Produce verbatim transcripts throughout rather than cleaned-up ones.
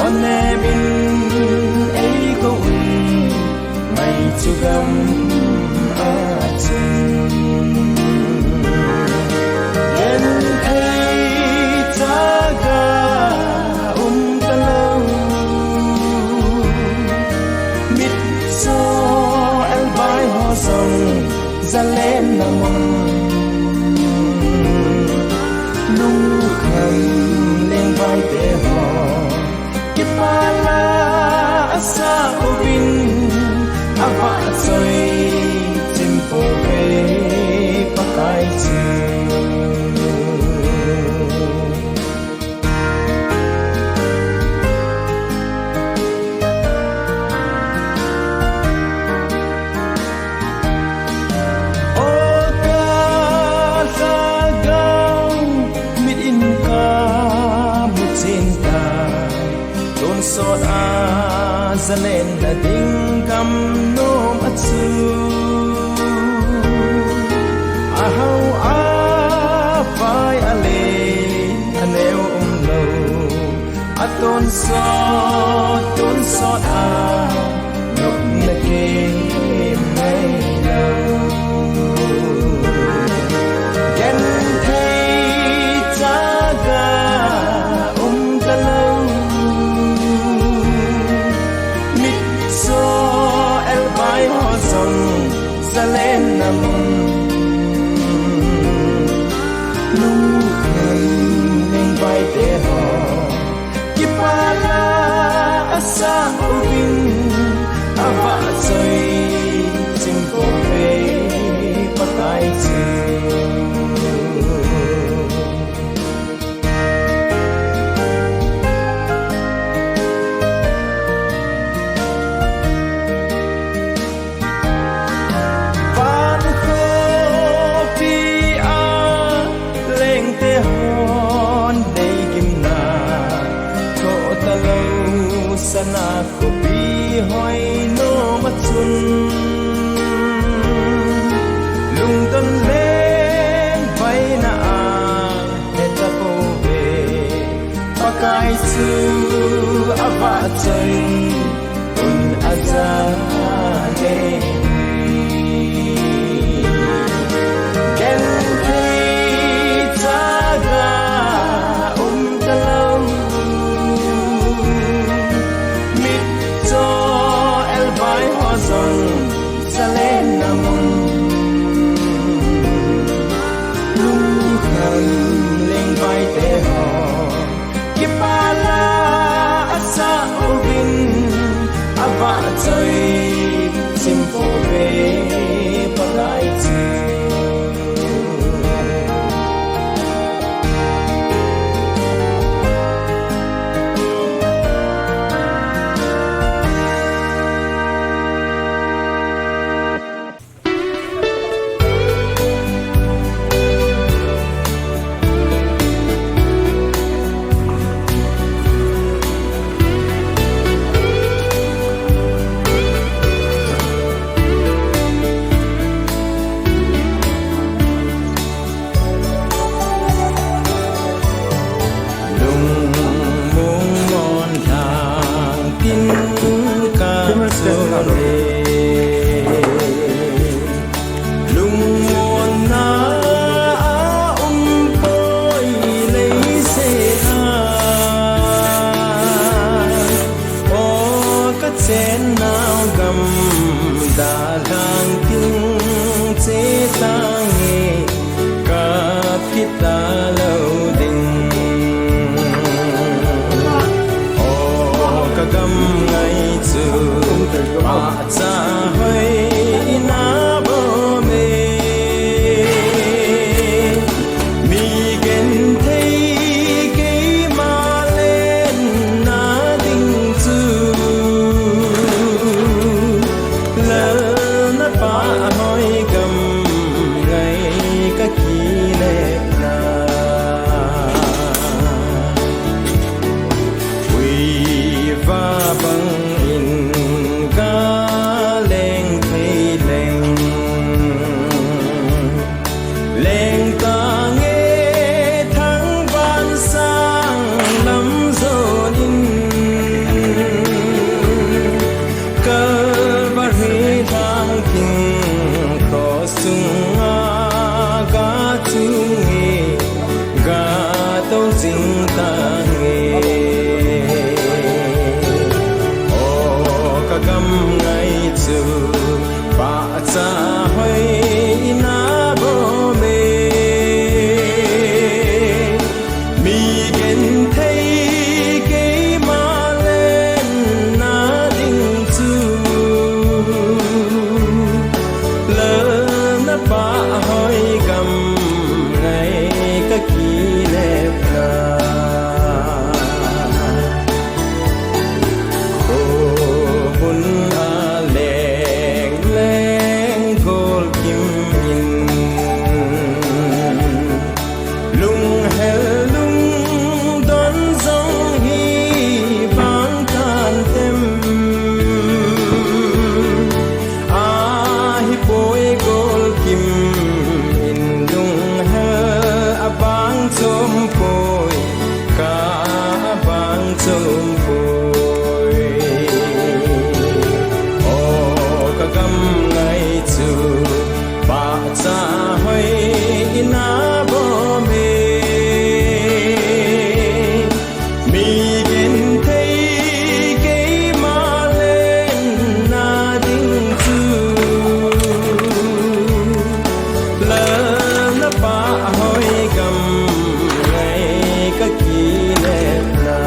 Onem in eikou in, ngaichu gam a chun. Genthei chaga um talou. Mitcho elbai ho jong, zalenna mun. Lungkham lengvaite ho, kipana asah uvin, avahchoi chim pouve Pakai chu. O ka lhagao, mit in kamu chen tai, tonsot a zalenna ding gam nom a chu. Ahao a vai a le aneo umlou, atonsot, tonsot a nopna kei mai lou. Genthei chaga um talou. Mitcho elbai ho jong, zalenna mun. Lungkham lengvaite ho, kipana asah uvin, avahchoi chim pouve Pakai chu. Van khopi a lengte hon deigimna, thoh talou sana khopi hoi nom a chun. Lungdon lengvaina a heta pouve, Pakai chu avahchoi un aja le. Genthei chaga um talou. Mitcho elbai ho jong, zalenna mun. Lungkham lengvaite ho, kipana asah uvin, avahchoi chim pouve Pakai chu. Pui. O ka gam ngai chu, pahcha hoi ina bom e. Mi genthei keima lenna ding chu, lal na pah hoi gam ngai ka kinepna.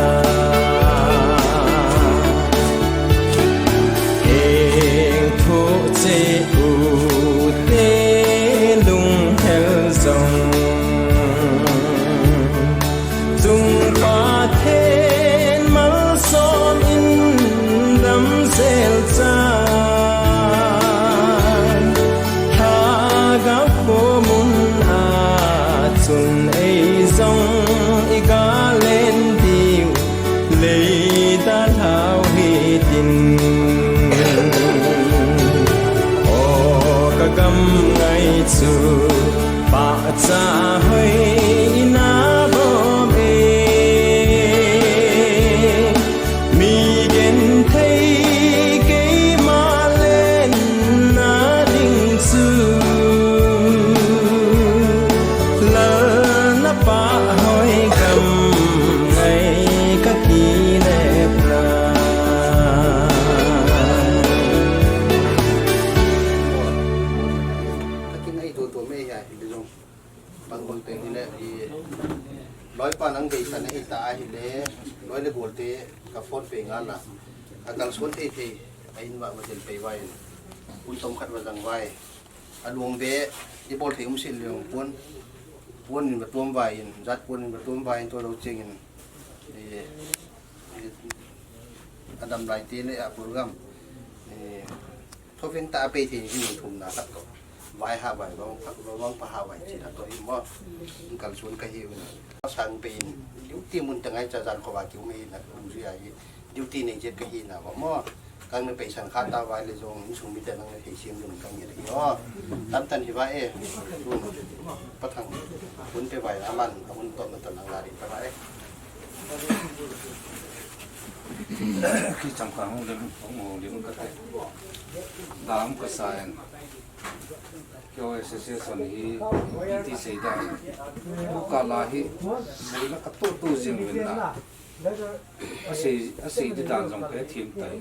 Eng thoh cheh u te lunghel jong, Chungpa Pathen malsom in damsel chan, Lhagao khomun a chun ei jong i galen diu lei dalhau hitin. O ka gam ngai chu, pahcha hoi ina bom e. Mi genthei keima lenna ding chu, lal na pah hoi gam ngai ka kinepna. Ka kingai to to me ya hi jong. Bang bang te hile, i loipa nang deisan ahita ahile, loi le gol te ka phone pe ngal a. A kalson thei thei, a in va va tel pe vai. Un tom khat va jang vai. A luang be, i bol thei um sil leong pon. Pon in va tuam vai in, jat pon in va tuam vai in to lo cheng in. I, i, a dam lai te le a program. I, Thoveng ta a pei thei hi thumna khat ko. Vai ha vai, vang pha, vang pha ha vai chi na to hi mo. Kalson ka hi un. Sang pei in, duty mun ta ngai cha jan ko va ki um hi na, um ju ya hi. Duty nei jet ka hi na mo. Kang na pei sang kha ta vai le jong, insung mi te nang le thei siam jong kang hi le hi o. Tam tan hi va e. Pa Thang. Hun pe vai la man, hun to na ta nang la ri ta va e. Ki chang ka hung lem, hung hung lem ka te. Dam ka sa en. Kyo association hi, ti sei da. Ku ka la hi, sei la ka to to jing win na. A sei, a sei di dan jong ka thim tai.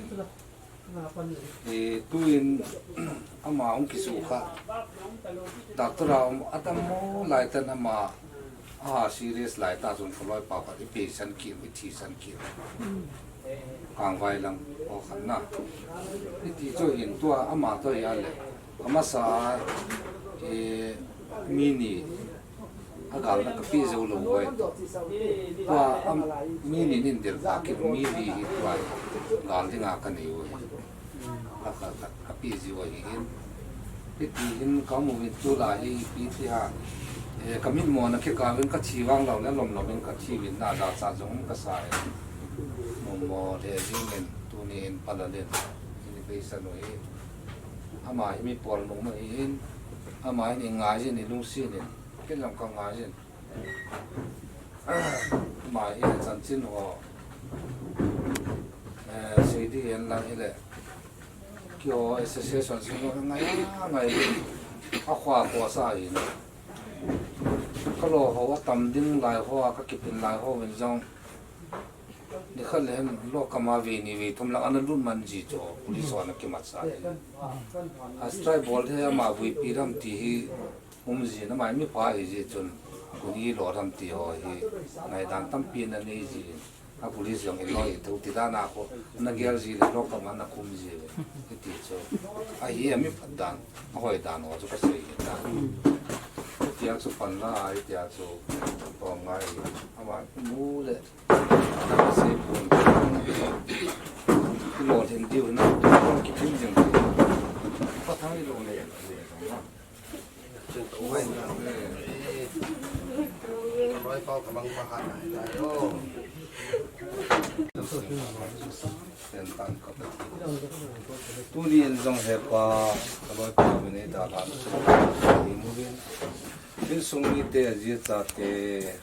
E, tuin ama hung kisukha. Doctor a um atam mo lai tan ama, a serious lai ta chun ka loipa khat i pe san ki, i thi san ki. Kang vai lang o khan na. I ti chu hin tua ama to ya le. Amasa, e, mi ni a gal na ka pe jou lou vai. Tua am, mi ni nin der ka ki mi li hi tua gal dinga ka nei vai. A ka, ka, ka pe ji vai hin. Pi ti hin ka mu vin tu la hi pi ti ha. E, ka min mo na ke ka vin ka thi vang lou na lom lom in ka thi vin na da cha jong ka sa e. Mo mo le jing in tu ni in pa la le. Ni pe sa no hi. Ama hi mi pol nung ma hi hin. Ama hi ni ngai jin ni lungsin in. Ken lam ka ngai jin. Ama hi chanchin ho. Eh, sei di hen lang hi le. Kyo association sung ho ngai ngai. A khua khua sa hi na. Ka lo ho a tam ding lai ho a ka kipin lai ho vin jong. Ni khat le hen lo kama ve ni ve thum lang ana lut man ji chu police ho ana kimat sa hi. A strike bol the ama vui pi ram ti hi um ji na mai mi pha hi ji chun kuni lo ram ti ho hi ngai dan tam pi na nei ji a police jong i lo i thu ti dan a ko na gel ji le lo kama na kum ji ve ti chu a hi a mi phat dan a hoi dan ho chu ka sei dan ti a chu pan la ai ti a chu ko ngai ama mu le Lo lhin diu na, kipin jing. Pa Thang ni lo le. Loi pau ka mang pa ha na. Tuni in jong he pa, ka loi pa mine da la. Insung mite, jia chate,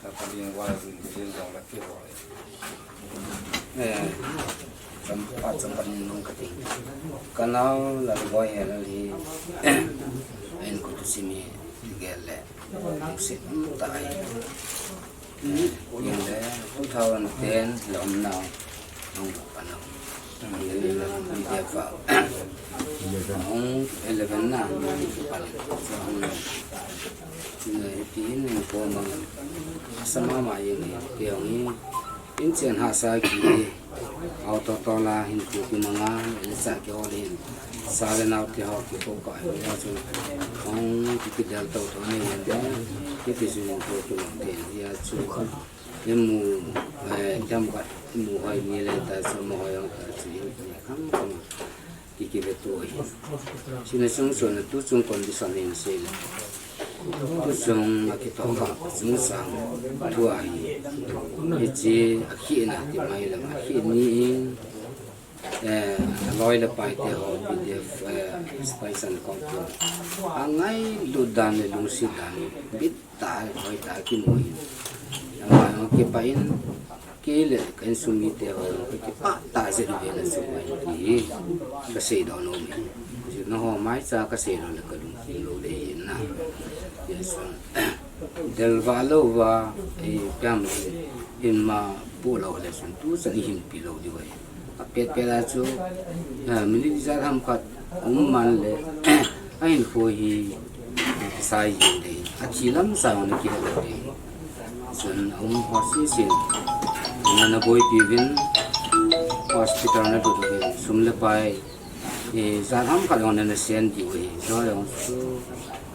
a paling vai vin, vin jong la kihoi. Eh, cham, pa cham pan nung kati. Kanao Lalboi he lal hi. En ko tu simi gel le. Sit tai. Yeng le two thousand ten le om nau. Nung pa nau. Yeng le pa. Hung eleven na. Pa le. Hung. Tin ko mang. Sama ma yeng le. Yeng. In chen ha sa ki. Auto tola hin pu ki manga, le sa ki ho le hin. Sa le nau te ho ki ko ka, le chu. Hung ki ki del to to ne yin de. Ki ki su hin pu ki mang te ya chu. Ye mu, eh, jam ka, mu hoi ni le ta su mu hoi ong ta su yin ki kam kam. Ki ki ve tu hi. Sina sung sun tu sung condition hin se le. Tu sung a ki to ka, sung sang. Tu a hi. Hi chi a khi na ti mai le ma khi ni in. Eh, loi le pai te ho, P D F, eh, Special Control. A ngailut dan le lungsit dan, bit ta, hoi ta ki mu hi. A ngai ho ki pa in, ki le kan sum mi te ho, ki pa ta se du na su mai ti hi. Ka sei do no mi. Ju na ho mai cha ka sei do le ka lung ki lo le na. Yes, sir. Del va lo va, eh, piam hin ma pu lo le sun tu san i hin pi lo di vai. A pet pet a chu, eh, minute ijat ham khat um man le, a hin kho hi, sai yin de, a chi lam sa na ki lo de. Sun um ho si sin, na na boi pi vin, hospital na du du vin, sum le pai, eh, ijat ham khat ong na na sen di vai, so ong su,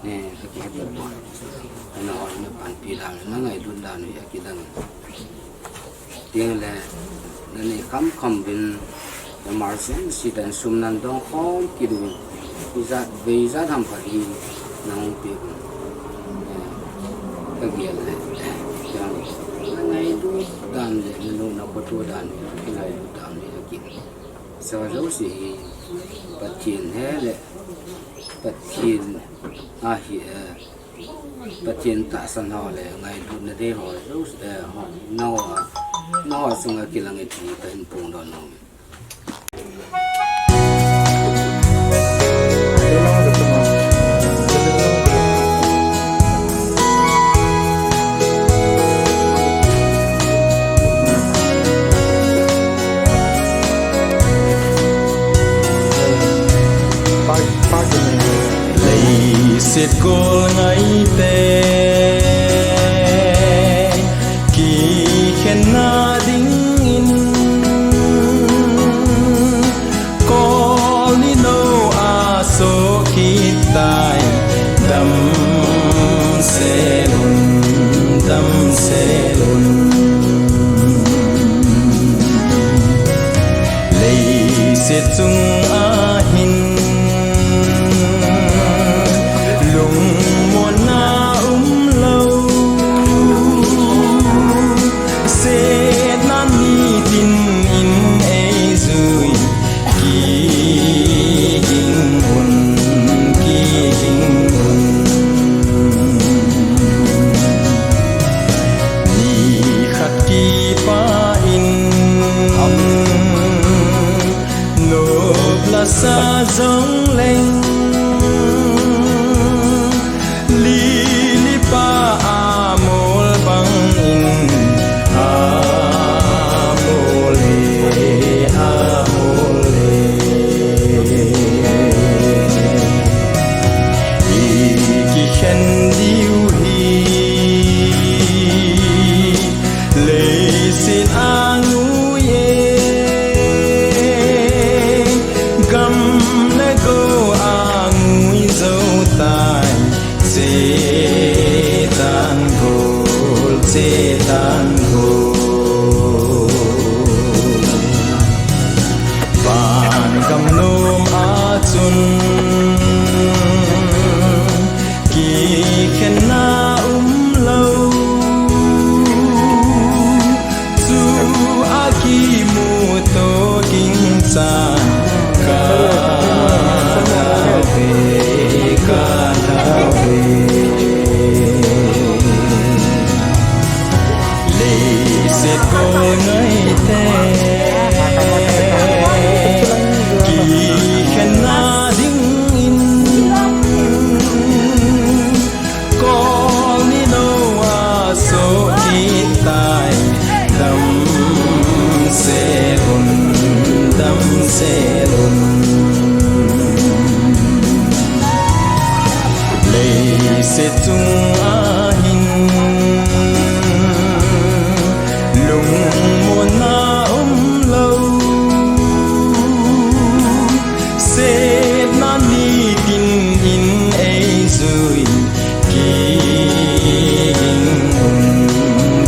ne, ka ki hep lo. Na ho na pan pi dan, na ngailut dan, ya ki dan. Tin le, na ni kham kham vin, emergency dan sum nan dong khom ki du vin. Ijat, ve ijat ham khat hi, na ong pi vin. Eh, ka gel le, eh, jang. Na ngailut dan le, na lo na ko tu dan, na ngailut dan le, ki. Sa lo si hi, Pathen he le, Pathen a hi, eh, Pathen tahsan ho le, ngailutna dei ho, eh, ho, na ho, na ho sunga kilang e ti ka hin pung don nom. Leiset kol ngai te kikhenna dingin kol ni lo a so kit tai. Damsel un, damsel un. Leiset chung a hin lungmonna um lo, setna nitin in ei jui. Kiging un, kiging un. Ni khat kipa in, nop la sa jong leng. Lili pa a mol bang in, a mol e, a mol e. I kikhen diu hi, leiset a ngui e. Gam le go a Leiset chunga hin lungmonna umlou, sepna nitin in eijui, kihing un,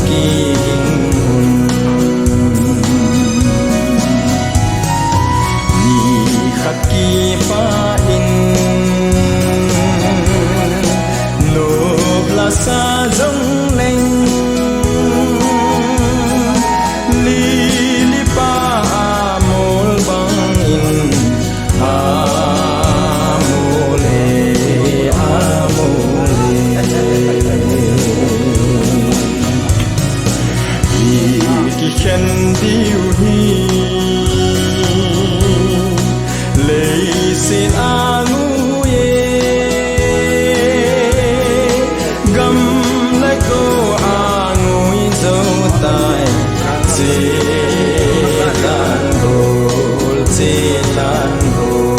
kihing un. Nikhat kipah in nop lasa jongleng, lili pa amol bangin amol e, amol e. Hi kikhen diu hi leiset angui e, gam le ko angui jou tai, chetan gol, chetan gol.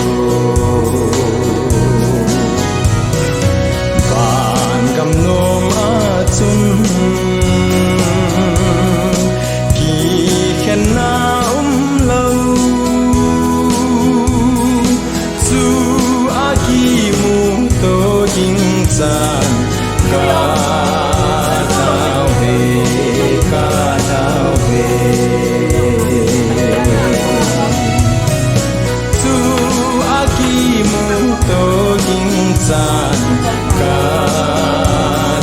Van gam nom a chun kikhenna umlou, chua kimuto ding chan ka tao ve, ka tao ve. Chua kimuto ding chan ka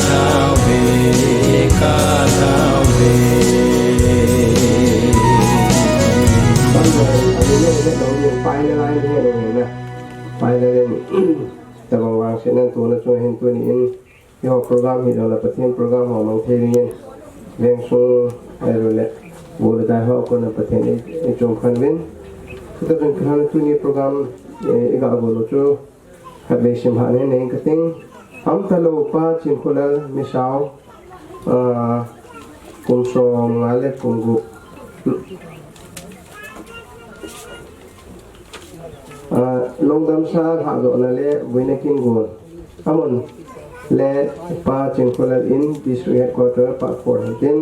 tao ve, ka tao ve. Final line hi na. Final line. Tabang vangsetna tuna chunga hin tuni in eiho program hi jongle Pathen program ho mang thei dingin, veng sung, ahilouleh, bu le dai ho a kona Pathen in eichom khen uvin. Chuti chun kihana tuni program, eh, iga bol u chu khatvei sim hah nei kate. Amtalou Pa Chinkholal Misao, ah, kum som nga le kum gup. Ah, lungdamsa lhadohna le vuina kin gon. Amun le Pa Chinkholal in District Headquarter Part four hintin.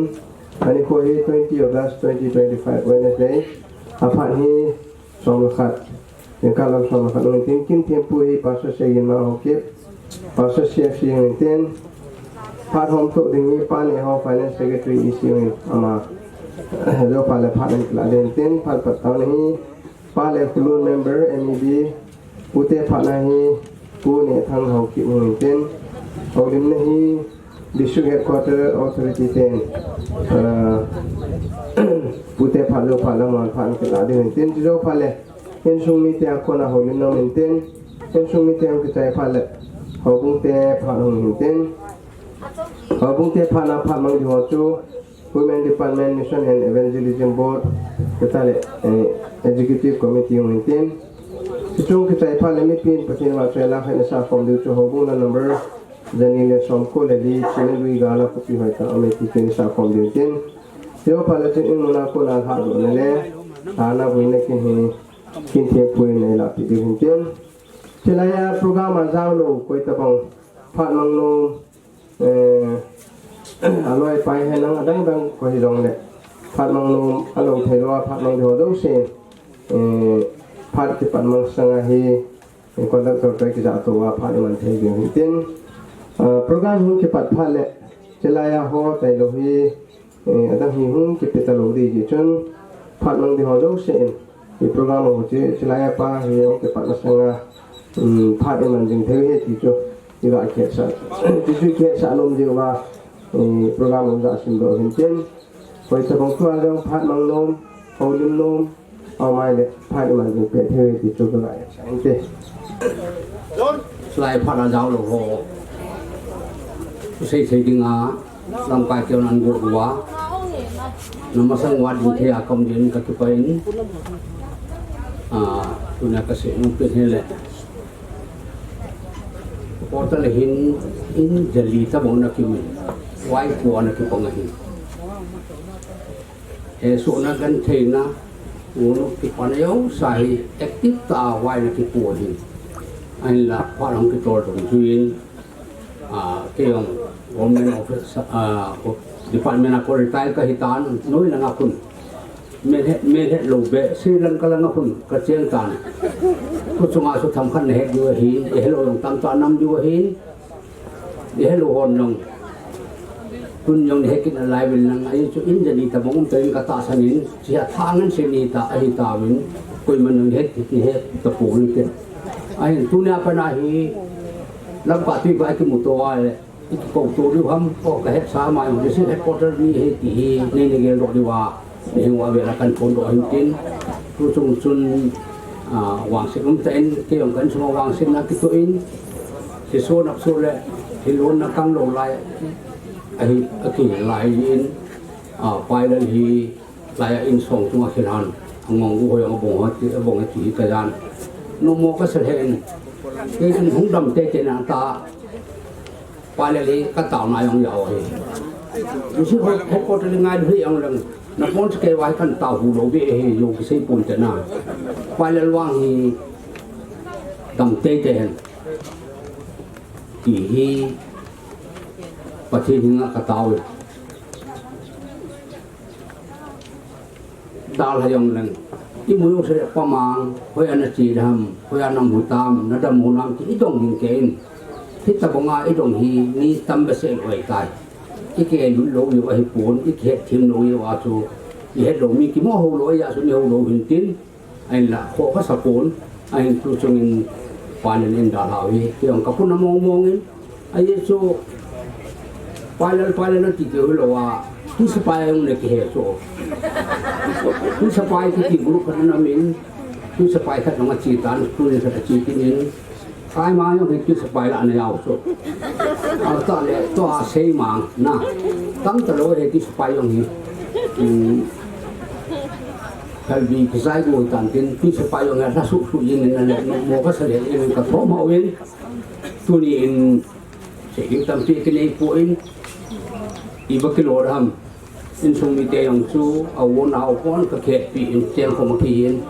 Anikho hi twenty August twenty twenty-five Wednesday. Aphat hi som le khat. Jingkah lam som le khat hintin, kin thempu hi Pastor Segin Ma Haokip, Pastor C F C hintin. Phat hom toh ding hi Pa Nehao Finance Secretary E C hintin. Ama. Jou phat le phat in kila ding hintin. Phat pat taona hi Pa Lekholun member M E B, pute phatna hi Pu Nehthang Haokip hintin, houlimna hi District Headquarter Authority ten, ah, pute phat jou phat le amun phat kila ding hintin, chujou phat le insung mite a kona houlimna hintin, insung mite hung kichai phat le houbung te phat hung hintin, houbung te phatna phat mang ding ho chu Women Department, Mission and Evangelism Board, chutah le, eh, Executive Committee hung hintin. Chuchung kichai phat le mipin Pathen vahchoi a lakha in asah khom diu chu houbung la number jani le somko le li, Chinalui gal a khopi hoitah a um e ti chu in asah khom diu hintin. Jou phat le chun in muna kona lhadohna le, ana vuina kin hi, kin thempu in eilahpeh diu hintin. Chulai a program a jaolou koi tabang, phat mang nom, eh, aloi pai henlang adang dang koi hijongle, phat mang nom alou thei lou a phat mang ding ho jouse, eh, phat kipat mang sanga hi, eh, conductor toh kijah tou a phat iman thei ding hintin. Ah, program hung kipat phat le, chulai a ho tailou hi, eh, adang hi hung kipe talou ding jeh chun, phat mang ding ho jouse in, i program ho chu, chulai a Pa hi hung kipat masanga, um, phat iman jing thei u ahi ti chu, iga kihetsah. Ti chu kihetsah nom jeh uva, eh, program hung ga simdoh hintin. Koi tabang tua jong phat mang nom, houlim nom, aum a le, phat iman jing peh thei u ahi ti chu kaga kihetsah inte. Chulai phat a jaolou ho. Sei sei dinga, lamkai teho nan go uva. Na masang uva ding thei a kaum din kakipah in. Ah, tunia kasei nom pen hile. Portal hin in jali tabang na kimin. Wai ko na kipang ahi. Hesohna gentheina, Unu kipan a jouse hi active tah a vaina kipo hi. Ahinla, phat hung kitol dungjuiyin, ah, kei jong government office, ah, department a kon retire kahi tan, noi langa khun. Melhet, melhet lou beh, Sri Lanka langa khun kacheng tan. Tuchunga chu themkhat nahet diu ahin, ihelou jong tamtah nam diu ahin. Ihelou hon jong. Tun jong nahet kit nalai uvin lang, ajeh chu in ja ni tabang um tan katahsan in, chia thangan se ni tah ahi tauvin, koiman jong het, het tapouvin te. Ahin tunia pat a hi, Lamka tui vai kimuto a le, i kikou to diu ham, o kahet sa mai, District Headquarter mi ahi ti hi, nei nagel doh diu a. Hing uva vel a kahin phondoh hin tin, tuchung chun, ah, vangset umtah in, kei jong ka insung a vangsetna kitoh in, hiche so nap so le, hilonna kanglou lai, ahi, akilai in, ah, Pailal hi, lai a insung chunga khilan, angong u hoi abong hoi ti, abong hoi ti hi kajan. Nomo kasa lheh in, kei in hung dam teitei na ta, Pailal hi kataona jong jao ahi. District Headquarter li ngai lheh jong leng. Napon chu kei vai kan tao hu lou beh ahi, jong kisei pon te na. Pailal vang hi dam teitei hen. Ti hi Pathen henga katao e. Dalha jong leng. Imu jouse le pamang, hoiya nache ham, hoiya namu tam, nadam mu nam ti idong ding kei in. Hitabanga idong hi, mi tam behseh lou ahitai. Ikihoulim lou jeh ahipon, ikihet them lou jeh a chu. Ihet lou mi kimo ho lou ahi a chu, mi ho lou hin tin. Ahinla, kho kasa pon, ahin tuchungin Pailal in dalha u hi, kei jong kapuna mong mong in, ajeh chu, Pailal, Pailal nati keu hilou a, twi sepai jong nakihe chu. Twi sepai kiti group khat ana um in, twi sepai khat jong ache tan, tuni khat ache kit in, Kaima jong hi twi sepai lah ana jao chu. Atah le, tua seimang, na. Tam talou hi twi sepai jong hi. Hmm. Kalbi kisai go tan tin, twi sepai jong hi lha suh suh jing in, na le, mo kasa le, in kathom hao in. Tuni in, sei ding tampi kinei poi, iva kilo ham. Insung mite jong chu, a u nao kon kakhetpi in cheng khom a kihin.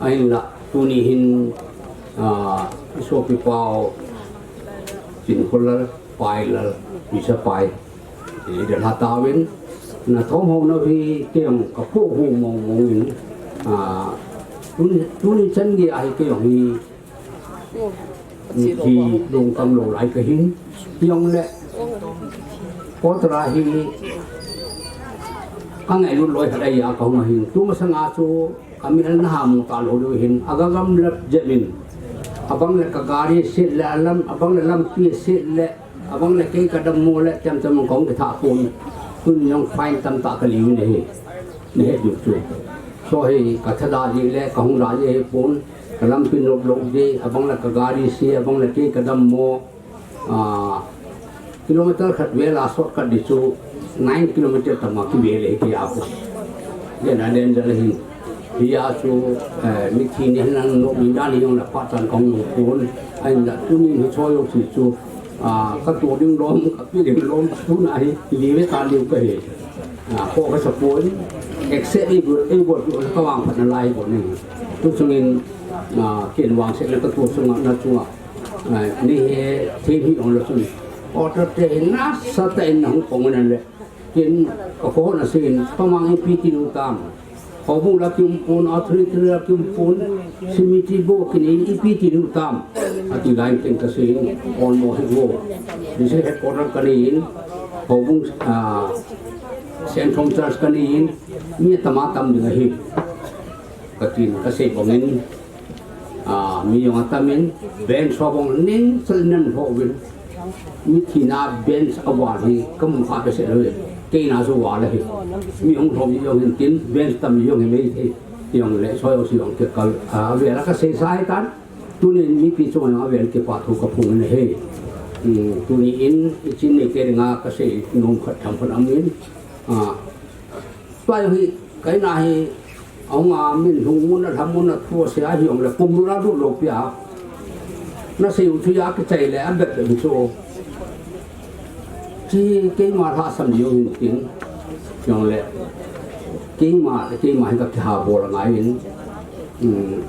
Ahinla, tuni hin, ah, isopipa u, Chinkholal, Pailal, Twisepai, idalha tauvin, nathom hao nau hi kei jong kapoh hu mong mong in, ah, tuni, tuni chan gei a hi kei jong hi, Mithi lungkam lou lai kahin, hijongle, Kotara hi, kangailut loi khat ahi a kahung ahin, tumasanga chu, kamit a nahamu talou diu ahin, aga gamlat jep in, abang le kagari set le alam, abang le lampi set le, abang le kei kadammo le, tem tem kahung kitha pon, tun jong fine tamtah kali uvin ahi, nahet diu chu. So hi kathada ji le, kahung da ji ahipon, kalampi nop lou ji, abang le kagari se, abang le kei kadammo, ah, kilometer khat vel a shortcut di chu nine kilometer tama kivel ahi kei a pon. Hijeh a danger ahin. Hijeh a chu, eh, mithi ni hen lang nop ni dan ni jong le pachan kahung lou pon. Ahinla tuni hi choi jong si chu, ah, katoh ding lom, kape ding lom, tuna hi, live ta liu kahi. Ah, kho kasa poi, except eigot, eigot, kavangphat nalai got ni. Tuchungin, ah, ken vangset le katoh sunga, na chunga. Ah, ni hi, thim hi ong le chun. Order te hi nasatah in nahung pong nale. Ken kakhohna seiyin, pamang ipi ti diu tam. Houbung la kium pon, authority la kium pon, simiti bo kini ipi ti diu tam. Ati lai ken kaseiyin, on mo hi bo. District headquarter kaneiyin, houbung, ah, Saint Tom Church kaneiyin, mi tama tam ding ahi. Katin kasei bangin, ah, mi jong atam in, bench ho bang ning sel nen ho uvin. Mithi na bench a val hi kamu kha behseh lou e. Keina chu val ahi. Mi hung lhom ji jong hin tin, bench tam ji jong hi mei thei. Jongle, soi jong si jong kikal, ah, avel a kasei sa ahitan. Tunin mipi chunga jong avel kipa thu kaphong in ahi. Hmm, tuni in, ichin neite dinga kasei nom khat tham khat aum in. Ah, Tua jong hi, kaina hi, ahung a min hung mun a lham mun a thu asei a hijongle, pum lula lut lou pi a. Nasei u chu a kichai le, abep bep chu. Chi keima lhasam jong hin tin, jongle. Keima le keima hi ka kihabol angai in. Hmm.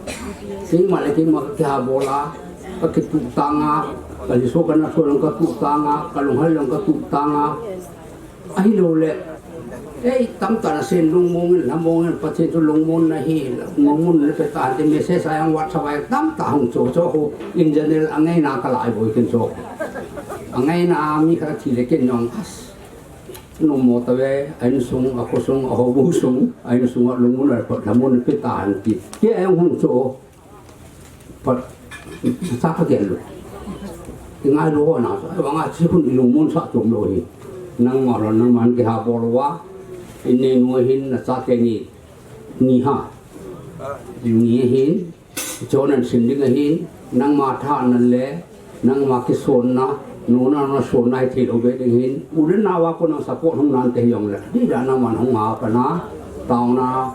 Keima le keima ka kihabol a, ka kituh tang a, ka liso ka naso jong ka tuh tang a, ka lunghel jong ka tuh tang a. Ahilou le, ei, tamtah na sen lungmong in, lhamong in, Pathen chu lungmon na hi, lungmon na pe ta, ti message a jong WhatsApp a jong tamtah hung cho cho ho, in general angaina ka lai boi kin cho. Angaina a mi khat thi le kin jong, as, Numo tave, a insung, a khosung, a houbung sung, a insung, a lungmon, a pat, lhamon, pe ta, an ti. Kei a hung cho, pat, sa ka gel lo. Ingai lo na, so, ai, vang a chi khun i lungmon sa chom lo hi. Nangma lo, nangma kihabol uva, in nei nu hin, na chate ni, ni ha. Ni hin, Chon an sin ding ahin, nangma thahatna le, nangma kisonna, nuna na sonna hi thei lou be ding ahin, u le nao a kon nang support hung nante hi jong le, dida nangman hung ha pana, taona,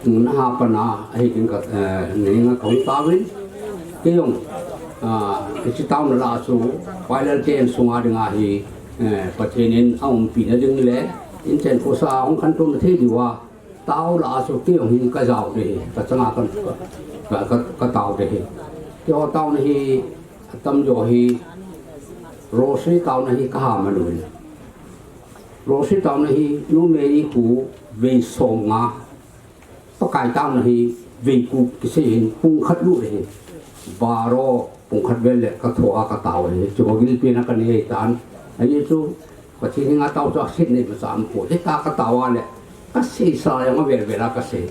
na ha pana, ahi ding ka, eh, nei nga kong taovin, kei jong, ah, hiche taona lah a chu, Pailal te insunga dinga hi, eh, Pathen in a umpi na ding le, inchen khosa hung khantou na thei diu a, Tao lah a chu kei jong hin ka jao de hi, ka changa ka, ka, ka, ka tao de hi. Keiho taona hi, atam jo hi, Rosary taona hi ka ha man u hin. Rosary taona hi, numei khu vei som nga, Pakai taona hi vei gup kisei hin, pung khat lut de hi. Baro, pung khat vel le ka tho a ka tao hi. Chu gilpi na ka nei tan. Ahi chu, Pathen henga tao chu asit nei masa um poi. Hita ka tao a le, ka seisa jong avel vel a ka sei.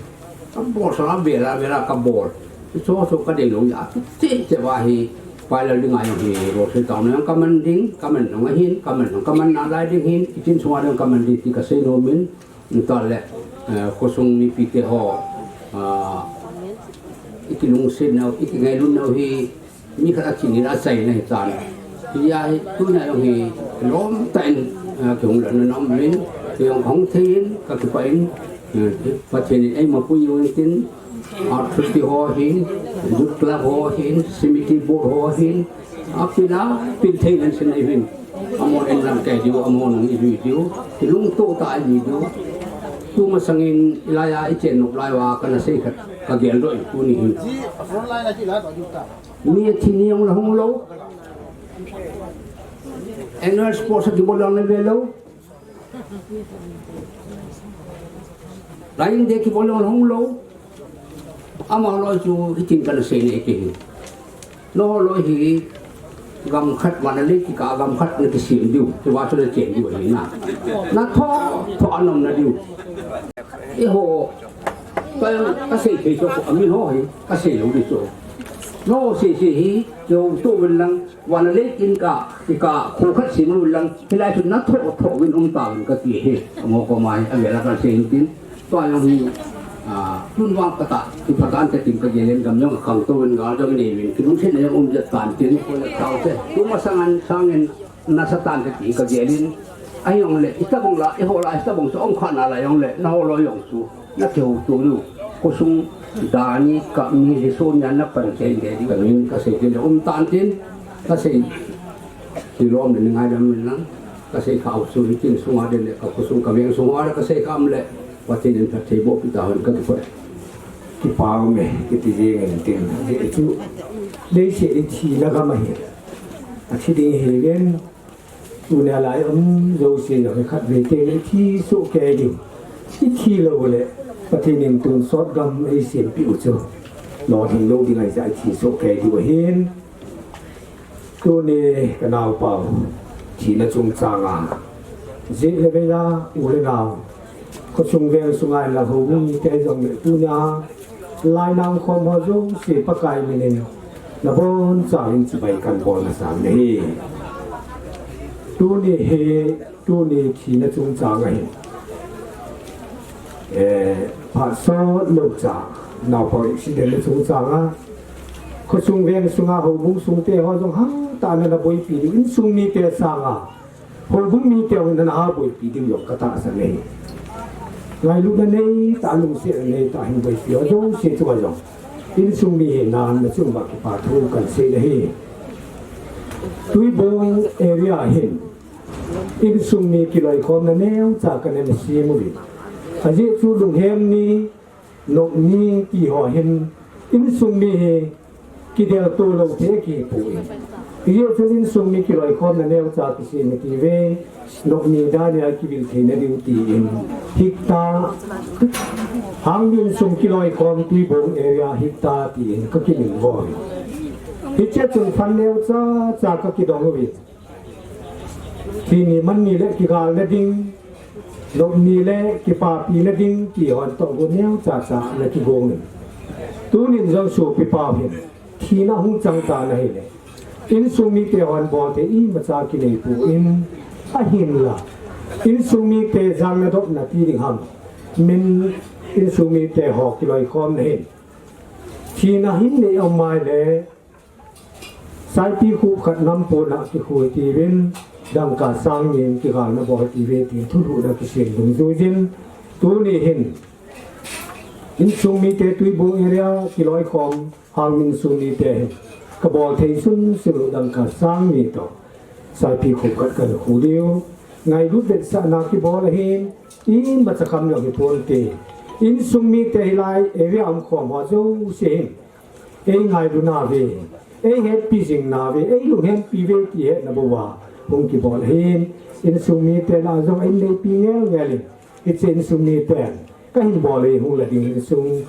Ka bolsa avel a vel a ka bol. Chu chu ka dei lou a. Che che va hi, Pailal dinga jong hi, Rosary taona jong ka man ding, ka man jong ahin, ka man jong ka man nalai ding hin, kitchen sunga jong ka man ding ti ka sei nom in, ta le, eh, khosung mipi te ho, ah, i kilungset nau, i kingailun nau hi, Mi khat a thi ni la chai na hi tan. Hia hi tuna jong hi lom tah in, ah, kihung lhon na um in, kei jong kahung thei in, ka kipah in, eh, Pathen in eima pui u tin, artist ho hin, youth club ho hin, committee board ho hin, apil a, pil thei nan sin ahi hin. Amaho in lam kai diu, amaho nung i lui diu, kilungto tah a i lui diu. Tu masang in, i lai a, i chen nop lai uva, kana sei khat, ka gel doh in, tuni hin. Mi athi ni jong le hung lou. Annual sports a kibol jong le ve lou. Line day kibol jong le hung lou. Ama loi chu hitin kana sei nei kei hi. Nangho loi hi gam khat vana lei kikah a gam khat na kisem diu. Chuva chu na chen diu ahi na. Na tho, tho a nom na diu. Eiho, ka, ka sei thei chu, amin ho hi, ka sei lou di chu. Nangho sei sei hi, kihouto uvin lang, vana lei kikah, kikah, kho khat sem uvin lang, hilai chu na tho, tho uvin um tauvin kati hi. Amaho koma hi, avel a ka sei in tin. Tua jong hi, ah, tun vang kata, kipah tante tin ka gel in gam jong akhangtou vin gal jong nei vin, kilungsetna jong um jat tan tin, ko le tao te. Tu masang an sang in, Nasatah in kati ka gel in, ahi jong le, hitabang la, eiho la, hitabang chu, ong kha nalai jong le, nangho loi jong chu, na kihouto diu, khosung, dani, kap ni, riso nia na pan chen de diu, ka min, ka sei tin, um tan tin, ka sei, kilom le, ni ngaidam min lang, ka sei kha u chu, hitin sunga de le, ka khosung, ka veng sunga le, ka sei kha um le, Pathen in phatthei boh pi tahen, ka kipah. Kipah um e, kiti jeng in tin, chu, leiset hi thina gam ahi. Athi ding ahi ven, tunia lai um jouse jong khatvei teng le thi soh kei diu. I thi lou le, Pathen in tonsot gam eisempeh u chu. Lolhing lou ding ahi jeh a i thi soh kei diu ahin. Tuni ka naopa u, thina chungchang a. Jeh le vei a, u le nao. Khosung veng sunga in lang houbung mite jong le tunia. Lai nang khom ho jouse Pakai min in. Nabonchauvin chibai kahin bolna sang ahi. Tuni hi, tuni thina chungchang ahi. Eh, phat sot lou cha, naopa accident na chungchang a. Khosung veng sunga houbung sung te ho jong hangtah in ana boipi diu, insung mite sanga. Houbung mite hon ana boipi diu jong ka tahsan ahi. Ngailutna nei tah, lungsetna nei tah hin boipi ho jouse chunga jong. Insung mi hina na chunga kipathu kahin sei ahi. Tuibong area hin. Insung mi kiloikhomna neocha kana sem uvin. Ajeh chu lunghem ni, nop ni ti ho hin insung mi hi kidel to lou thei kipui. Ajeh chu insung mi kiloikhomna neocha kisem ti ve, nop ni dan a kivil theina diu ti in hectare, Hangmin insung kiloikhom Tuibong area hectare ti in ka kimin vo. Hiche chun fund neocha cha ka kidong uve. Thi ni man ni le kigalna ding, nop ni le kipapina ding ti hon toh gu neocha cha na kigong in. Tunin jong sopi pau hin thina hung chang ta na hile, insung mite hon bol thei imacha kinei poi, ahinla insung mite jang na dopna ti ding ham, min insung mite ho kiloikhomna hin thina hin nei um mai le, Saipi khup khat nam pon a kikhui tiuvin, dangka sang ni in kigalna bol tiuve tin thulhuhna kisem dungjuijin, tuni hin insung mite Tuibong area kiloikhom Hangmin insung mite hin kabol thei sunsun u dangka sang ni toh saipi khup khat kana khu diu. Ngailut vetsahna kibol ahin, imacha kham jong hiponte. Insung mite hilai area umkhom ho jouse hin ei ngailu nauve, ei hetpi jing nauve, ei lunghempi uve ti hetna bou a hung kibol ahin, insung mite lah a jong in neipi ngelngel in, hiche insung miten kahin bol hi hung la ding insung,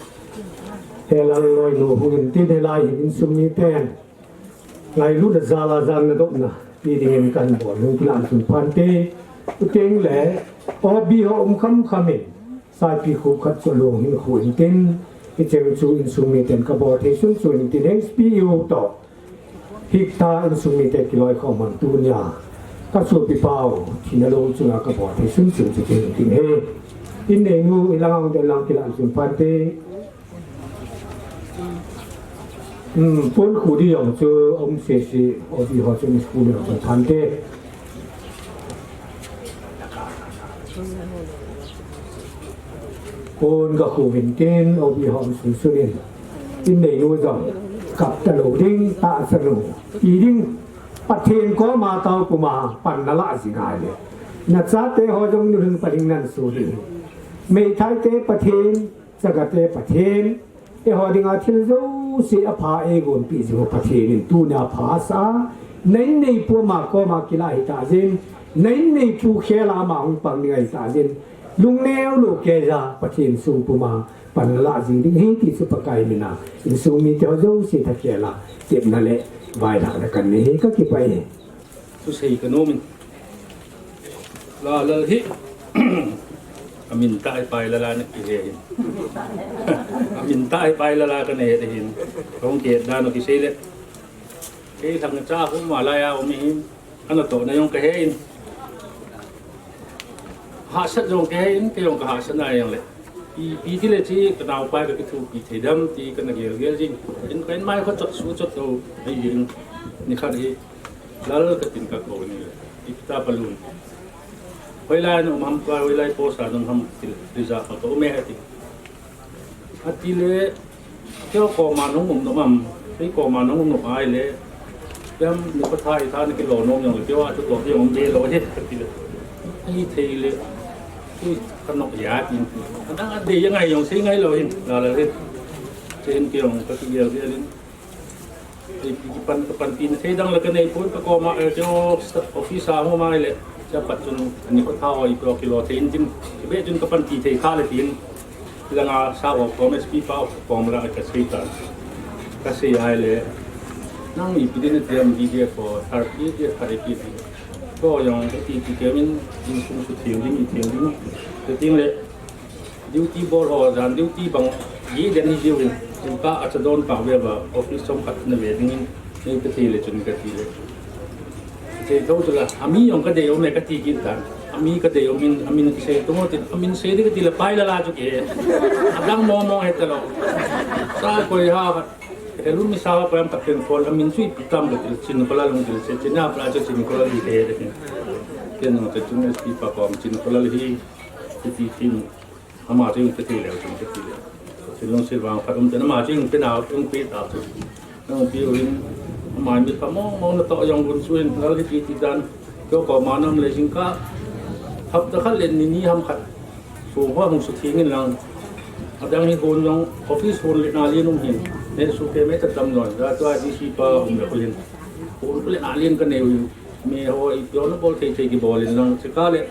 he Lalloinu hung in tin hilai hin insung miten ngailutna jal a jang na dopna ti dingin kahin bol hung kilah sun phante. Chuteng le O B ho um khamkham in, saipi khup khat chu alung hin khu intin, hicheng chu insung miten kabol thei sunsun intin, H P U toh hectare insung mite kiloikhom hon tunia ka sopi pau thina lou chunga kabol thei sunsun chu tin intin he. In neinu ilang ang den lang kilah sun phante. Hmm, pon khu di jong chu aum sese, O B ho chu in school jong chu phante. Pon ka khu vin tin, O B ho um sunsun in, in neinu jong kap talou ding, tahsa lou ti ding, Pathen koma tao puma pan nalah jing ahile, nachate ho jong nilhun pahing nan su ding. Meithaite Pathen, chagate Pathen, eiho dinga thil jouse apha eigonpeh jing u Pathen in tunia pha asah a, na in neipu ama koma kilah hitah jeh in, na in neipu khel a ama hung pang ding ahitah jeh in, lungneo lou keija Pathen sung puma pan nalah jing ding ahi ti chu Pakai mina insung mite ho jouse thakhel a tepna le vailhahna kanei hi kakipah e. Thusei kanom in. Lalal hi amin tah hi Pailal a nakihe hin. Amin tah hi Pailal a kana het hin. Kahung kihet dan u kisei le, kei lhangcha khu malai a um hin, anatohna jong kahe in, hahsat jong kahe in, kei jong kahahsat na jong le, ipi tile chi kanaopa kakithopi thei dem ti kana gelgel jing. In ka inmai kho chot su chot lou ahi jing. Nikhat hi Lal katin kakou in le, ita palun, hoilai na um ham, hoilai post a na um ham tile, reserve a ka um e ati. Atile, keiho koma nahung um nom am, kei koma nahung um nom ahile, kem nikho tha itha nakilo nom jongle, keiho a chu toh kei um be lou hi, katile, ahithei le, kei kanop e atin, adang adei angai jong sei ngai lou hin, Lalal hin. Chuin kei jong kakigel gel in, ipi kipan, kapanpina thei dang le kanei pon, kakoma, eh, keiho office a hung um ahile, chupat chun nikho tha ho ipi ho kilo thei intin, ibe chun kapanpi thei kha le tin, langa sa ho kom S P pa kom la kasei tan. Kasei ahile, nang ipi din nati am, D D F ho, thirty, thirty, ko jong kati ti kemin, insung sutheng ding, itheng ding, kating le, duty bol ho jan duty bang, ji den hi jiu in, inpa acha don pa veva, office chomkhat na ve dingin, nei kati le chun kati le. Sei thou chu la, ami jong kadei um e kati kit tan. Ami kadei um in, amin kisei tung tin, amin sei ding kati le Pailal a chu kihe. Adang mong mong het talou. Sa koi ha khat. Helumi sa pa jam tak pen phone, amin chu ipi tam kati le, Chinkolal hung kati le, Chin a pa chu Chinkolal hi kihe de. Ken jong kachung S P pa kom Chinkolal hi, kiti tin. Ama chu hung kati le, hung kati le. Chin lungset vang phat um ten ama chu hung pe nau, hung pe ta chu. Nang pi u hin, ama mit pha mong mong natoh jong gun chu hin, Lal hi ti ti dan. Keiho koma na um le jingkah, hapta khat le ni ni ham khat Chu ho hung sutheng in lang. Adang hi hon jong office hon le na lien um hin. Nei su ke me ta tam lon. Ja tua D C pa um le ko hin. Hon le na lien ka nei u. Me ho i pio na bol thei thei kibol in lang. Chika le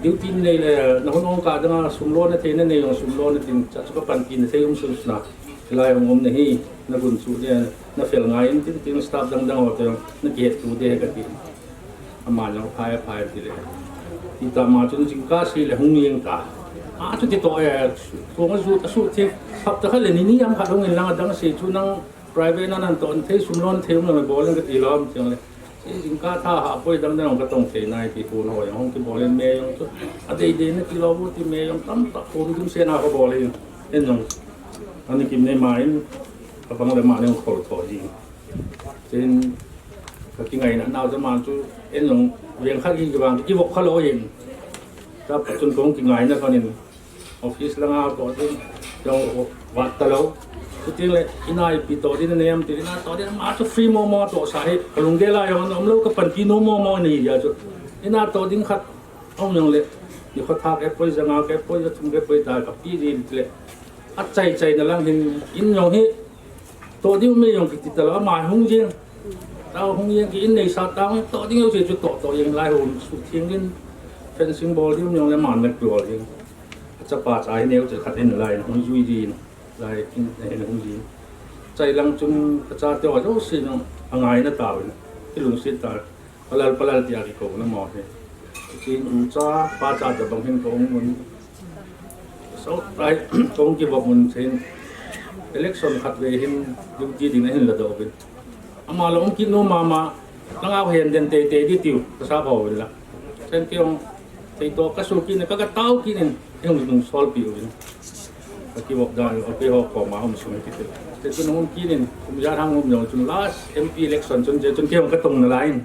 duty nei le na hon ong ka dang a sum lo na thei na nei jong sum lo na tin cha chu ka panpi na thei um sun sna. Lai ong um na hi na gun chu de na fel ngai in tin tin staff dang dang ho te na kihet tu de ka ti. Ama jong phai phai ti le. Ti ta ma chun jingkah sei le hung jeng ta. A chu ti to e, chu nga ju ta su thi, hapta khat le ni ni am khat hung in lang adang sei chu nang private na nan to an thei sum lon thei um lang bol ang ka ti lom chang le. Sei jingkah tha ha poi dang dang ka tong thei nai ti pu no jong hung ti bol in me jong chu. A dei dei na ti lo bu ti me jong tam ta pu dum se na ka bol in. En jong. Ani kim nei ma in. Ka bang le ma nei khol tho ji. Tin, ka kingaina nau te man chu, en jong, veng khat hi kibang, kivop kha lo hin. Ta pa chun kong kingaina khan in, office langa to din, jong vat ta lo. Chuting le, ina ipi to din nem, ti ina to din, ma chu free mo mo to sa hi, ka lunggel a jong, um lo ka panpi nom mo mo ni ja chu. Ina to din khat, ong jong le, ni kho thak e poi janga ke poi, ja thum ke poi ta, ka pi din le. A chai chai na lang hin, in jong hi, to ding me jong kiti ta lo, ama hung jeng. Ta hung jeng ki in nei sa ta hung to ding yo se chu to to jeng lai hung sutheng in fencing bol ding jong le man le bol ding. Chapa cha hi neu che khat in lai hung jui din. Lai kin hin hung din. Chai lang chun ka cha te wa jo se jong angai na ta win. Ki lungset ta. Palal palal tia kikou na mo hi. Tin u cha, pa cha tabang hin ka ong un. So, tai, ka ong kivop un chin. Election khat ve hin, duty ding na hin la do bin. Ama la ong kit nom mama, nang au hen den te te di tiu, ka sa pho la. Chen ki ong, te to ka su kin, ka ka tau kin in, eng nung sol pi u bin. Ka kivop dan, okay ho ko ma um sung ki te. Te tu nung kin in, um ja hang um jong chun last M P election chun je chun ki ong ka tong na line.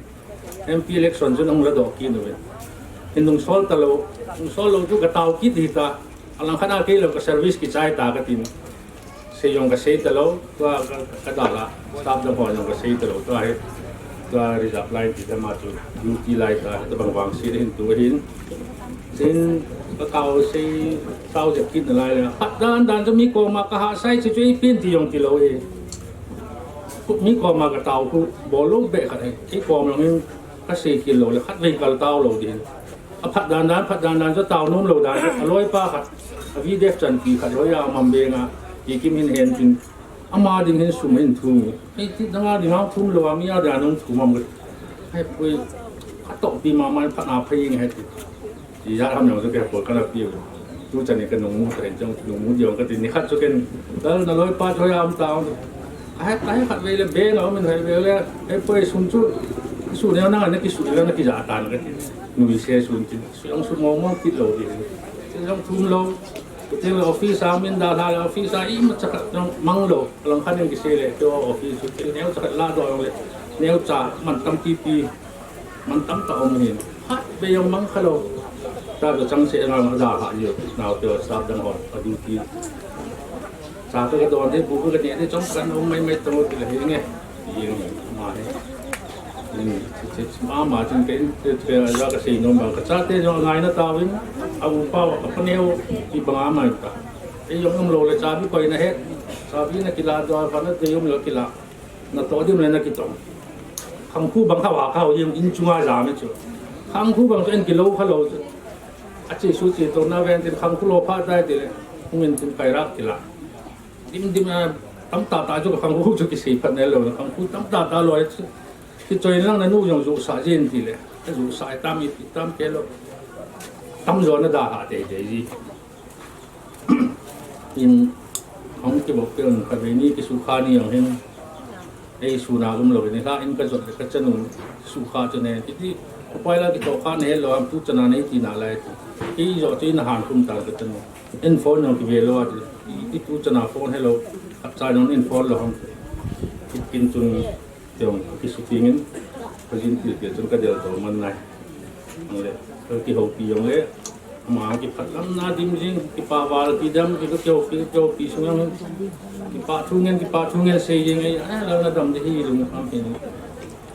M P election chun ahung la doh kit uve. Hin nung sol ta lo, nung sol lo chu ka tao kit hi ta. Alang khat a kei lo ka service kichai ta ka tin. Sei jong ka sei ta lo, tua ka, ka da la, staff dang ho jong ka sei ta lo, tua hi, tua reserve line ti ta ma chu, duty lai ta, ta bang bang sei hin tu hin. Sin ka kau sei, tao jep kit na lai le. Phat dan dan chu mi koma ka ha sai chu chu i pin ti jong ti lo e. Mi koma ka tao khu bol lou beh khat hi, kei kom jong in ka sei khel lou le, khat vei kal tao lou ding. A phat dan dan, phat dan dan chu tao nom lou dan, a loi pa khat, a V D F chanpi khat loi a mam beng a, Kikim hin hen tin, ama ding hin sum hin thum. Ei ti dang a ding a thum lou a, mi a dan hung thum am. Hei pui, a toh pi ma ma phat na phai ing hei ti. Ti ja ham jong chu kei pol ka la piu. Tu chan ni ka nung mu ta jong, nung mu jong ka ti ni khat chu ken. Dal na loi pa chu hoi am ta. Ka hei, ka hei khat vei le be na min hoi vei le. Hei poi sun chu. Su ne na na ki su le na ki ja ta na ka ti. Nui se sun ti. Su jong su mo mo kit lou ti. Ti jong thum lou. Ti le office a min da la le office a i ma cha ka jong mang lou. Lang khan ki se le. Ti office chu ti neo cha la do le. Neo cha man tam ti ti. Man tam ta om hin. Hat be jong mang kha lou. Ta ka chang se na da ha yo. Nau te staff dang ho. A duty. Cha ka don de bu ka ne de chong kan om mai mai to ti le hi nge. Hi nge. Ma he. Ni, ti, ti, ma, ma, tin ke, ti, ti, ja ka sei nom bang ka cha te jong ngai na ta win. A u pa, a pa neo, ti bang a mai ta. Ei jong um lou le chabi koi na he. Chabi na ki la do, va na te um lou ki la. Na to dim le na ki tong. Khang khu bang kha wa kha u jing in chunga ja me chu. Khang khu bang chu en ki lou kha lou chu. A che su che to na ven tin khang khu lou pha dai ti le. Hung in tin kai ra ki la. Dim dim a tam ta ta chu khang khu chu ki sei phat ne lou khang khu tam ta ta lou chu. Ki choi lang na nu jong ju sa jin ti le. Ju sa tam i tam ke lou. Tam jo na da ha te te ji. In hong kibol pe un kha ve ni ki su kha ni jong hin. Ei su na um lou ni la in ka jot le ka chanu su kha chu ne ti ti. Ko pai la ki to kha ne lo am tu chana nei ti na lai ti. Ei jo chu in han kum ta ka chanu. In phone jong ki ve lou a ti. Ti tu chana phone hello. Ap cha jong in phone lou ham. Ki kin chun Tiong, ki su tingin, ka jin til ke chun ka del to man nai. Ang le, ka ki ho pi jong le, ama ki phat lam na dim jing, ki pa val ki dam, ki ka ki ho pi, ki ho pi sung ang, ki pa thu ngen, ki pa thu ngen sei jing ai, ai, la na dam di hi lung kam hin.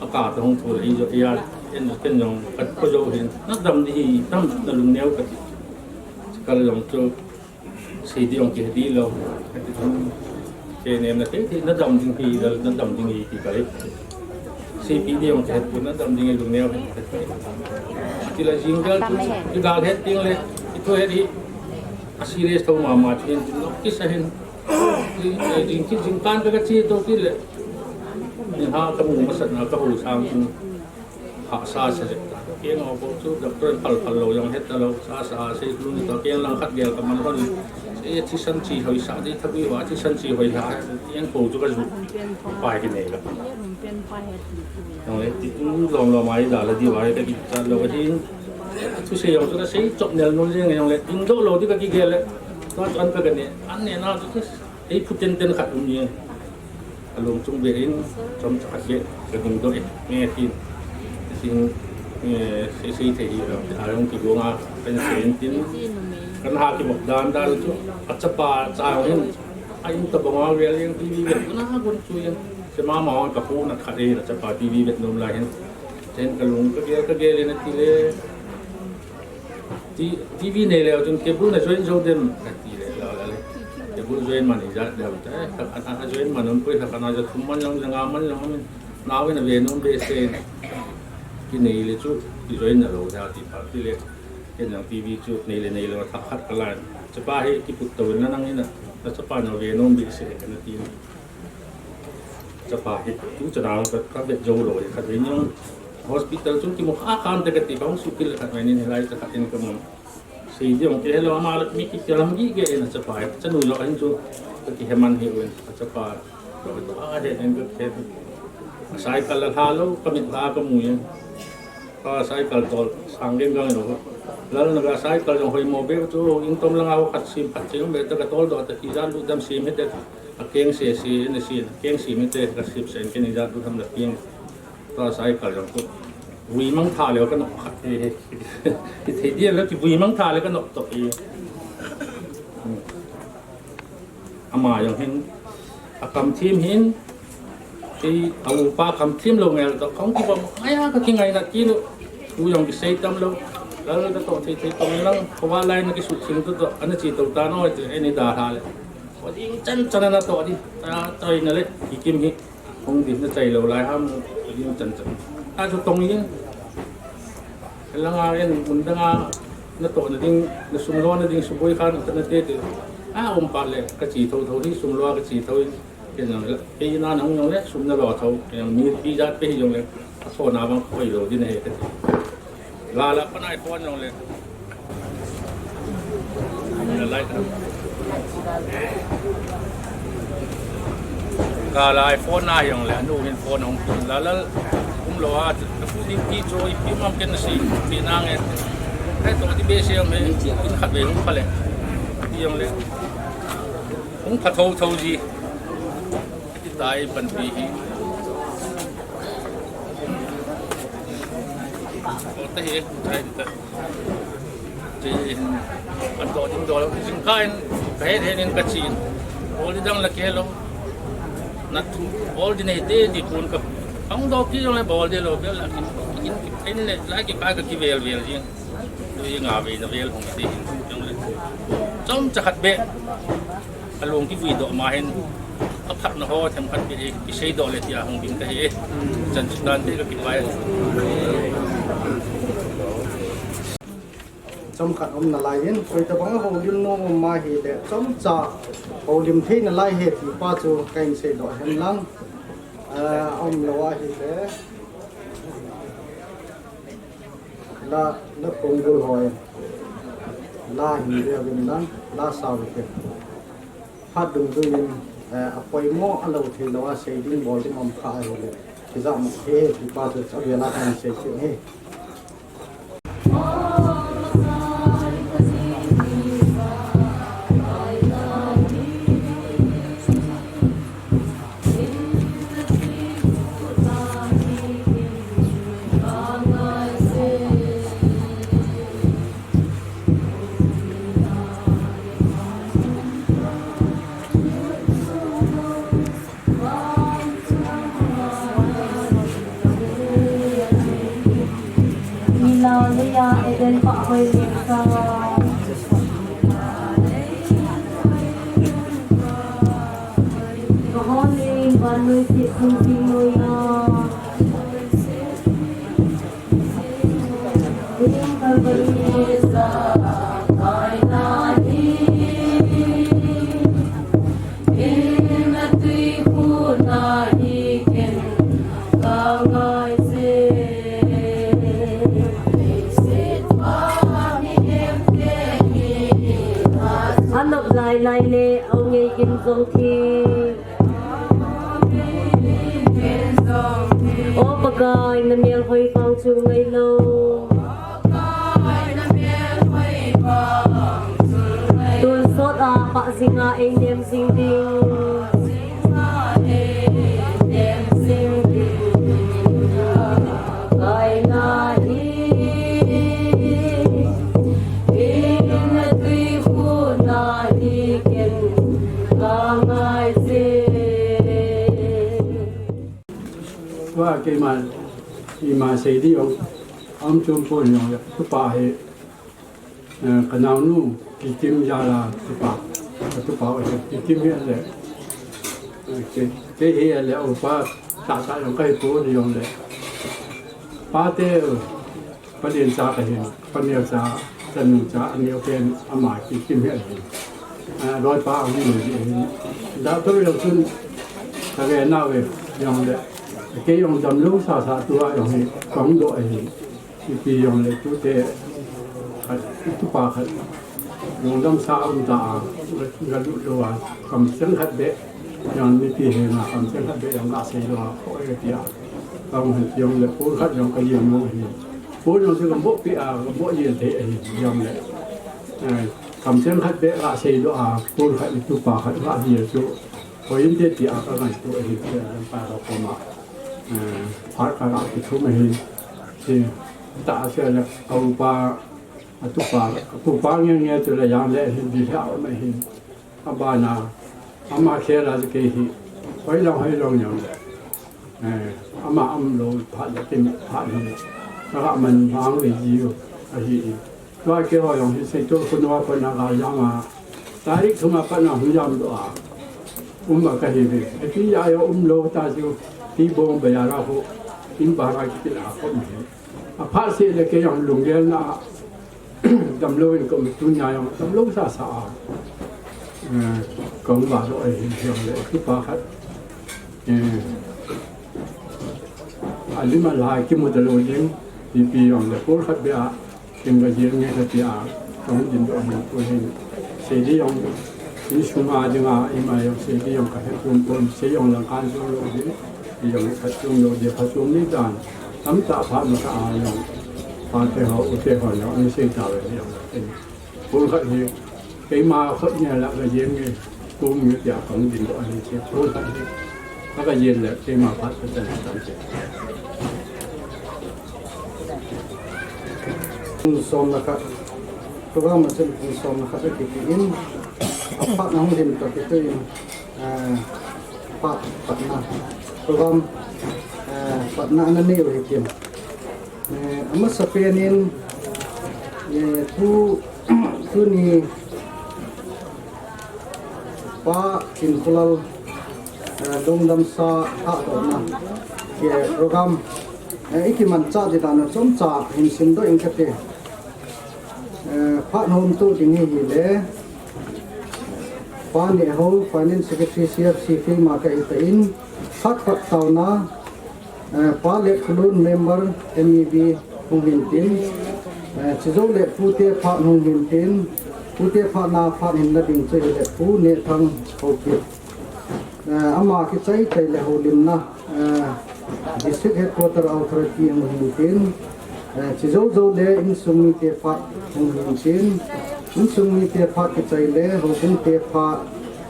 A ka ta hong thu le, i jo, i ya, en, ken jong, ka ko jo hin, na dam di hi, tam, na lung neo ka ti. Kal jong chu, sei ding jong kihe ding lou. Kei nem na thei thei na dam ding hi, na dam ding hi ti kal e. Sei pi ding jong kihe pon na dam ding hi lungneo. Ti la jing gal tu, ti gal het ding le, ti thu het hi. A serious tho mama chu hin, nok kisa hin. Jing, jing kit jing kan ka chi to ti le. Ni ha ka mu masat na ka ho sang. Hahsa sa jep ta. Keng a bou chu doctor in phal phal lou jong het ta lou, sa sa sei lung ta keng lang khat gel ka man hon. Sei thisan chi hoi sa di tha bui wa thisan chi hoi ha. Keng ko chu ka ju. Pai ki nei la. Jong le ti tu lom lom ai da la di wa ka ki cha lou ka hin. Tu sei jong chu ka sei chop nel nun jeng jong le. Ding do lou di ka ki gel le. Tu an ka ka ne. An ne na chu. Ei, phu tenten khat um jeng. A lung chung beh in, chomcha khat beh, ka ding doh e, nge tin. Tin, eh, sei sei thei hi, a lung kigong a, kan sei in tin. Kan ha kibok dan dan chu, a chapa cha hin, a in tabang a vel jeng, T V vet, na gon chu jeng. Sei mama ka pu na khat e, a chapa T V vet nom lai hin. Chen ka lung, ka gel, ka gel in a ti le. Ti-, T V nei leu chun cable na join jou dem, ka ti le, la, la, le. Cable join man ijat deu ta, eh, ka, ka, ka join man um poi, ka, ka na ja thum man jong, ja nga man jong, min. Nau in a ve nom behseh. Ki nei le chu, ki join na lou da ti pa, ti le. Ken jong T V chu, nei le, nei le, thak khat ka la. Chapa hi, ki put to na nang in a, chapa na ve nom behseh, ka na ti. Chapa hi, tu chana ka, ka vet jou lou, khat vei nung hospital chung kimu kha khan te kati ka hung sukil khat vei nin hilai cha khat in ka mu. Sei ding kei helou ama la mi ki kilam gi ge na chapa hi, chanu lo hin chu ka kihe man hi uen, chapa. Ka to a he en ka ke. Cycle la lha lou, ka mit la ka mu yen. Ka cycle tol, sang ding gang lo. Lal na ka cycle jong hoi mo be chu, in tom lang a ho khat sim khat sim be ta ka tol do ta ki jan lu dam sim he te. A keng se se, ne se, keng se mi te ka sip sen, kei ni ja tu tham la pieng. Tua cycle jong ko. Vui mang tha leo ka nok khat e. Ki thei dia leo ki vui mang tha leo ka nok to e. Ama jong hin. A kam thim hin. Kei a upa kam thim lo ngel to. Kong ki bom. Aya ka ki ngai na ki lo. U jong ki sei tam lo. Lal ka to thei thei tong lang. Ko va lai na ki su thing to to. Ana chi to ta no te. Ani da ha le. Ko ding chan chan na to di. Ta, ta ina le, ki kim hi. Hung di na chai lo lai ham, ko ding chan chan. A chu tong yin. Langa yin, mun danga, na to na ding, na sum lo na ding, suboi khan, na te te. A, um pa le, ka chi tho tho hi, sum lo ka chi tho yin. Ken jong le, ke na nang jong le, sum na lo tho, ke jong mi pi jat pe hi jong le, a tho na bang koi lo din he ka ti. Ga la pan iPhone jong le. Ga la iPhone na jong le, anu hin phone hong pin la la, um lo a, na pu ding pi cho, i pi mam ken si, pi na nge. Hai to ti be se jong le, in khat be hung pha le. Ti jong le. Hung pha tho tho ji. Ti tai pan pi hi. Ko ta he, tai ta. Ti hin, an to ding do lo, jing kha in, ka he he in ka chin. Bol di dang la ke lo. Na thu, bol di nei te di kun ka. Hung do ki lo le bol di lo, bel la kin, kin, kin le, la ki ka ka ki vel vel jing. Tu hi nga ve na vel hung ti hin, jong le. Chomcha khat be. A lung kivui doh ma hin, a phatna ho themkhat kisei doh le tia hung ding kahi. Chan chu tante ka kipai. Chomkhat um nalai hin, koitabang houlim nom um ahile, chomcha houlim thei nalai e ti pa chu kahin seidoh hen lang. Ah, um lou ahile. La, la kongbul hoi. La hin ve vin lang, la sao ve. Phat dungjuiyin, eh, apoimo alou thei lou a sei ding bol ding um kha ahile. Kijam thei e, ti pa chu avel a kahin sei kit e. Hallelujah, Eden pa hoi le sa. Vannoi thilthum thingnoiya. Anop lai lai le, au ngei gin jong thi. O Pakai, na mel hoi vang chu ngai lo. Tun sot a pah jing a ei nem jing ding. Tua keima, ima sei ding jong aum chom pon jong le, tupa hi, eh, ka naonu Kikim jal a tupa, ka tupa u hi Kikim hi le, eh, kei, kei hi le, upa tahtah jong kahi pon jong le, pate, Palen cha kahin, paneo cha, chanu cha, aneo pen ama Kikim hi ahin. A, loipa ahung loi ahin. Doctor jong chun kave nauve jong le. Kei jong damlou sasa tua jong hi kahung doh ahin. Ipi jong le tute khat, tupa khat. Lungdam sa um ta a, galut lou a, kamcheng khat beh, jong mipi henga kamcheng khat beh jong gasei lou a, koi kati a. Kahung hin jong le, pon khat jong kajil mo ahi. Pon jong chu kaboh pi a, kaboh jil thei ahi, jong le. Eh, kamcheng khat beh gasei lou a, pon khat le tupa khat gajil chu. Hoi inte ti a kangaito ahi, ti a lamkai ho koma. Eh, phat kaga kithum ahi. Ti, ta a se le, ka upa, Atupa, atupa nge nge tu le jong le hin di hia ma hin. Abana, ama khel a kei hi. Hoi long, hoi long jong le. Eh, ama um lou phat le kin phat hin. Ka ga man mang le ji u. Ahi. Tua keiho jong hi sei tu khun wa pa na ga jam a. Tarik thum a pa na hu jam doh a. Um ba kahi ve. Ati ya yo um lou ta ju. Ti bong ba ya ra ho. In ba ra ki la ko mi. Aphat seh le kei jong lunggel na damlou in ka um tunia jong damlou sasa a. Eh, ka um va doh ahi jong le tupa khat. Eh, alim alhai kimu talou ding, ipi jong le pol khat beh a, kin ka jil nge kati a, ka um din doh ahi pon hin. Sei ding jong, insung a dinga, ima jong sei ding jong kahe pon pon, sei jong lang kan jong lou ding. Jong khat chung lou ding, khat chung ni dan. Tamtah phat masa a jong. Pate ho, ute ho jong, ani sei tauve jong. Pon khat hi, keima khat ni la ka jil nge, tum nge tia kahung din doh ahi che. Pon khat hi, ka ka jil le, keima phat ka chan chan che. Kum som le khat, program a chun kum som le khat a kiti in, aphat na hung din toh kiti in. Eh, phat, patna. Program, eh, patna ana nei u hitin. Eh, amasapen in, eh, tu, tuni Pa Kinkholal, eh, lungdam sa thahdohna, eh, program, eh, i kimanchah ding dan a chomcha hin simdoh ing kate. Eh, phat hom tu ding hi hile, Pa Nehao, Finance Secretary, C F C keima kahi tan, phat pat taona, eh, Pa Letkholun, member, M E B, hung hin tin, eh, chujou le pute phat hung hin tin, pute phat na phat hin la ding chu hile Pu Nehthang Haokip. Eh, ama kichai chai le houlimna, eh, District Headquarter Authority hung hin tin, eh, chujou jou le insung mite phat hung hin tin, insung mite phat kichai le houbung te phat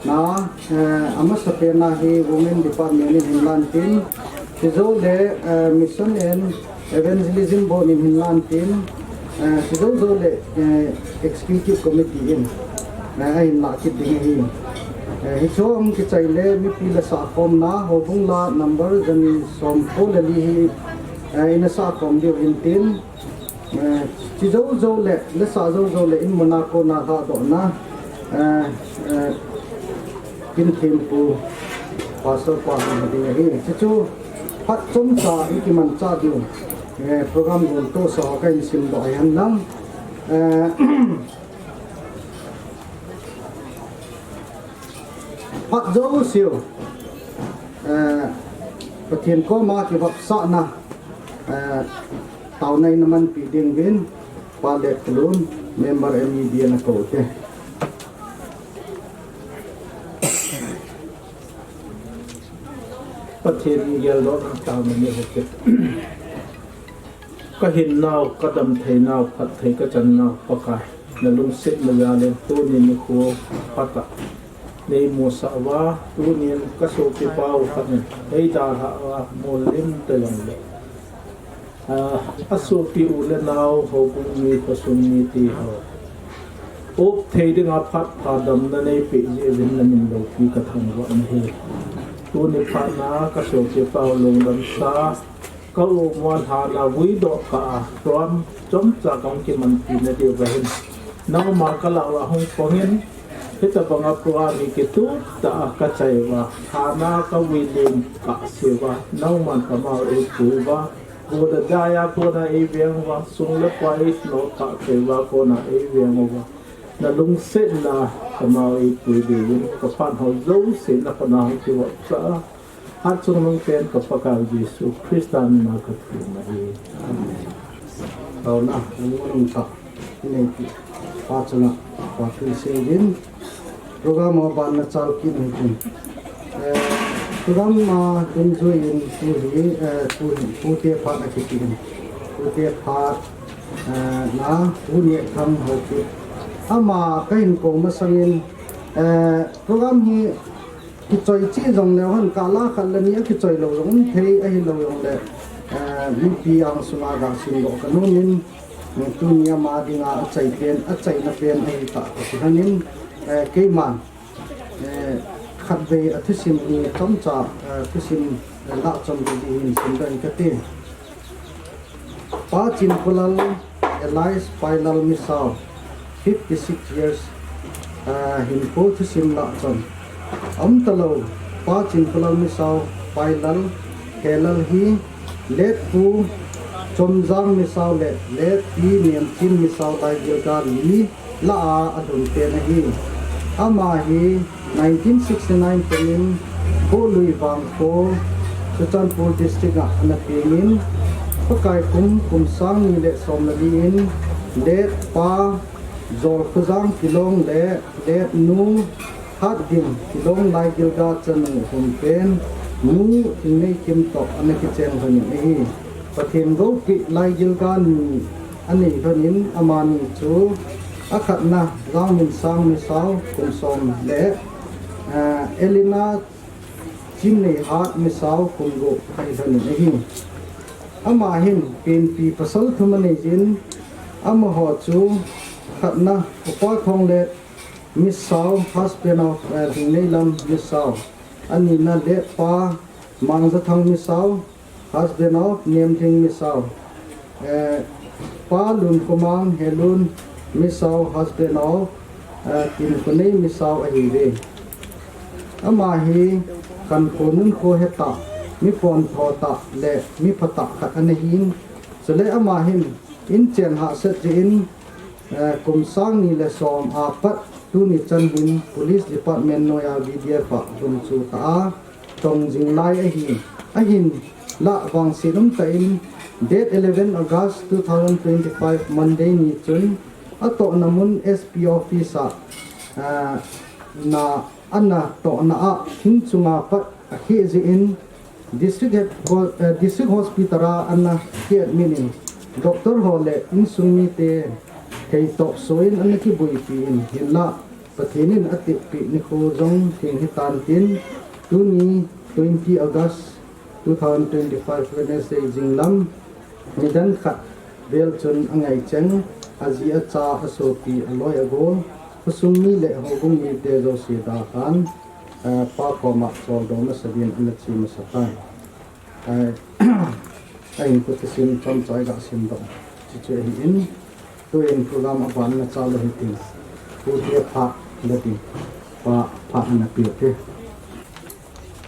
na, eh, amasapen a hi Women Department in hin lan tin, chujou le, eh, Mission and Evangelism Board in hin lan tin, eh, chujou jou le, eh, Executive Committee in, eh, ahin lah kit ding ahi. Eh, hichu hung kichai le mipi la sahkhomna, houbung la number jani somko le li hi, eh, ina sahkhom diu hin tin, eh, chujou jou le, la sah jou jou le in muna kona thahdohna, eh, eh, Kin Thempu, Pastor pa hi ding ahi. Chuchu phat chomcha i kimancha diu. Eh, program gon tohsa ho kahin simdoh ahi henlang. Eh, phat jouseu, eh, Pathen koma kivopsahna, eh, taona in namanpi ding uvin, Pa Lekhalun, member M E B ana kou te. Pathen geldohna taona nei u hite. Ka hinnau, ka damtheinau, phatthei ka channau, Pakai, na lungsetna jal in tuni nikho phatah nei musah uva, tunin ka sopipau khat in ei dalhah uva, mollim tah jongle, ah, a sopi u le nau, houbung mi, khosung mite ho, up thei dinga phat pha damna nei peh jeh uvin na min loupi ka thangvah in ahi. Tuni phatna ka sopipau lungdamsa, ka u mualhana vuidoh kah a program chomcha kahung kimanpi na diuva hin, nangma ka lah uva hung pang in, hitobanga program hi kitup tah a ka chai uva, thana ka vuilen kahseuva, nangman kamau eipui uva, godadai a kona eiveng uva, sum le pai eisondoh kah thei uva kona eiveng uva, na lungsetna kamau eipui diuvin, ka phat ho jouse na khut a hung kivopsah a, Hatchungnung pen ka Pakaiu Jesu Christa mina ka thum ahi. Amen. Taona, nangma nungsa, inei pi, Pa chunga, Pa thilse din, program a ban na chal kit in tin. Eh, program a dungjuiyin tu hi, eh, tu hi, tute phat a kiti in. Tute phat, eh, na, tu ni thang ho ki. Ama kahin kou masangin, eh, program hi, Kichoi cheh jongleu hen, kala khat le ni a kichoi lou jong um thei ahilou jongle, eh, mipi angsunga ga simdoh ka nom in, eh, tunia ama dinga achai pen, achaina pen ahi tah kati lhonin, eh, keiman, eh, khatvei a thusim ni chomcha, eh, thusim, eh, lah chom kati hin simdoh in kati. Pa Chinkholal alias Pailal Misao, fifty six years, ah, hinkho thusim lah chom. Aum talou, Pa Chinkholal Misao, Pailal, Helal hi, Late Pu Chomjang Misao le Late Pi Nemchin Misao laigilgal li lah a alhun pen ahi. Ama hi nineteen sixty-nine pen in Kohlui Vangkho, Churachandpur District a ana peng in, Pakai kum, kum sang ni le som le li in, Late Pa Jolkhojang Kilong le Late Nu Hatdim Kilong laigilgal chanu hung pen, Nu Thingneikim toh ana kicheng lhonin ahi. Pathen goupi laigilgal ni anei lhonin, amani chu akhatna Jangminsang Misao kum som le, eh, Elena Chinneihat Misao kum gup ahi lhonin ahi. Ama hin penpi pasal thum anei jin, amaho chu khatna Upa Khonglate Misao, husband of, eh, Lhingneilam Misao, anina Late Pa Mangjathang Misao, husband of Nemlhing Misao, eh, Pa Lunkhomang Helun Misao, husband of, eh, Tinkhonei Misao ahiuve. Ama hi khankho nunkho hetah, mi pontho tah le mi phatah khat ana hin, chule ama hin inchen hahsat jeh in, eh, kum sang ni le som a pat tuni chan hin Police Department noiya V D F a lhung chu tah a, chong jing lai ahi. Ahinlah vangset umtah in date eleven August two thousand twenty-five Monday ni chun atohna mun S P office a, ah, na, ana tohna a thing chunga pat akheh jeh in District Head-, eh, District Hospital a ana kiadmit in, doctor ho le insung mite theitop soh in ana kibuipi in, hinlah Pathen in atepeh nikho jong theng hitan tin, tuni twenty August two thousand twenty-five Wednesday jinglam, nidan khat vel chun angaicheng, aji acha, asopi, aloi agol, khosung mi le houbung mite jouse dalhan, eh, Pa koma choldo masa din ana che masa tai. Eh, ahin kut thusim chomcha iga simdoh chu chu ahin, tuin program aban na chal u hitin, tute phat le ding, Pa phat ana peh u hite.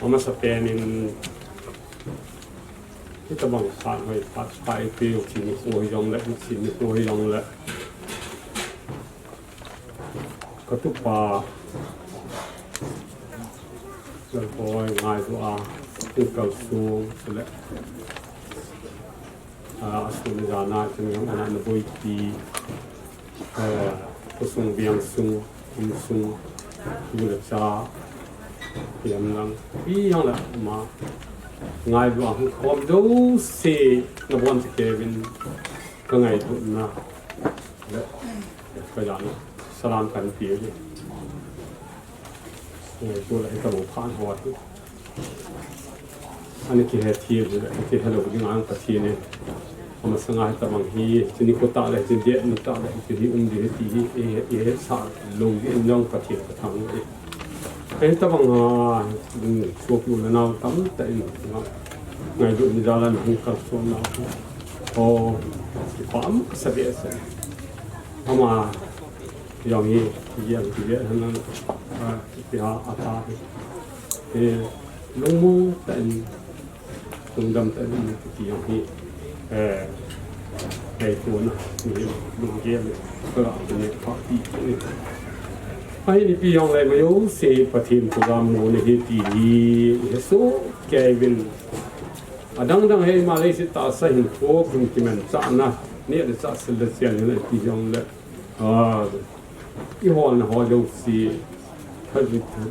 Amasapen in, hitabang phat hoi, phat pha eipeu, chini hoi jong le, chini hoi jong le. Katupa, Lalboi, ngai du a, tu kal sung, le. Ah, asun jana, chun jong ana na boipi, eh, khosung biang sung, um sung, bu le cha, hiam lang, pi jong le ma, ngai du a hung khom jouse, nabon che kei uvin, ka ngaituna, le, ka jana, salam kahin pe uve. Ngaito le, hitabang phat hoi. Ana kihethem le, kihelou ding a Pathen in. Amasanga hitabang hi, chini kho tah le, chini det ni tah le, chini um ding hi ti hi, i, i hetsah lou ding in jong Pathen kathangvah e. Hitabang a, um, sopi u le nao tamtah in, nga, ngailutna jal a hung kalson nau. O, kipah masa behseh. Ama, jong hi, jong hi, jong hi, a, Ipi ham ati, eh, lungmong tah in, lungdam tah in, ti jong hi, eh, ngaituna, mi lunggel, ka ga ne pha ti ni. Ahin ipi jong le, ama jouse Pathen program mu na hi ti hi, i hesoh kei uvin. Adang dang hi, ama leiset tahsa hinkho, kum kimanchahna, neh le chah sil le chian hi le, ti jong le, a, i holna ho jouse, tha, tha,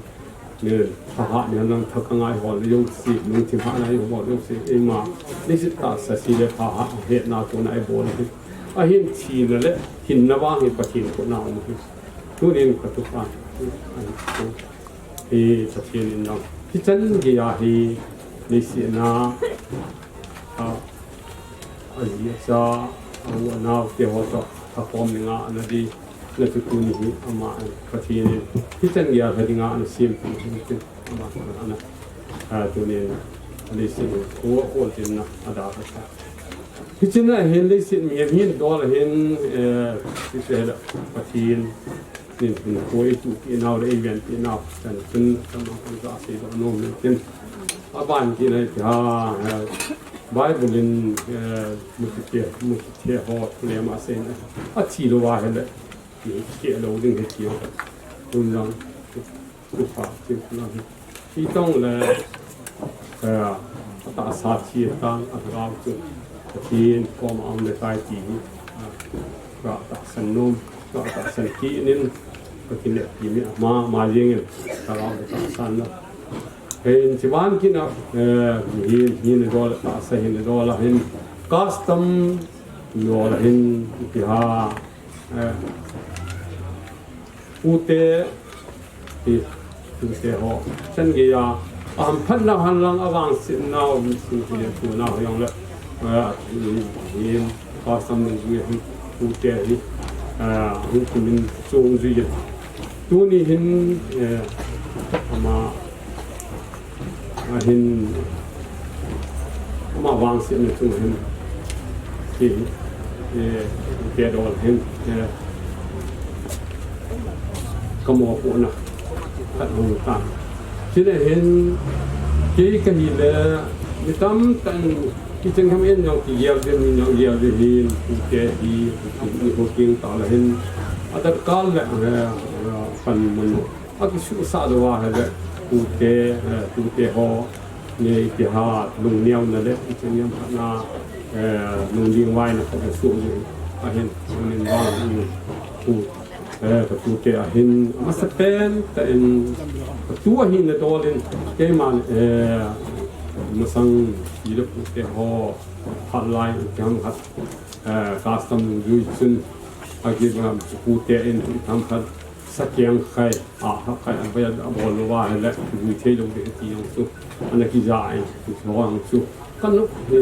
ne, thahat ni lang tha ka ngai hol jouse, lungthim hatna i hol jouse, eima, leiset tahsa se le phahat, hetna kona i bol hi. Ahin thina le, hinna vang hi Pathen khut na um hi. Tunin ka tupa, ahi, tu, hi Pathen in jong. Hichan geiya hi, leiset na, a, aji acha, a u a nao te ho toh, thakhom ni nga ana di, na chu tuni hi, ama, Pathen in, hichan geiya lha dinga ana sempi hi, tin, ama, ana, a, tunin, leiset u, u, u, tin na, ada ka ta. Hichan a hin leiset mihem hin dol a hin, eh, hiche hi Pathen, Nin, nin, koi tu ki nau le, i ven ki nau, chan chun, chan mang kan sa si do no mi tin. A ban ki nai ti ha, eh, Bible in, eh, mu ti te, mu ti te ho, le ma se na. A thi lou va he le, ki, ki lou ding he ki ho. Tun lang, tu pa, ti lang. Hitong le, eh, atahsa thi tang, athagau chu, Pathen koma um le tai ti hi, eh, ka tahsan nom, ka tahsan kit in, ka kineppi mi ama, ama jeng in, athagau le tahsan na. Hin chiban kina, eh, hin, hin dol, tahsa hin dol, hin custom dol, hin ipi ham, eh, Pute, hi, pute ho. Chan geiya, a hamphatna hen lang avangsetnau, mi sung hi, tunau jong le, eh, hi, hi, custom dungjuiya hin, pute hi, eh, hung kumin chongjui in. Tuni hin, eh, ama, Ahin, ama vangsetna chung hin, hi, eh, pute dol hin, eh, ka mopohna khat hung tan. Chule hin, kei kahi le, mi tamtah in, kichen kham in jong kigel ding, mi jong gel ding hin, pute hi, ni ho king ta le hin, adat kal le, eh, pan mun. Akisuhsah lou a hile, tute, eh, tute ho, nei ipi ham, lungneona le, ipi niam khat na, eh, lungding vaina khat na suh jing. Ahin, lungding vang, tu, eh, ka tute ahin, amasapen, tah in, ka tu ahin na dol in, keiman, eh, masang, ile pute ho, phat lai, ipi ham khat, eh, custom jui chun, akiba, pute in, ipi ham khat, Sakiang khai, a, ha khai, a, baya, a bol lou va, hele, gui thei lou ding ti jong chu. Ana kija in, chu jong chu. Ka nop, he,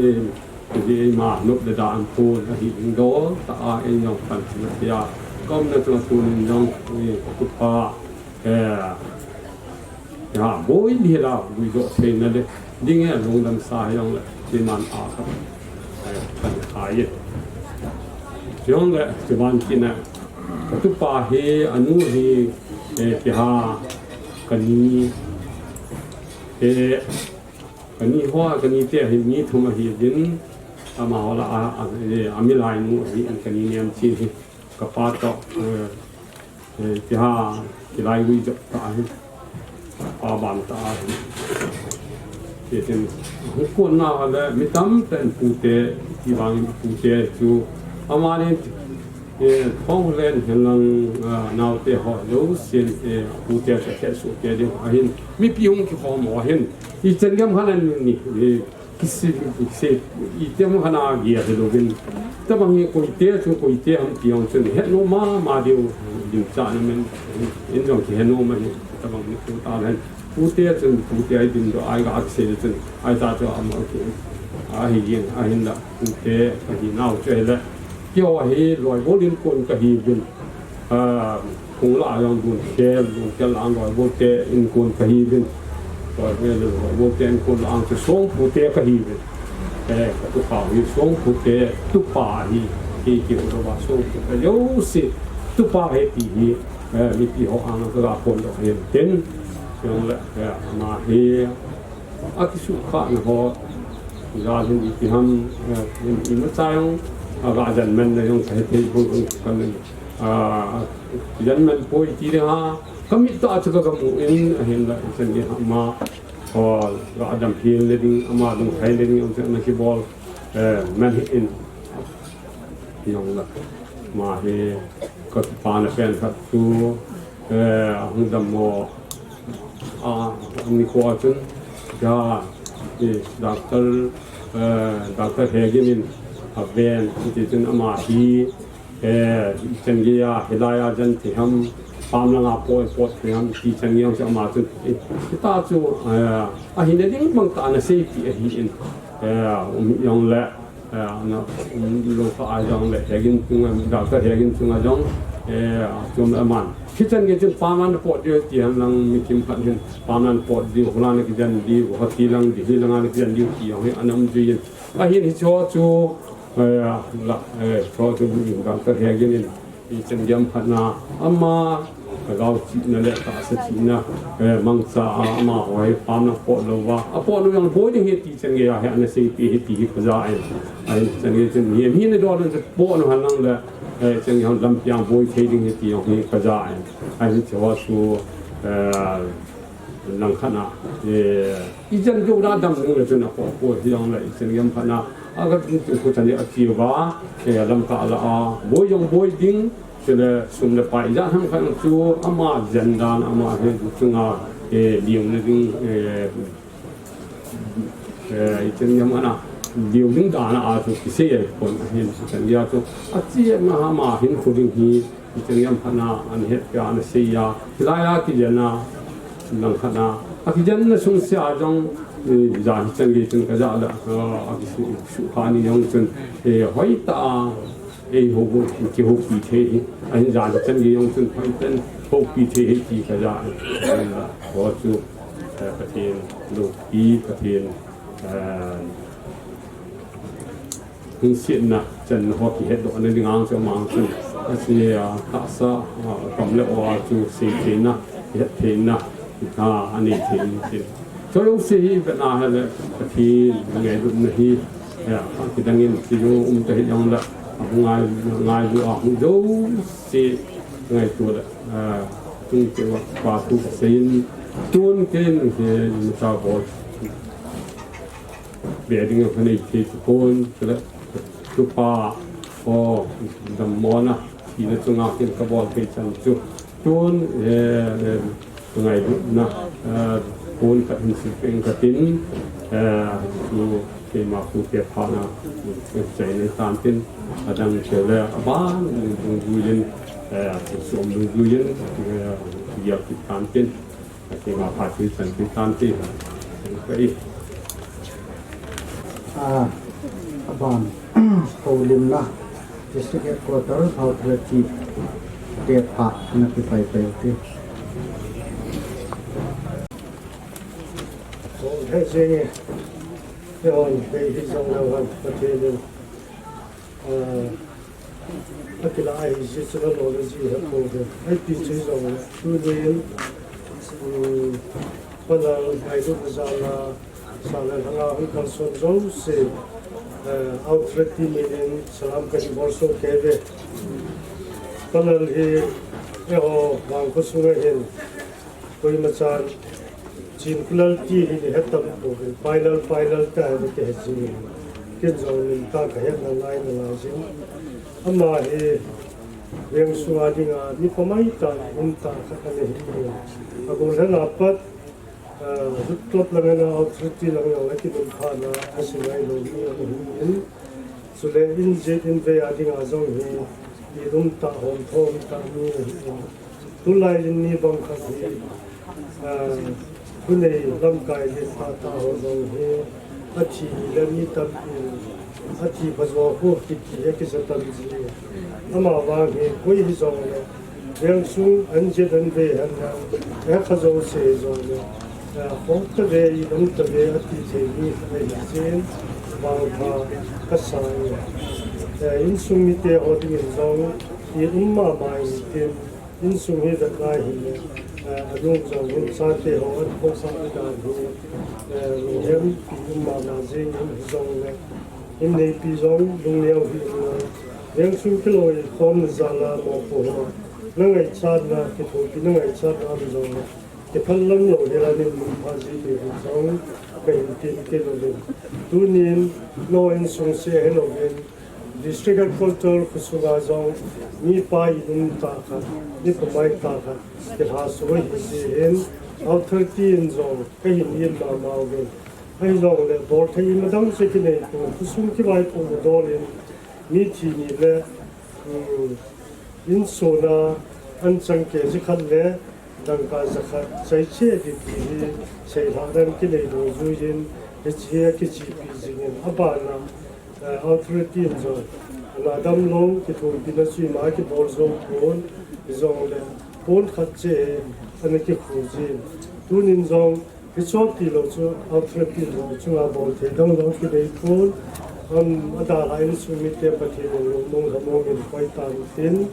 he, ma, nop le da an pon, ahi, dol, ta a, e, jong, kan, chi, na, tia. Kom na, chu, tu, nin, jong, e, tu, pa, e, Ya, boi ni la, boi jo thei na le, ding e, lungdam sa jong le, ti man a kha, eh, kan khai e. Jong le, ti man kina, ka tupa hi, anu hi, eh, ti ha, ka ni, Eh, kani ho, kani te hi mi thum ahi din, amaho lah a, a, eh, amilai nu ahi in kani nem chin hi, kapa toh, eh, eh, kiha, kilai gui jop ta hi, pa ban ta hi. Ke tin, hung kon na le, mi tamtah in pute, ti vang pute chu, amani, eh, Thonglen hen lang, ah, naote ho, jousen, eh, pute sa khe su ke ding, ahin, mipi hung kikhom ho hin, ichan gam halan ni, ni, kisi, kisi, ite mo hana gia hi lovin. Tabang hi koite chu koite ham ti jong chun, het nom mama diu, din cha na men, in jong kihet nom ahi, tabang ni tu ta len. Pute chun, pute ai din do, ai ga kisi chun, ai ta chu am, okay. Ahi jeng, ahin la, pute, kahi nau chu ahi le. Keiho hi, loi bol in kon kahi bin. Ah, kong la jong dun khel, dun khel la loi bol te in kon kahi bin. Loi bol, loi bol te in kon la ang chu song pute kahi bin. Eh, ka tupa hi song pute, tupa hi, ki ki ro ba song pute. Jouse, tupa hi ti hi, eh, mipi ho ang ka ga kon do hin tin. Jong le, eh, ama hi, akisu kha na ho, jal hin iti ham, eh, hin ima cha jong, aga jan men na jong kahe thei bang bang kan ni. Ah, jan men poi ti le ha, kamit ta chu ka kamu in, ahin la, ichan ni ha ma, o, ga dam hil le ding, ama dong khai le ding, um, na kibol, eh, men hi in, jong la, ama hi, ka pa na pen khat chu, eh, hung dam mo, a, ni ko chun, ya, eh, doctor, eh, doctor Hegin in, aven, ti chun ama hi, eh, chen ge ya, hilai a jan ti ham, pam langa poi pot ti ham, ti chen ge jong chu ama chun, eh, kita chu, eh, ahi na ding bang ta na sei ti ahi in, eh, um, jong le, eh, na, um, lo kha a jong le, Hegin chunga, doctor Hegin chunga jong, eh, chun aman. Kitchen ge chun pam langa pot diu ti ham lang mi kim khat hin, pam langa pot diu, hula na kijan diu, hoti lang, Delhi langa na kijan diu ti jong hi ana um jui in. Ahin hicho chu, eh, la, eh, cho chu doctor Hegin in, ichan gam khat na, ama, ka gao chihna le, ka sa chihna, eh, mangcha a, amaho hi pam langa pot lou va. A pot lou jong boi ding hi ti chan ge a hi ana sei pi hi ti hi ka ja in. Ahin chan ge chun hi, hi na do na pot lou han lang le, eh, chan ge lampi a boi thei ding hi ti jong hi ka ja in. Ahin chu ho chu, eh, lang khat na, eh, ichan geu na dam nung le chun a ko ko hi jong le ichan gam khat na, a ka tu khu chan le a chi va, eh, lam ka la a, boi jong boi ding, chule sum le pai ijat ham khat chu, ama jen dan, ama hi chunga, eh, liu na ding, eh, eh, ichan gam khat na, liu ding dan a chu kisei a kon ahin, ichan geu chu, a chi ma ha ma hin khu ding hi, Ichan gam khat na, ana het pia, ana sei a. Hilai a kijen a, lang khat na. A kijen na sung sia jong, eh, ja hi chan ge chun ka ja la, ah, a kisu, su kha ni jong chun, eh, hoi ta a, eh, ho bo, ki ho pi the hi. Ahin ja hi chan ge jong chun, hoi ten ho pi the hi ti ka ja. Ho chu, eh, Pathen, lo pi, Pathen, eh, Hung siatna chan ho kihetdohna ding ang chu mang chu. Asi a, tahsa, a, kam le o a chu sei theina, het theina, a, anei thei in tin. Chu jouse hi vetna hile, Pathen ngailutna hi, a, kidang in chu um ta hi jong le, a, hung ngai, ngailu a hung jouse ngaito le, a, tung te wa pa tu sei in, tun ken he ni ta bol. Be ding a ka nei thei chu kon, chule, tupa, o, dammona, thina chunga ken ka bol thei chan chu. Tun, eh, eh, ngailutna, eh, kon ka hin sei peng ka tin, eh, chu keima pute pha na, eh, chai nei tan tin, adang chule, aban, dungjuiyin, eh, som dungjuiyin, eh, yal kit tan tin. Ka keima pha chu chan chu tan te. Ka i. A, aban, houlimna, District Headquarter, Bhaothar Chief te pha na kipai pai te. Hei, hei, hei, jong le, Pathen in, a, Akila ahi, Jesu na lo le ji he ko de. Ai pi chu jong le. Tunin, um, Panal, Aidut Zala, Salal Hanga, Hung Kalson Jose, eh, Authority minin salam kahin bolsoh kei uve. Panal hi, eiho, Vangkho sunga hin, koima chan, Chin Kulal ti hi ni hetam pouvin, Pailal, Pailal ta hi kihe jingin, ken jong min ta kahet nalai nalai jing. Ama hi, Veng sunga dinga, mi pamai tah, um tah khat ana hi. Agol hela pat, ah, Youth Club lang ana Authority lang ana kidon phat na, asingai lou mi ana hi in. Chule in jet in vei a dinga jong hi, i um tah hom thom tah mi ana hi in. Tulai in mi bang khat hi, ah, Khonei lamkai le pha ta ho jong hi, athi le mi tampin, athi pha jo khu kiti a kisa tam ji. Ama vang hi, koi hijongle, veng sung an jet an vei hen lang, eh, kha jouse hijongle, eh, khoh tave, i um tave, ati thei mi khat ahi jeh in, vangpha kasa e. Eh, insung mite ho dingin jong, i um mama in tin, Insung hi vet lai hile, eh, anung jong hin chate ho an khohsah dan hi, eh, lunghem pi um mama jing in hijongle, inneipi jong lungneo hi um ngai. Veng sung kiloi khomna jal a mopo ho, na ngaichatna, kithopi na ngaichatna um jongle, kiphal lam lou hel a nin mun pha ji ti hi jong kahin tin kit uvin. Tunin, no insung seh hilouvin, District Headquarter khosunga jong, mipa i um tah khat, mi pamai tah khat, kilhaso ahi jeh in, Authority in jong, kahin it mama uvin. Ahijongle, bolthei imadang chu kinei pon, khosung kivaipohna dol in, mithi ni le, um, insung a, an chang kg khat le, dangka jakhat, chaicheh ding ti hi, seilhah dan kinei lou jui in, hiche hi akichepi jing in, abana, eh, Authority in jong, ana damlou, kithopi na chu ima kibol jou pon, hijongle, pon khat cheh, ana kikhu jin. Tunin jong, hiche tilou chu, Authority in jong, chunga bolthei dang jong kinei pon, am, adalha insung mite Pathen in lungmong lhamong in koi tan tin,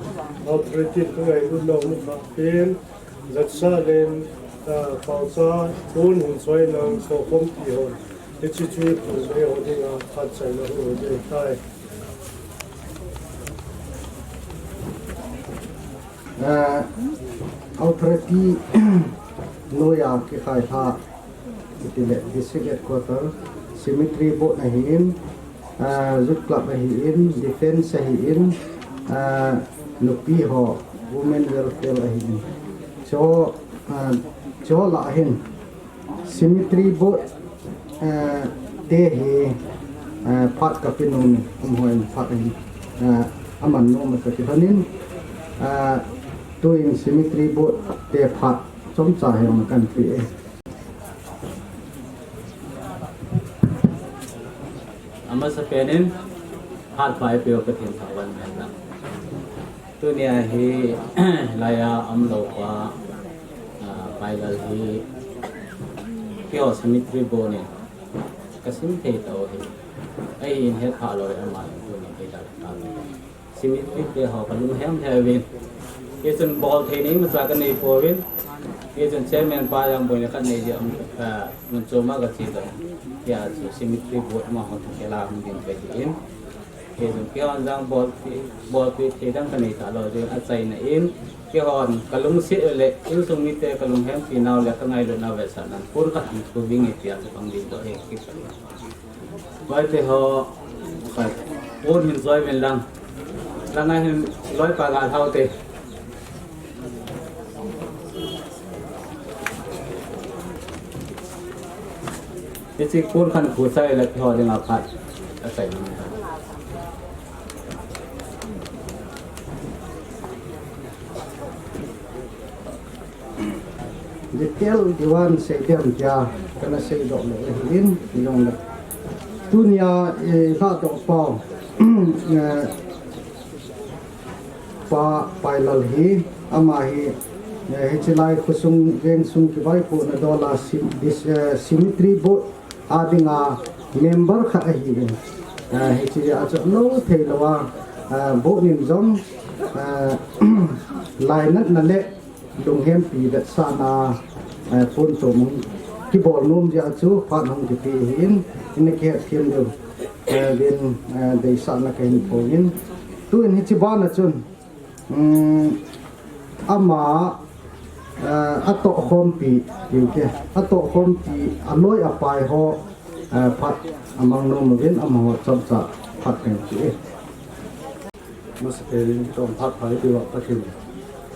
Authority in kangailutna um kha pen, Jatsa len, ah, paocha, pon hin choi nang, sokhompi hon. Hiche chu i pun joi ho dinga, phat chaina hu jeh tai. Ah, Authority noiya kikhai lha, itile, District Headquarter, Cemetery Board ahin, ah, Youth Club ahin, Defence ahin, ah, nupi ho, Women Welfare ahin. Cho, ah, cho la ahin. Cemetery Board, ah, te hi, ah, phat kape nom, um hoi phat ahin. Ah, aman nom kati lhonin, ah, tuin Cemetery Board te phat chomcha hi um kan pe e. Amasapen in, phat pha eipeu Pathen thangvah in umhen lang. Tunia hi, laiya umlou pa, ah, Pailal hi, keiho cemetery board in, kasim thei tau hi. Ahin hetphah lou ama in tuni hi da ta. Cemetery te ho kalunghem lheh uvin. Hichun bolthei nei imacha kanei pouvin. Hichun chairman pa jong boina kanei jeh um, ah, mun choma kache doh. Hia chu cemetery board amaho thukela hung ding kahi in. Hichun keihon jong bolpi, bolpi thei dang kanei talou jeh in achaina in. Keihon kalungset u le, insung mite kalunghem pi nau le kangailutna vetsahnan. Pon khat hin thu vinge tia chu kang ding doh e, kikal. Loite ho, pon hin choi uvin lang. Langa hin loipa ngal hao te. Hiche pon khankhu chai le keiho dinga phat achai. Detail diuva sei diam tia kana seidoh lou ahin, hijongle. Tunia, eh, lhadoh pau, eh, pa Pailal hi, ama hi, eh, hiche lai khosung, veng sung kivaipohna dol a cem-, dis-, eh, cemetery board a dinga member khat ahin. Eh, hiche a chu lou thei lou a, eh, board in jong, eh, lainatna le lunghempi vetsahna, eh, pon chom Kibol nom jeh a chu phat hung kipe ahin, ina kihet them diu, eh, din, eh, deisahna kahin phong in. Tuin hiche bana chun, um, ama, eh, atohkhompi, atiuve, atohkhompi, aloi apai ho, eh, phat amang nom uvin, amaho chomcha phat kahin pe e. Masapen in chom phat pha iti uva Pathen,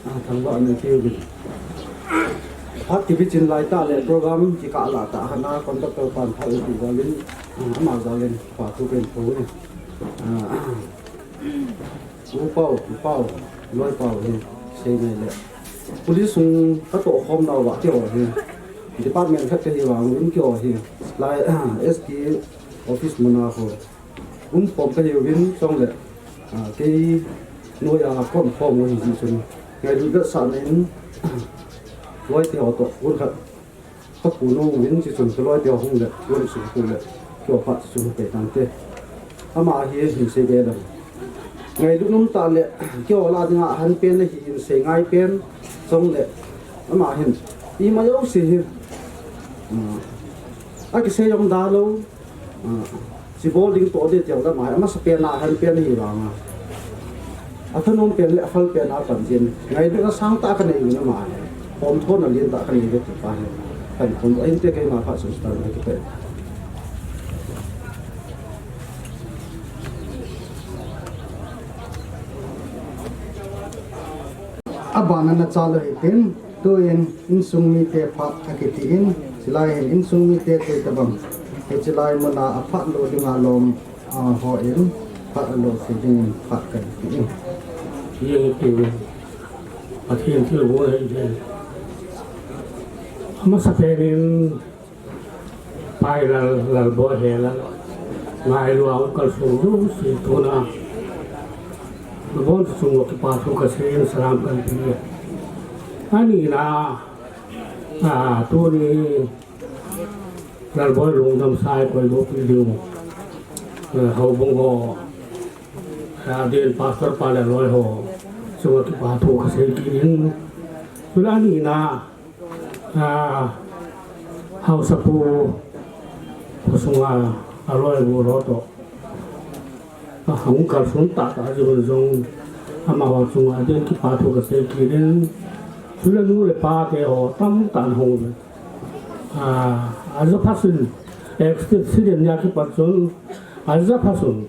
ah, thangvah in eipe uvin. Phat kipe chin lai tah le program kikah lah tah khat a conductor pan phat eipeh jal in, ah, ama jal in kipa thu kahin phong e. Ah, U Pau, U Pau, Loi Pau hi, sei ngai le. Police sung katohkhom nauva keiho hi, department khat kahi vangin keiho hi, lai, S P office muna ho umkhom kahiuvin, chule, ah, kei noiya kaumkhom u ahi jeh chun, ngailut vetsahna in, loite ho toh, hun khat kapu nom uvin, chuchun kaloite ho hung le, hun sung pu le, keiho phat chu hung pe tante. Ama hi hin sei be dam. Ngailut nom tah le, keiho lah dinga ahan pen ahin sei ngai pen, chule, ama hin, ima jouse hin, ah, akisei jong dalou, ah, chibol ding toh ding tia ama hi, amasapen a ahan pen ahi vanga, athanom pen le aphal pen a pan jin, ngailutna sangtah kanei uvin ama hi, khomthona lentah kanei uve ti pa hi, kahin phong in te, keima phat chu start kahin pe. Abana nacha lou hitin, tuin insung mite phat akiti in, chulai hin insung mite koi tabang, hiche lai muna aphat lou dinga lom, ah, hon phat alosei dingin phat kahin pe in. Pathen thilgon ahi. Amasapen in Pai Lal, Lalboi Helal, Ngailua hung kalson jouse tuna, nabonchauva chunga kipa thu kasei in salam kahin pe e. Anina, ah, tuni Lalboi lungdam sai koi loupi diu, eh, houbung ho, eh, adin pastor pa le loi ho chunga kipa thu kasei kit in. Chule anina, ah, haosapu khosunga aloi agol ho toh, ah, hung kalson tahtah jeh un jong, amaho chunga adin kipa thu kasei kit in. Chule nu le pa teho tamtah ana hung uve. Ah, aja phasun, accident nia kipat chun, aja phasun,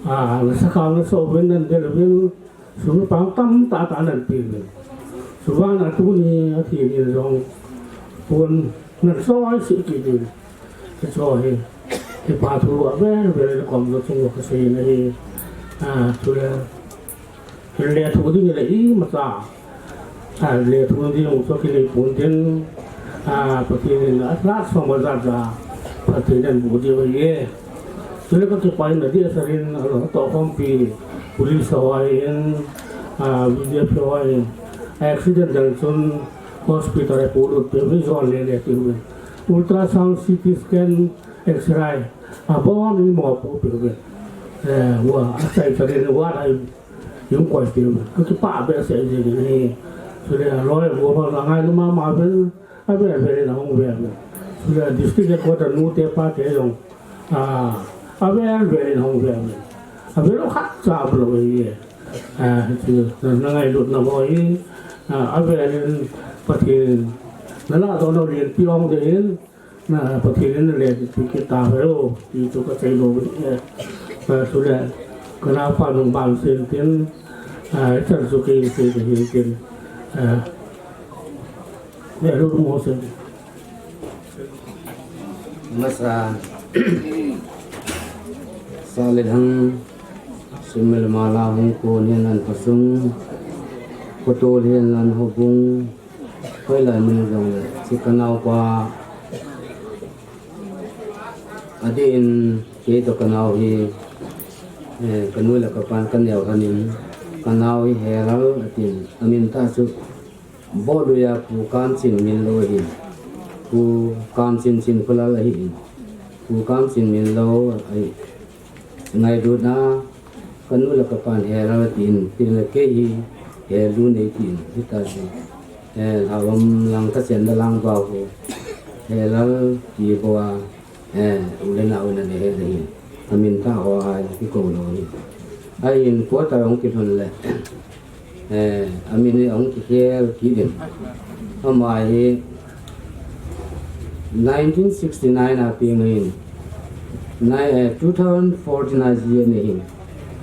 ah, nasakao naso uvin, nadel uvin, sum le pai tamtah tah nahin pe uvin. Chubana tuni athi in jong, pon nahin soi sih kit uvin. Hiche hi, kipa thu avel vel in kom jo chunga kasei in ahi. Ah, chule, hin lethuh ding le imacha, ah, lethuh ding jong chu kinei pon tin, ah, Pathen in alhahsam ajat ja, Pathen in boh diu ahi e. Chule kakipah in adehset in, atohkhompi, police ho ahin, ah, V D F ho ahin, accident dang chun hospital a eipuilut peh uvin, jon lele peh uvin. Ultrasound, C T scan, X-ray, abon in mo pu peh uvin. Eh, hua, achai charin hua dai, hung koi peh uvin. Kakipah behseh jeng in ahi. Chule aloi agol ho jong angailu mama uvin, avel vel in ahung uve. Chule district headquarter nu te pa te jong, ah, avel vel in ahung uve. Avel u khatcha aum lou ahi. Ah, hiche nangailutna bou hi, ah, avel in Pathen in nalah doh nau lenpi ong ding in, na Pathen in nalen pi kit tauhen, ti chu kasei nom e. Ah, chule, kanaopa nung ban sen tin, ah, ichan chu kei sei kahi tin, ah, le lu mo sen. Masa, sa le lhang, sum le mala hung kon hihen lang khosung, khotol hihen lang houbung, hoilai mun jong le, hiche kanaopa, adeh in kei toh kanao hi, eh, kanu le kapan kaneo lhon in, kanao hi Helal atin, amin tah chu, Bolui a Pu Kamchin Minlo ahin, Pu Kamchin Chinkholal ahin, Pu Kamchin Minlo ahi. Ngailutna, kanu le kapan Helal atin, tin le kei hi Helu nei tin, hita chu, eh, Lhagam lang kachen da lang bau ho. Helal ti bou a, eh, u le nau in ana het ahi. Amin tah ho a kikou lou ahi. Ahin quarter ahung kilhun le, eh, amin hi ahung kikhel kit in. Ama hi nineteen sixty-nine a peng ahin. Nai-, eh, two thousand fourteen a ji ana hin.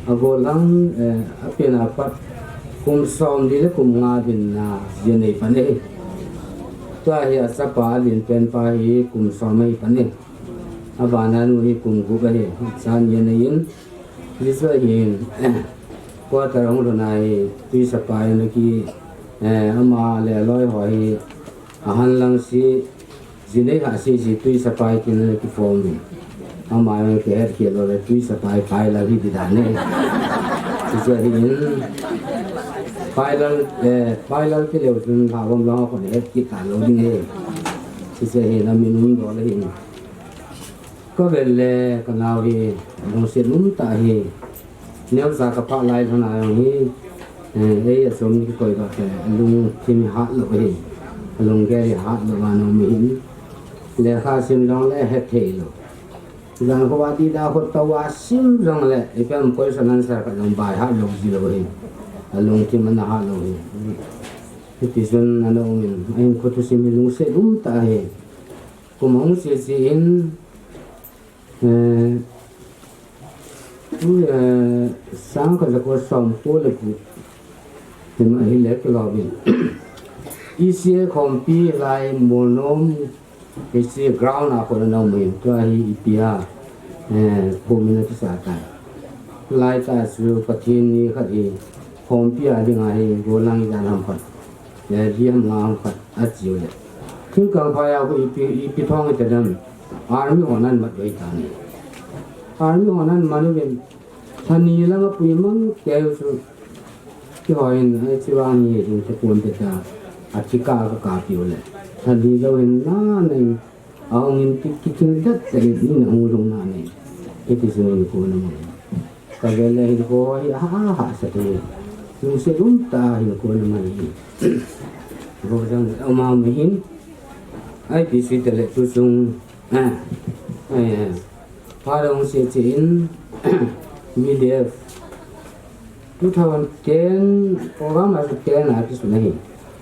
Agollhang, eh, apen a pat kum somli le kum nga din a ji anei pan ahi. Tua hi achapa alen pen pa hi kum som ahi pan ahi. Abana nu hi kum gup ahi. Cha ni anei in. Hijeh hin, quarter ahung lhun a hi, Tuisapai ana ki, eh, ama le aloi ho hi, ahan lang si, ji nei hah seh seh Tuisapai tin ana kiform in. Ama jong kihet khel lou le Tuisapai Pailal hi ti dan ahi. Hijeh hin, Pailal, eh, Pailal ti leu chun Lhagom lang ho khun het kit talou ding ahi. Hijeh hin amin um dol ahin. Ka vel le ka nau hi, lungset um tah ahi. Neocha ka phah lai lhon a jong hi, eh, ei achom ni kikoi doh te, alungthim hi hat lou ahi. Alunggel hi hat lou a ana um ahin. Lekha sim jong le het thei lou. Jan kho a dida kho tou a sim jong le, ipi ham question answer khat jong by heart lou ji lou ahi. Alungthim ana hat lou ahi. Hiti chun ana um in, ahinkho thusim hi lungset um tah ahi. Kum hung che che in, eh, tu, eh, sang khat jako som ko le gup. Hima hi le kilom in. E C A khompi lai Molnom, E C A ground a kona um in, tua hi ipi a, eh, kum in akisa tai. Lai ta chu Pathen ni khat hi, khompi a ding a hi, golang i dan ham khat. Eh, li ham nga ham khat, atiu le. Thingkang phai a ko ipi, ipi thong ite dam. Army ho nan mat wei ta ni. Army ho nan man wei. Thani lang a pui mang keu chu. Kihoi in, ai chi vang ni jing te pon te ta. A chi ka ka ka piu le. Thani lo hin na nei. Ahung in ki, ki thil dat te ni na hung lung na nei. Hiti chu ni ko na mo. Ka vel le hin ko hi ha ha sa te. Lungset um tah hin ko na mai. Vo jang ama mi hin. Ai pi sui te le tu sung. Ah. Ai, ai. Pha dong se che in V D F. Two thousand ten, program a chu ten a kisu na hi.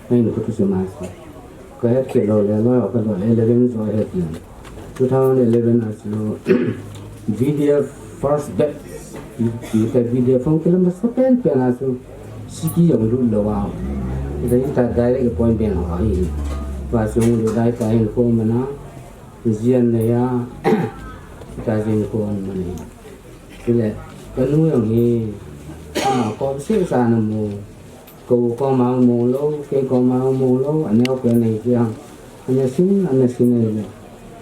Ahin ko tu su ma su. Ka het kit lou le lou ka lou eleven jo het in. Two thousand eleven a chu V D F first batch. Ti ka V D F hung kilam sa pen pen a chu. Siki jong lut lou a. Ita ita direct appointment ho hi. Tua chu hung lut dai ta hin ko mana. Jian nei a. Ita jin ko mana. Chule, ka nu jong hi, ama kom seh sa na mu, ka u kom a mu lou, kei kom a mu lou, aneo pen nei jeng, ana sin, ana sin nei le.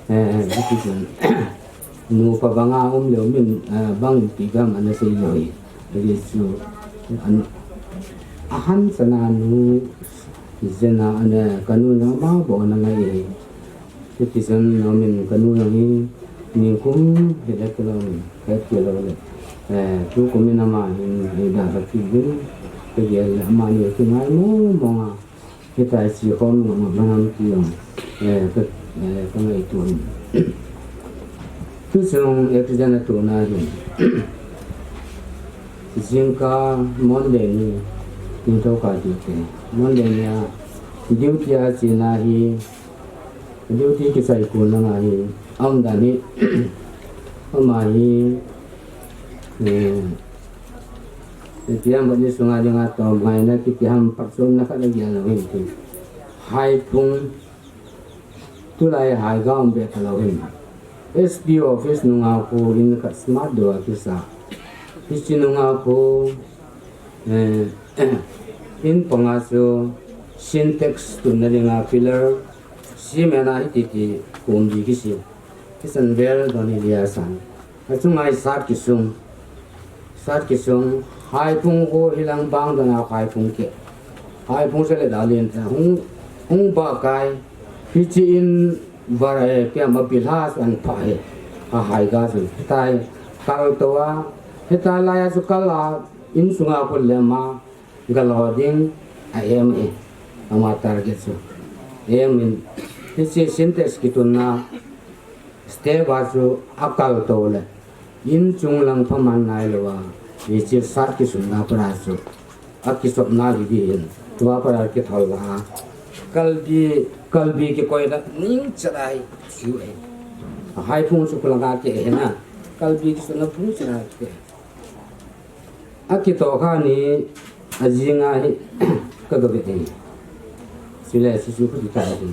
Eh, eh, hiti chun. Nupa banga um leu min, eh, bang ti gam ana sei lou hi. Hiti chu, an, ahan sana nu, jena ana, ka nu na ma bo na ngai hi. Hiti chun nomin ka nu jong hi, nikum hi le kilom, het kilou le. Eh, tukum in ama hin, hi da ka kivin, ka gel le ama ni kingai mong mong a. Hitia chi khom ngam ngam ham ti jong, eh, ka, eh, ka ngaito in. Tu chung accident a tuna hin. Jingkah Monday ni, ningthou kah duty. Monday ni a, duty a chena hi, duty kisai kon langa hi, aum dan hi, ama hi, eh, ipi ham bani sunga dinga tom ngaina kiti ham pakchomna khat la gel lou hin ti. Haiphung, tulai Haiga um be talou hin. S P office nunga khu in khat smart door kisa. Hiche nunga khu, eh, in panga chu Sintex tunna dinga pillar, cement a hiti ti kum di kisi. Kisan vel don hi lia san. Achunga hi sat kisung. Sat kisung. Haiphung khu hilang bang dona haiphung ke. Haiphung se le dalin ta. Hung, hung ba kai. Hiche in ba, eh, piam a bilha san pha he. Ha Haiga sun. Tai kal to a. Hitai lai a chu kal a. In sunga khu le ma. Galo ding a aim e, ama target chu. Aim in, Hiche Sintex kitunna step a chu akal to le, in chung lang phaman nai lou a, hiche sat kisunna para chu akisopna hi ding in, tua para kithol a, kalbi, kalbi kikoina ning chalai chu e. Haiphung chu kulanga ke hena, kalbi kisunna phung chalai ke. Akitoh kha ni ajing a hi ka ga ve e. Chule chu chu ka ti ta e.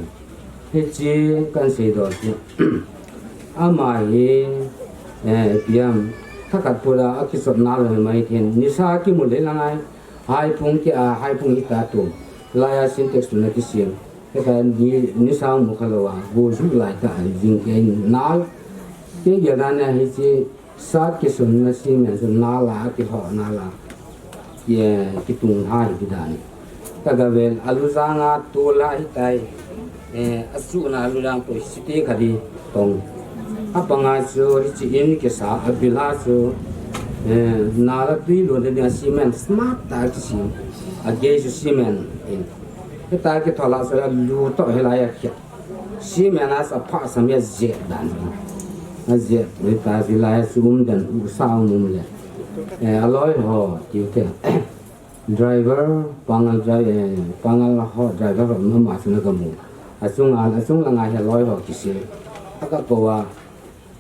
Hiche kan sei doh chu. Ama hi, eh, ipi ham, thakhat pula akisopna lou mai thei. Nisa kimu le lang ai. Haiphung ke a, haiphung hi ta tu. Laiya Sintex tuna kisem. Kata ni, nisa mu kha lou a. Go ju lai ta ai jing ke nal. Ke ya na na hiche Sat kisunna cement chu nal a, kihoh nal a, ki, kitung ha hi ti dan. Ka ga vel, alujang a tol a hitai, eh, asuhna alujang to site kha di tong. Apanga chu hiche in kisa, abil a chu, eh, nal a tui lon ding a cement smart ta kisem. Agei chu cement in. Hita kithol a chu alu to hilai a khet. Cement a sa pha sa mi a jep dan. A jep, hita hilai a chu um dan, u sa um um le. Eh, aloi ho, tiu te. Driver, Pangal dri-, eh, Pangal ho driver ho, mama chu na ka mu. Achung a, achung langa hi aloi ho kise. Aka ko a,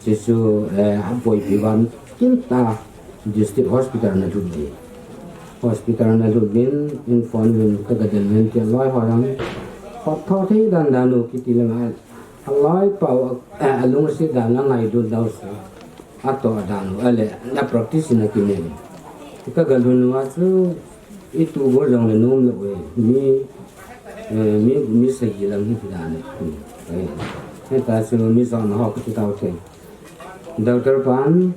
Chuchu, eh, aboipi uva kin ta district hospital na lut uve. Hospital na lut uvin, in phone uvin, ka ga den uvin tia loi ho jong. Hot tho thei dan dan u kiti langa, aloi pau, eh, alungset dan a ngailut dau sa. Atoh dan u, ale, na practice na kine. Ka ga lhun uva chu, Itu bol jong le nom lou e. Mi, eh, mi, mi sagi lang hi ti dan e. Eh, hita chu mi jong ho ka ti tau te. Doctor pan,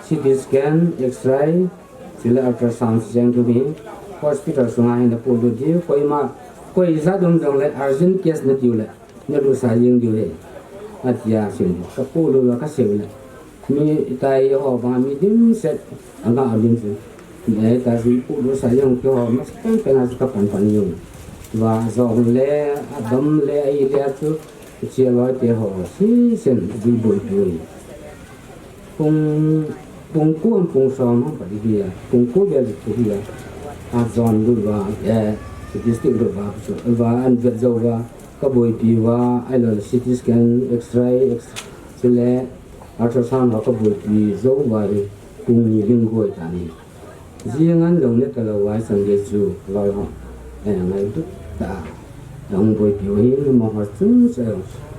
C T scan, X-ray, chule ultrasound cheng thu hi. Hospital sunga hin na pu du diu, koima, koi ijat um jong le urgent case na tiu le. Na lusa jing diu he. Atia sin. Ka pu lu la ka seu le. Mi itai ho ba mi dimset. Anga a dim sin. Ne ta sin pu lusa jong kio ho mas pen pen a ka pan pan jong. Wa jong le, a dam le, ai le chu. Chia loi te ho. Si sen, bi boi boi. Pung, pung ko, pung som, padi hia, pung ko bel hia. Ajon lut uva, eh, district lut uva, chu, uva, an vet jou uva, ka boipi uva, ahilou le C T scan, X-ray, X, chule, ultrasound uva ka boipi jou uva hi, pung ni ling goi ta ni. Jing an jong ne talou uva, Sunday chu, loi ho, eh, ngailut ta. Ahung boipi uva hi, amaho chun, chu,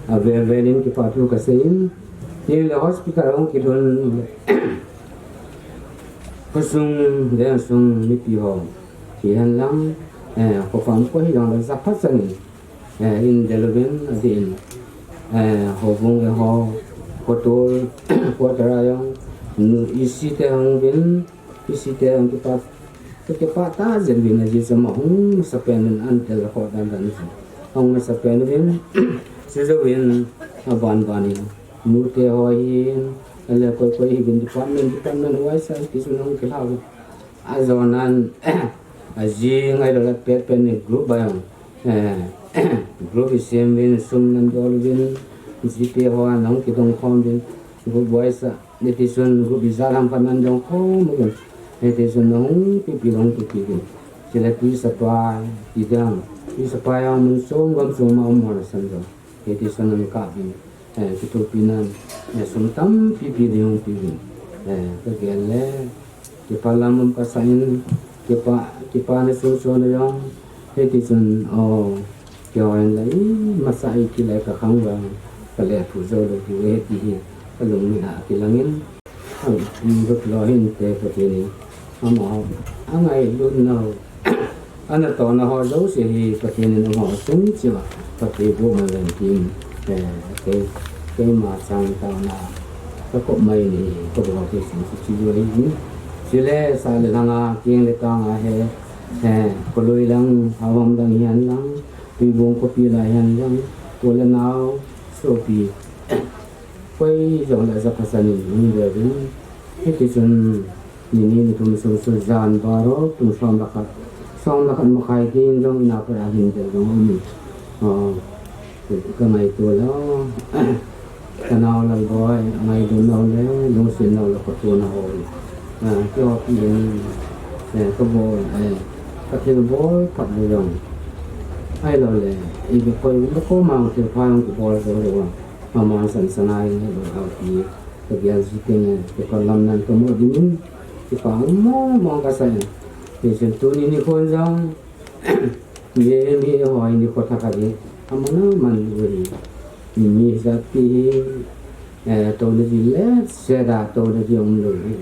avel vel in kipa thu ka sei in, Tin le hospital hung kilhun le. Khosung, veng sung mipi ho. Hihen lang, eh, khopam ko hi jong le japhat chan in. Eh, in del uvin, adin. Eh, houbung e ho, kotol, quarter a jong. Nu, isi te hung uvin, isi te hung kipa, kipa ta jeng uvin, aji chu ama hung masa pen in an tel kho dan dan chu. Hung masa pen uvin, chu jouvin, aban ban in. Nute ho hin, ale koi koi hi bin department, department wise a, ti chu nung kilhau. Ajonan, ajing ahilou le pet pet ni group a jong. Eh, group isem uvin, sum nan dol uvin, G P ho a nung kidong khom uvin, group wise a, netizen group ijat ham khat nan dong khom uvin. Netizen nung pipi dong pipi uvin. Chule pi sapa, ti dang, pi sapa jong mun som gam som a um ho na san dong. Hiti chun an kap in, eh, kithopina, eh, sum tampi pi ding hung pe uvin, eh, ka gel le, kipa lam um ka sa in, kipa, kipa na sung sung na jong, hiti chun, oh, kihou in la i, masa i kilai ka khang vang, ka le phu jou lou ti ve ti hi, ka lungni a kilang in, Ang, um, dot lo hin te Pathen in, amaho, angailutna ho, anatohna ho jouse hi Pathen in amaho chung cheh uva, phatthei boh man uvin tin, eh, kei, keima chang taona, ka kop mai ni, ka bol te sung chu chi lo hi, chule sa le lhanga, keng le tang a he, eh, koloi lang, havam lang hihen lang, tuibong kopi lai hihen lang, u le nao, sopi, Koi jong le japhat chan in hung ve uvin. Hiti chun ni ni ni thum sung sung jan baro kum som le khat. Som le khat makhai tin jong ina pat a hin tel jong um in. Ah, Ka ngaito lou, ka nao Lalboi, ngaito lou le, lungset lou le, ka tu na ho. Ah, kei ho pi hin, eh, ka bol, eh, ka thil bol phat le jong. Ahilou le, i be koi, be ko mang thil pha jong ka bol lou le, ma man san san ai, lou ha pi, ka gel ji teng, eh, ka lam nan ka mo ding in, ka pa mo mo ka sa. Ti sen tuni nikho jong, Mi, mi hoi nikho thakhat hi, aman aman lou hi. Mi, mi japi hi, eh, touna ji le, seda touna ji um lou hi.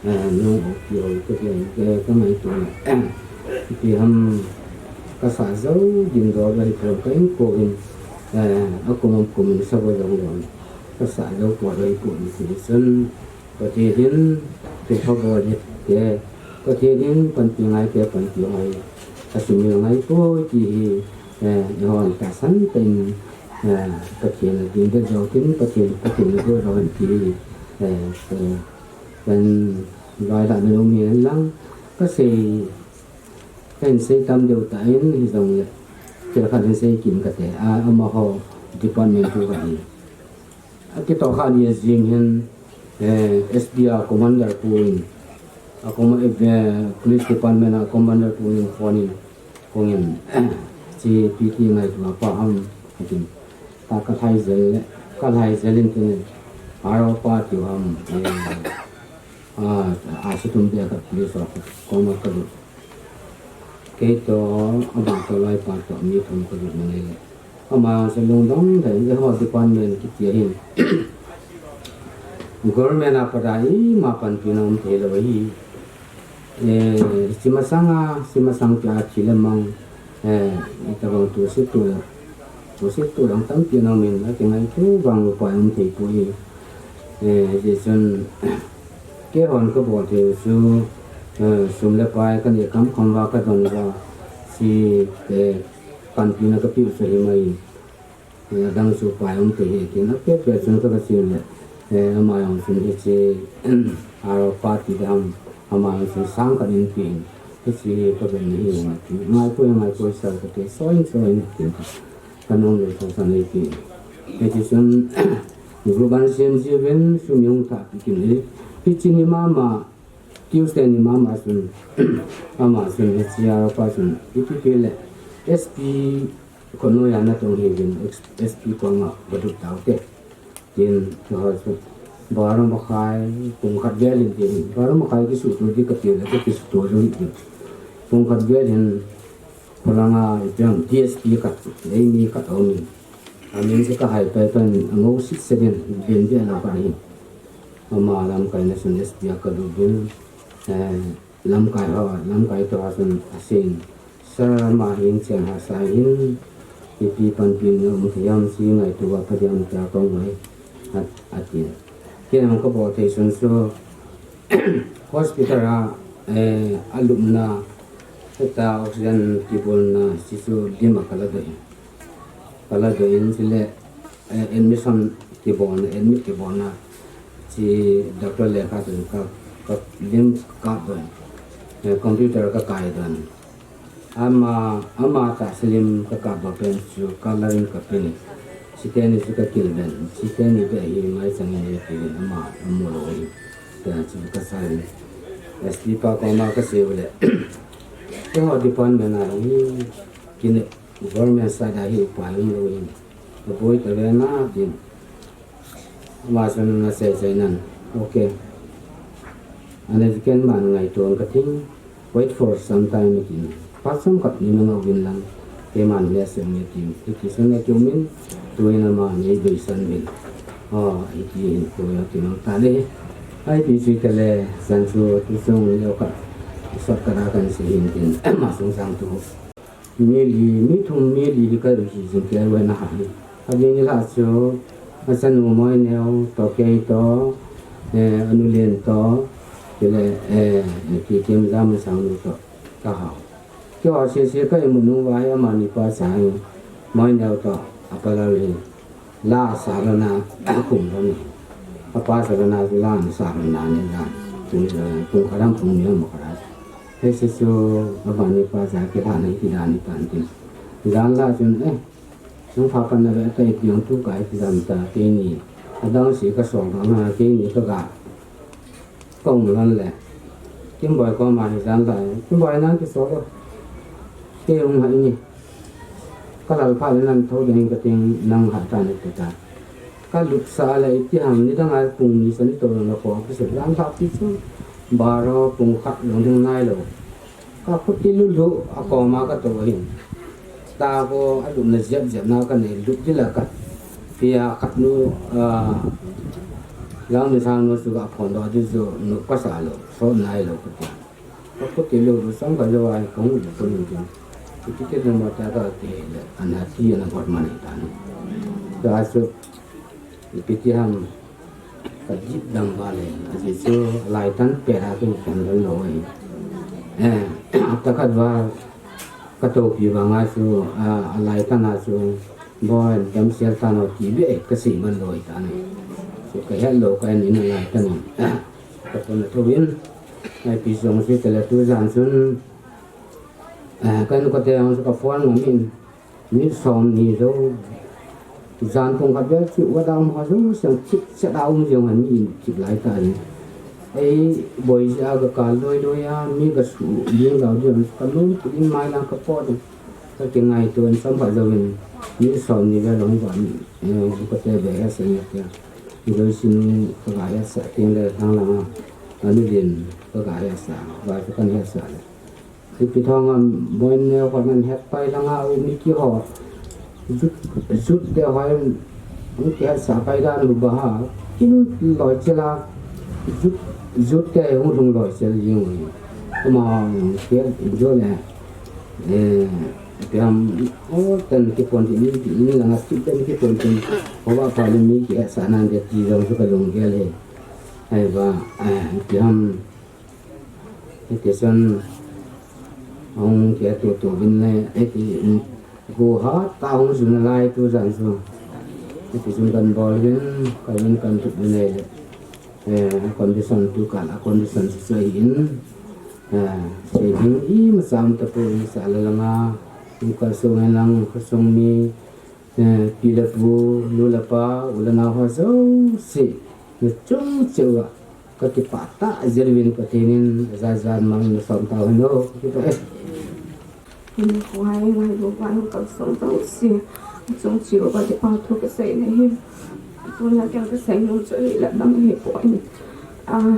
Eh, nu, ki hoi, ki hoi, ki, ka ngaito na. Ipi ham, ka sa jou, din do, ba hi, ka in ko hin, eh, a kum, kum, sa bo jong jong. Ka sa jou, ko, ba hi, ko, ni, ki, sun. Pathen in thupha bol hite, Pathen in panpi ngai te, panpi ngai, asumil ngai poi ti hi, eh, eihon tahsan tah in, eh, Pathen a ding deh jou tin, Pathen, Pathen a ding jou hen ti hi, eh, eh, kan vai la na lung hi lang, ka sei, kan sei tam deu tah in, hijong le, thil khat in sei kim ka te, a, amaho department tu ka hi. A kitoh kha ni jing hin, eh, S P a commander pu in, a com-, eh, police department a commander pu in phone in, kong in, chi P T ngai tu a pa ham, atin, ta ka thai jel le, ka thai jel in tin, aro pa tu ham, eh, a, a si tum de ka police a koma ka lut. Kei toh, ama toh, lai pa toh, mi thum ka lut na ngai le. Ama se lungdong dai, eiho department kiti ahin. Government a pat a ima panpina um thei lou ahi. Eh, hiche masang a, hiche masang pia thi le mang, eh, itobang tu se tu, tu se tu dang tampi na um in, ati ngai tu vang upai um thei poi. Eh, hijeh chun, keihon ka bol thei u chu, eh, sum le pai ka neh kham kham uva ka don uva, hiche, eh, panpina ka pe u chu ahi mai. Eh, adang chu pai um thei ahi tin, apet pet chun ka, ka sei le, eh, ama jong chun hiche, aro party dang, ama jong chun sang khat in pe in, hiche ka vet na hi, ngai poi, ngai poi sir ka ti, soi in, soi in tin ka, ka nung le sa sa nei ti. Hiche chun, group an sem ji ven, sum jong tha pi kin le, hiche ni mama, Tuesday ni mama chun, ama chun, hiche aro pa chun, ipi pi le, S P, Khonoi a natong hih uvin S P koma vadut tau te. Tin, kihol chu. Baro makhai, pung khat vel in tin. Baro makhai kisuto di kati le, kisuto jong in tin. Pung khat vel in, kholanga ipi ham D S P khat, eimi khat aum in. Amin chu kahai pai pai in, angou sit sit in, bin bin lou khat ahi. Ama lamkaina chun S P a kalut uvin, eh, Lamkai ho, lamkai toh a chun asei in, Sir, ama hin chen hahsa hin, ipi panpina um thei ham, chi ngaito uva pha ding ham tia kong ngai, a, ati. Kei jong ka bol thei sun chu, hospital a, eh, alupna, hita oxygen kibolna, chi chu lim a ka la doh in. Ka la doh in chule, eh, admission kibolna, admit kibolna, chi doctor lekha chun ka, ka lim ka doh in, eh, computer ka kai doh in. Ama, ama tahsa lim ka kap doh pen chu colour in ka pin. Chiteni chu ka kilven. Chiteni beh hi mai chang in ti in ama, amu lou in. Tia chu ka sa in. S P pa koma ka sei u le. Keiho department a hi kine Government side a hi upai um lou in, ka boi ta ve na din. Ama chun ana sei sei nan, okay. Ana ken man ngaito ang ka tin, wait for some time atin. Phat chomkhat nei ngah uvin lang, keiman le sei nge tin. Hiti chun akium in, tuin ama nei deisan uvin. Oh, hiti hin ko ya tin ta le. Ai ti chu ka le, san chu tu chung le ka. Sot ka da kan sei hin tin, ama sung sang tu. Mi li, mi thum, mi li hi ka hi jing kei a, na ha hi. Ka mi ni la chu, a chanu Moineo toh, kei toh, eh, anu Len toh, chule, eh, Kikim Jamsangnu toh, ka hao. Keiho sese ka imut nung uva hi amani pa cha hi, Moineo toh, a pa Lal hi. La sa lou na, a kum lou na. A pa sa lou na, la sa lou na ni la. Kum lou na, kum khat dang kum ni mo khat. He se su, a ba ni pa sa ke la ni ki la ni pan tin. Jan la chun, eh. Sung pha pan na ve ta i piang tu kai ti dan ta keini. Adang si ka song ka nga keini ka ga. Kong lan le. Kim boi ko ma hi dan lai. Kim boi nan ki so ko. Ke hung ha ni. Ka lal pha le nan tho ding ka ting nang ha ta ni ta. Ka lup sa le i ti ham ni dang ai pung ni san to na ko ki se lan ha ti chu. Baro pung khat long ding nai lo. Ka khuti lulu a koma ka to hin. Ta ko a lupna ziap ziap na ka nei lup di la ka. Pia khat nu, ah, lang ni sang nu su ka phon do di su nu ka sa lo. So nai lo ka ti. Ka khuti lulu sang ka lo ai ka mu ko ni ti. Khuti ke lo ma ta ka ke le. Ana ti ana got ma ni ta ni. Ta su Ipi ti ham ka jip dang va le, a ji chu lai tan pe ra tu kan lo lo ai. Eh, ta khat va ka to pi va nga chu, a, a lai tan a chu, bo en dam sial tan o ti be ka si man lo ai ta ni. Chu ka het lo ka ni na lai tan. Ka to na to in, ai pi song si te le tu jan sun, eh, kan ko te ang ka phone ngam in. Ni som ni zo. Jan kong khat vel chu wa dam ha zo sang chik cha da um jong han mi chik lai ta ni. Ei boi ja ga ka loi loi a mi ga su ling ga jong ka lung tu in mai lang ka po de. Ka ke ngai tu an sam ba zo in. Ni som ni vel long ba ni. Eh, ka te be ha sa ni ka. Ni zo si ni ka ga ha sa ting le thang la ma. Ani din ka ga ha sa. Ba ka kan ha sa le. Ipi thong am boin ne ho nan het pai langa u mi ki ho. Jut, jut te ho em, u ki het sa pai dan u ba ha. Kin loi chela. Jut, jut te u lung loi chel jing u. Kuma ke jo le. Eh, ipi ham o tan ki pon ti ni, ni langa ki tan ki pon ti. Ho ba pa le mi ki het sa nan de ti jong su ka lung ke le. Ai ba, eh, ipi ham Hiti chun hung kia tu tu vin le, hiti, gu ha ta hung jun lai tu jan chu. Hiti chun kan bol vin, kan vin kan tu vin le, eh, condition tu kal a condition chu chu in, eh, saving i ma sam ta pu i sa la langa, in kal sung in lang, kal sung mi, Eh, pi le pu, nu le pa, u le nao ho jouse, na chung cheh uva, ka kipah tah jeh uvin Pathen in, aja jan mang na som tau hen o, ka kipah e. Hin ko hai ngai lo pa nu ka som tau si, chung cheh uva kipah thu ka sei na hi. Tun la keng ka sei nom chu hi la dam hi po in. Ah,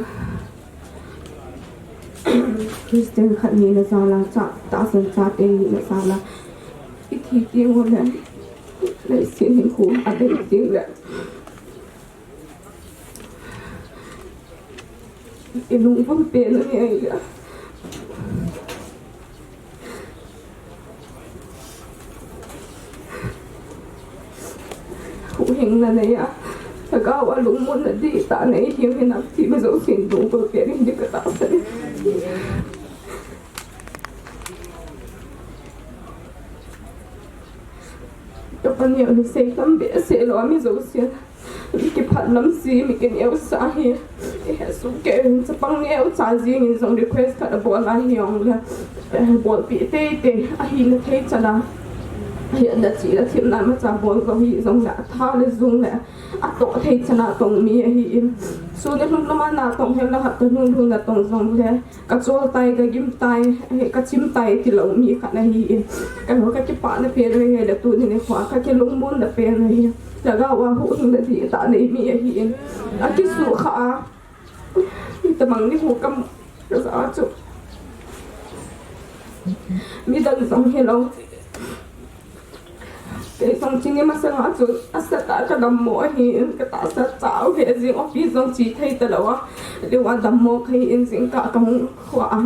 Christian khat hina jal a, cha, tahsan chate hina jal a, i thi teng u le, leiset hinkho a dei teng le, i lungput pen u hi ahi le. Huhhingna nei a, lhagao a lungmonna dihtah nei hiu hinam ti mi jousen lungput pen in ding ka tahsan e. Ka pa neo hi sei tam behseh lou a mi jousen. Mi kiphat lam si, mi kineosah hi. I hesoh kei in chapang neocha jeng in jong request khat abol a hi jong le, eh, bolpeh teitei, ahina thei chan a. Ahetna chihna themna imacha bol lou hi jong le, atha le jung le, atoh thei chan a tong mi ahi in. Sun le lhun lama natong hel le hapta lhun lhun natong jong le, ka chol tai, ka gim tai, eh, ka chim tai tilou mi khat ahi in. Ka ho ka kipana pen u hi le tuni nikho a ka kilungmonna pen u hi. Lhagao a huhhingna dihtah nei mi ahi in. A kisukha a. Hitabang nikho ka mu ka ja chu. Midang jong hilou. Kei jong chini masanga chu asatah a ka dammo ahi in, ka tahsa chau he jing, office jong che thei talou a. Lou a dammo ka hi in jingkah ka hung kho a.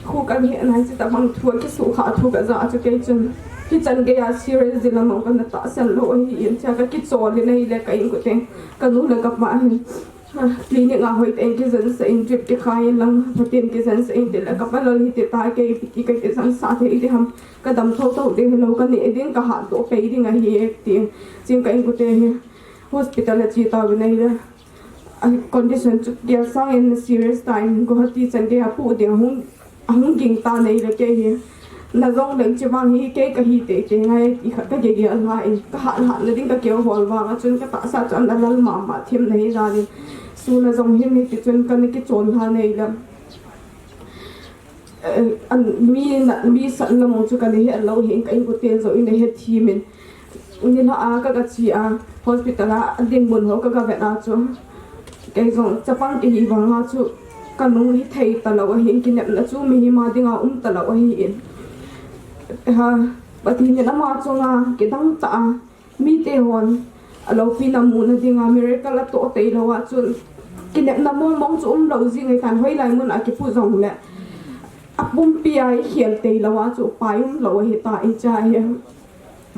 Kho ka hi nai chu tabang thu a kisukha thu ka ja chu kei chun. Hichan gei a serious dilemma ka na tahsan lou ahi in, cha ka kichol in ahile ka inkote, ka nu le ka pa hin. Clinic a hoitah in kijen sah in, drip kikhai in lang, Pathen kijen sah in tile, ka pa lal hiti ta kei, ipi ti ka kijen sah thei ding ham, ka dam thotho ding hilou, ka neh ding, ka hatdoh pei ding ahi e, ti. Chun ka inkote hi hospital a che tauvin ahile, a condition chu gel sang in serious ta in, Guwahati chan gei a pu ding ahung, ahung ging tan ahile kei hi, Na jong leng chi vang hi kei ka hi teitei ngai ti khat ka gel ngai in, ka hat hat na ding ka keu hol vang a chun ka tahsa chu ana lal mama thim na hi jalin, su na jong him hi ti chun ka na kichol ha nei lam. Eh, an mi na, mi san lam chu ka na he lo hi, ka in ko te zo in he thi min. Ni la a ka ka chi a, hospital a, a dinmun ho ka ka vet a chu. Kei jong chapang kei hi vang a chu ka nung hi thei ta lo ahi, kinepna chu mihem a dinga um ta lo ahi in. Ha, Pathen in ama chunga kidang ta a, mite hon a lopi na mu na dinga miracle a to tei lo a chu kinepna mong mong chu um lo jing e tan, hoilai mun a kipu jong le. A pumpi a i khel tei lo a chu pai um lo ahi ta i cha hi.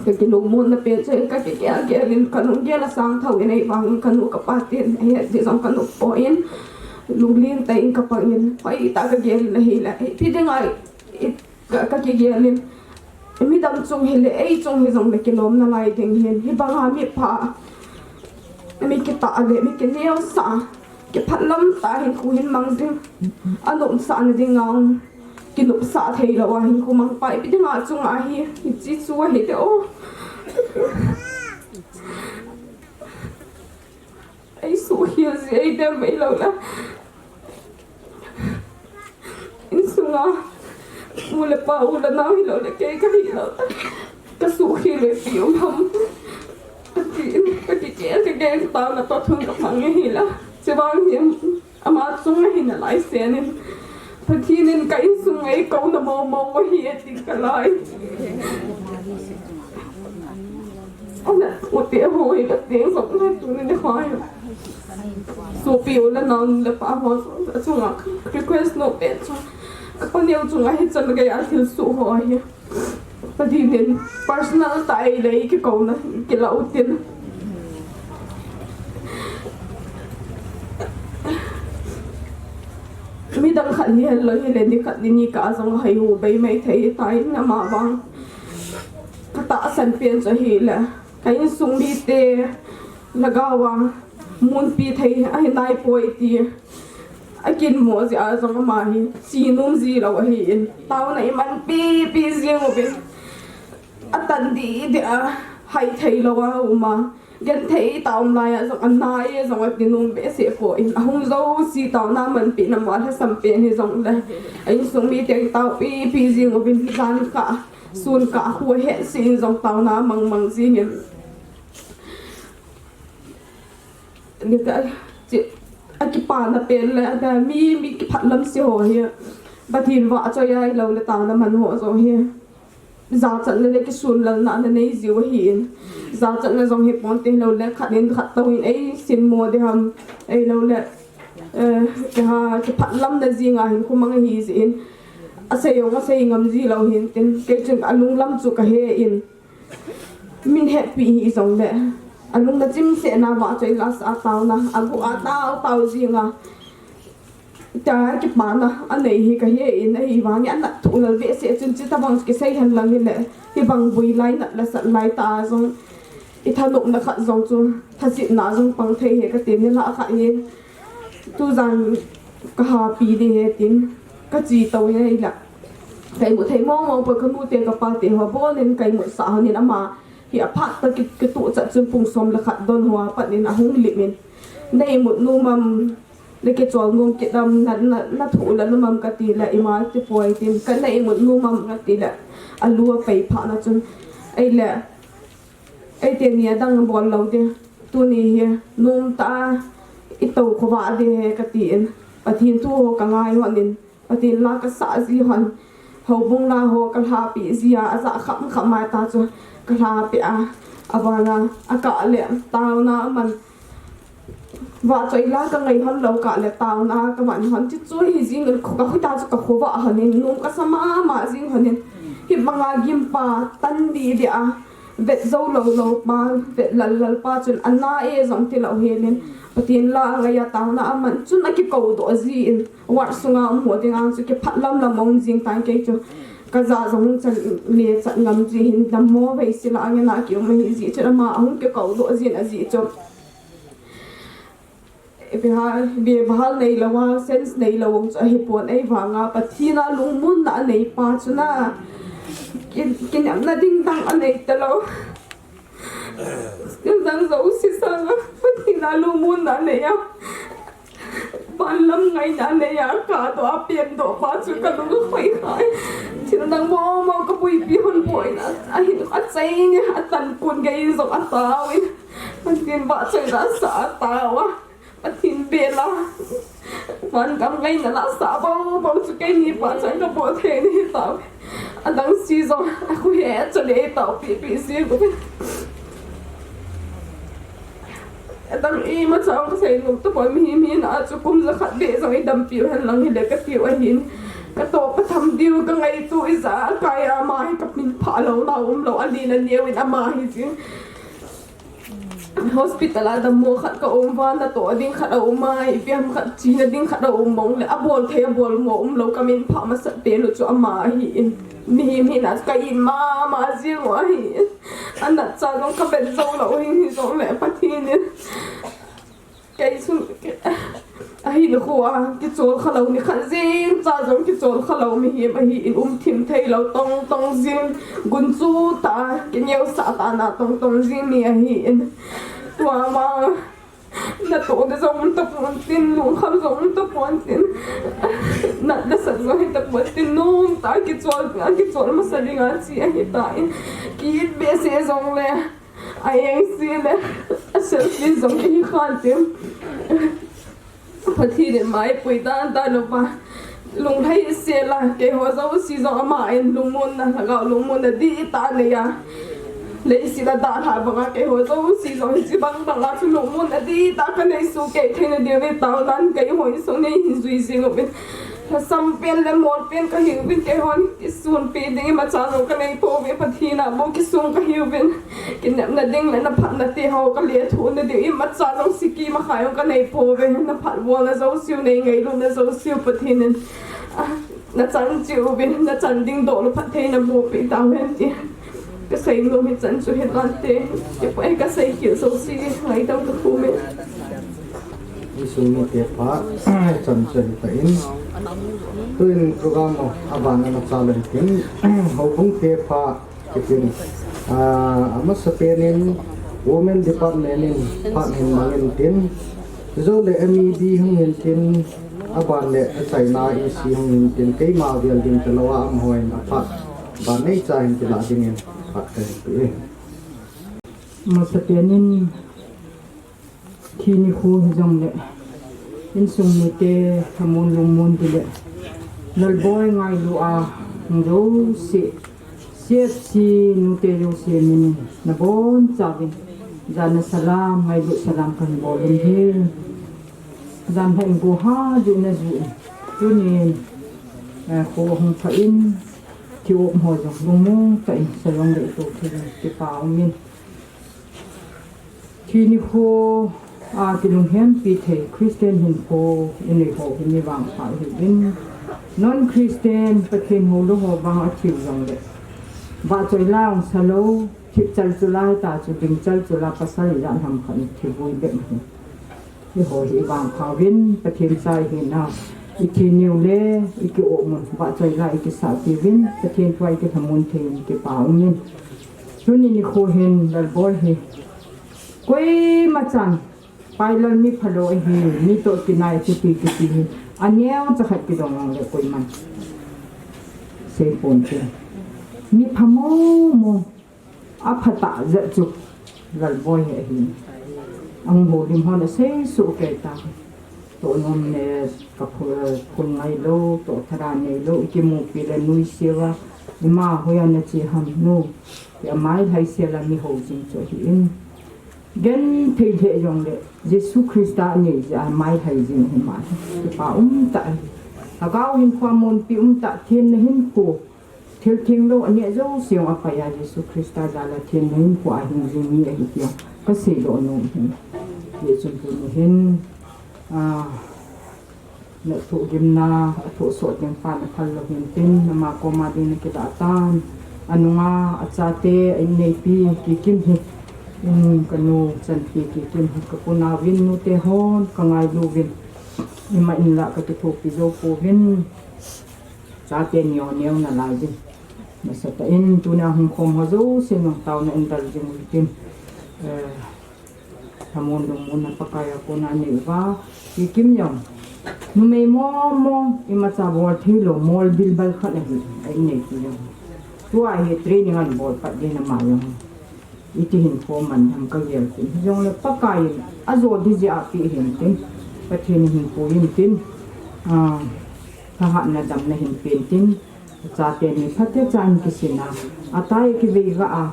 Ka kilungmon na pen chu ka kigel gel in ka nung gel a sang tho in ei vang in ka nu ka pa tin ei het di jong ka nu po in lunglen ta in ka pang in hoi ta ka gel in ahi le. Pi ding ai ka, ka kigel in midang chung hi le ei chung hi jong le kilom na lai ding hin hi bang a mi pha mi kita le mi kineo sa kiphat lam ta hin khu hin mang ding a nom sa na ding ang. Kinupsah thei lo a hin khu mang pa ipi dinga chunga hi, hichi chu ahi te o. Ei suhkhel ji ei dem ei lo la. Insunga u le pa u le nau hi lo le kei ka hi lo la. Ka suhkhel le pi um ham. Ka ti in, ka ti ke, ka ke, ka tau na to thun ka mang hi la. Chevang hi. Ama chunga hin a lai sen in, Pathen in ka insung ei kouna momo ahi e ti ka lai. Ana u te ho hi ka teng sop na tu ni hoi. Sopi u le nau le pa ho chunga request no pe chu. Ka pa neo chunga hi chan gei a thil suh ho hi. Pathen in personal ta ei le kikouna kila u tin. Midang khat hi hel lo hi le ni khat ni ni ka jong hai hu bei mai thei ta in ama vang. Ka tahsan pen chu hi le. Ka insung mite lhagao a munpi thei ahi nai poi ti a kin mo ji a jong ama hi chi nom ji lo ahi in. Tauna i man pi pi jing uvin. A tan di di a hai thei lo a um a. Gen thei ta um lai a jong a nai a jong a ti nom be se po in. A hung jo si tauna man pi na mo a lhasam pen hi jong le. A insung mite tau pi pi jing uvin jan ka. Sun ka khu he sin jong tauna mang mang jing in. Ni ka chi a kipana pen le a mi, mi kiphat lam si ho hi. Pathen vahchoi a i lo le tauna man ho jo hi. Jachatna le kisun lalna na nei jiu ahi in. Jachatna jong hi pon te lo le khat in khat to in ei sin mo de ham. Ei lo le, eh, ka ha, kiphat lam na jing a hin khu mang ahi ji in. A sei jong a sei ngam ji lo hin tin. Kei chun a lunglam chu ka he in. Min heppi hi jong le. A lung na chim se na vahchoi la sa tauna. A gu a tau tau jing a. Ta kipana a nei hi ka he in ahi vang in a nat thu lal ve se chun chi ta bang ki sei hen lang hi le. Hi bang bui lai nat la sat lai ta jong. I thanop na khat jong chu. Tha sit na jong pang thei he ka ti ni la kha hi. Tu jang ka ha pi di he tin. Ka chi to he la. Kai mu thei mong mong po ka nu te ka pa te ho bol in kai mu sa ho nin ama. Hi a phat ta ki, ki tu chat chun pung som le khat don ho a pat in a hung lim in. Nei mut nu mam le kichol ngom kidam na, na, na thu la nu mam ka ti la ima ti poi tin. Ka nei mut nu mam ka ti la a lu a pei pha na chun. Ei le, ei te ni a dang bol lo de. Tu ni hi, num ta i to kho va de he ka ti in. Pathen thu ho ka ngai hon in. Pathen la ka sa ji hon. Houbung la ho ka lha pi ji a, a ja kham kham a ta chu ka lha pi a. A vang a, a ka le tauna a man. Vahchoi la ka ngai hon lo ka le tauna ka man hon ti chu hi jing ka khu ta chu ka khu va hon in num ka sa ma ma jing hon in. Hi banga gim pa tan di di a. Vet zo lo lo pa, vet lal lal pa chun a na e jong ti lo helin. Pathen la a ngai a tauna a man chun a kiko doh ji in. Ward sunga um ho ding ang chu kiphat lam lam ong jing tan kei chu. Ka ja jong hung chan le chat ngam ji hin dam mo vei sila ang na ki um hi ji chun ama hung kiko doh jin a ji chu. Ipi ha, bia bhal nei lo a, sense nei lo ang chu ahi pon ei vang a, Pathen a lungmon na a nei pa chu na. Kin, kinepna ding dang anei talou. Thil dang jouse sanga Pathen a lungmonna anei a. Van lam ngaina anei a, kadoh a, pengdoh pa chu kalung akhoi khai. Thil dang momo kapuipi hon boina. Ahin achai nge, atan kun gei jong ataovin. Pathen vahchoila sa ataova. Pathen bela. Van gam ngaina la sa bou bou chu keini pachan kabol thei nahi tauve. Adang si jong akhu he chale taupi pi si ko. Adang imacha kasei nom tapon, mihem hina chu kum jakhat beh jong idampiu henlang hile katiu ahin. Katoh katham diu kangaito ija kai ama hi kamin phah lou na umlou, alen aneo in ama hi jin. Hospital a dammo khat kaum uva, natoh ding khat aum a, ipi ham khat chena ding khat aum mong le, abol thei abol mo umlou, kamin phah masat pen u chu ama ahin. Mihem hina chu ka-it mama jeng u ahin. Anatcha jong kavet jou lou hi, hijongle Pathen in kei chun, ahinkhoa kichol khalou, nikhat jeng cha jong kichol khalou mihem ahin, umthim theilou tong tong jing, gunchu tah a kineosah tah na tong tong jing mi ahin. Tua ama natoh na jong um tapon tin, lungkham jong um tapon tin, nat le sat jong hi tapon tin, nomtah a kichol, kichol masa dinga che ahitan, ki-it behseh jongle, a-engse le a selfish jong kihi khan tin. Pathen in maipui dan dan uva, lunglhai sela, keiho jouse jong aman lungmonna, lhagao lungmonna dihtah anei a. Leiset a dalha banga keiho jouse jong hiche bang banga chu lungmonna dihtah kanei soh kei theina diuvin taona keiho insung nei hin jui jing uvin. Lhasam pen le mol pen kahiuvin, keihon kisunpi ding imacha jong kanei pouve, Pathen a bou kisung kahiuvin. Kinepna ding le naphatna teho kalethuhna diu imacha jong sikim akhai jong kanei pouve, naphatbolna jouseu, neingailut jouseu Pathen in, ah, nachan cheh uvin, nachan ding doh lou phatthei naboh peh tauhen ti. Kasei nom hichan chu hitante, kipah e kasei khel jouse ngaidam kakhom e. Insung mite pha, chan chu hitan. Tuin program u aban a nachan lou hitin, houbung te pha, hitin. Ah, amasapen in Women Department in phat hin mangin tin. Chujou le M E D hung hin tin, aban le achaina E C hung hin tin, keima vel ding talou a amaho in aphat ban neicha hin kila dingin phat kahin pe e. Amasapen in thi nikho hijongle, insung mite thamun lungmon ti le, Lalboi ngailu a hung jouse, C F C nute jouse minin nabonchauvin jana salam, ngailut salam kahin bol in ahi. Jan lha in go ha ju na ju in, tunin, eh, kho hung pha in, thi um ho jong lungmong tah in salong le ito thei in kipa umin. Thi nikho a kilunghempi thei Christian hinkho inei ho hi mi vangpha ihiuvin. Non Christian Pathen houlou ho vang a thiu jongle, vahchoi la ong salou, thipchal chu la hita chu dingchal chu la pasal ijat ham khat in thivui bep ahi. Eiho hi ivangphauvin, Pathen cha ihinau, ithi niu le, iki-um un, vahchoi la ikisah tiuvin, Pathen thua ikilhamon thei in kipa umin. Tuni nikho hin Lalboi hi koima chan, Pailal mi phalou ahi, mi toh kinai chuti kiti hi, aneocha khat kidong jongle koiman seipon tin. Mi pha momo, aphatah jeh chu Lalboi hi ahi. Ahung houlim hon asei soh kei ta. Tohnom ne, kaphul, phul ngailou, tohthara neilou, ikimupi le nuiseuva, ima hoiya nache ham nu, ti amailhai sela mi hou jing chu ahin. Genthei lheh jongle, Jesu Christa anei jeh a mailhai jing ahi ma hi. Kipa umtah ahi. Lhagao hinkho amonpi umtah, thenna hinkho, thil thenglou aneh jouse jong apai a Jesu Christa jal a thenna hinkho a hing jing mi ahi tia kaseidoh nom ahi. Hijeh chun tuni hin, ah, nathohgimna, athohsoh teng pha naphal lou hintin, ama koma ding nakilah tan, anunga, achate, a-inneipi, Kikim hi, in kanu, chanpi Kikim hi, kapunauvin, nute hon, kangailu uvin, ima inlah kakithopi jou pouvin. Chate neo neo nalai uvin. Nasatah in tunia hung khom ho jouse nung taona in dal jing uvin tin. Eh, Thamon lungmonna Pakai a kona nei uva, Kikim jong. Numei mong mong, imacha bol thei lou, molbil bal khat ahi, a inneipi jong. Tua hi training abol pat ding ama jong. Iti hin khom man ham ka gel tin. Hijongle Pakai in ajo ding jeh a apeh hin tin. Pathen in hin pui hin tin. Ah, thahatna damna hin pen tin. Chate ni phatecha in kisin a, atai kivei ga a,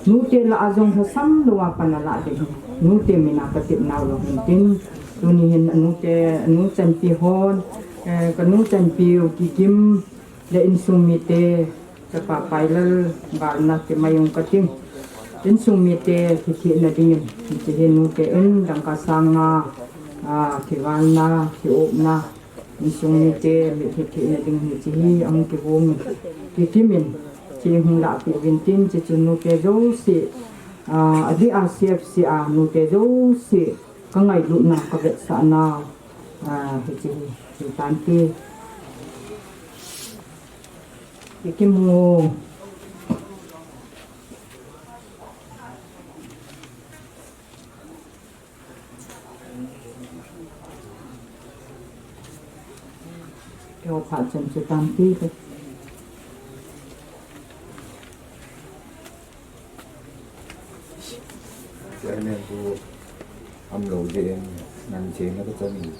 nute lah a jong lhasam lou a pan alah ding ahi. Nute min a patep nau jong hin tin, tuni hin anute, anu chanpi hon, eh, kanu chanpi u Kikim le insung mite, chapa Pailal, galna kimai ung kating. Insung mite, kithehna dingin, hiche hi nute in, dangka sang nga, ah, kigalna, kiopna, insung mite, mitlhi thehna ding hiche hi ahung kigong in, Kikim in, hiche hung lahpeh uvin tin, hiche chu nute jouse, ah, adeh a C F C a nute jouse, ka ngailutna, ka vetsahna, ah, hiche hi, hitan te. Kikim ho. Keiho phat chan chu tampi te. Chairman pu umlou jeh in nang chena kachan in.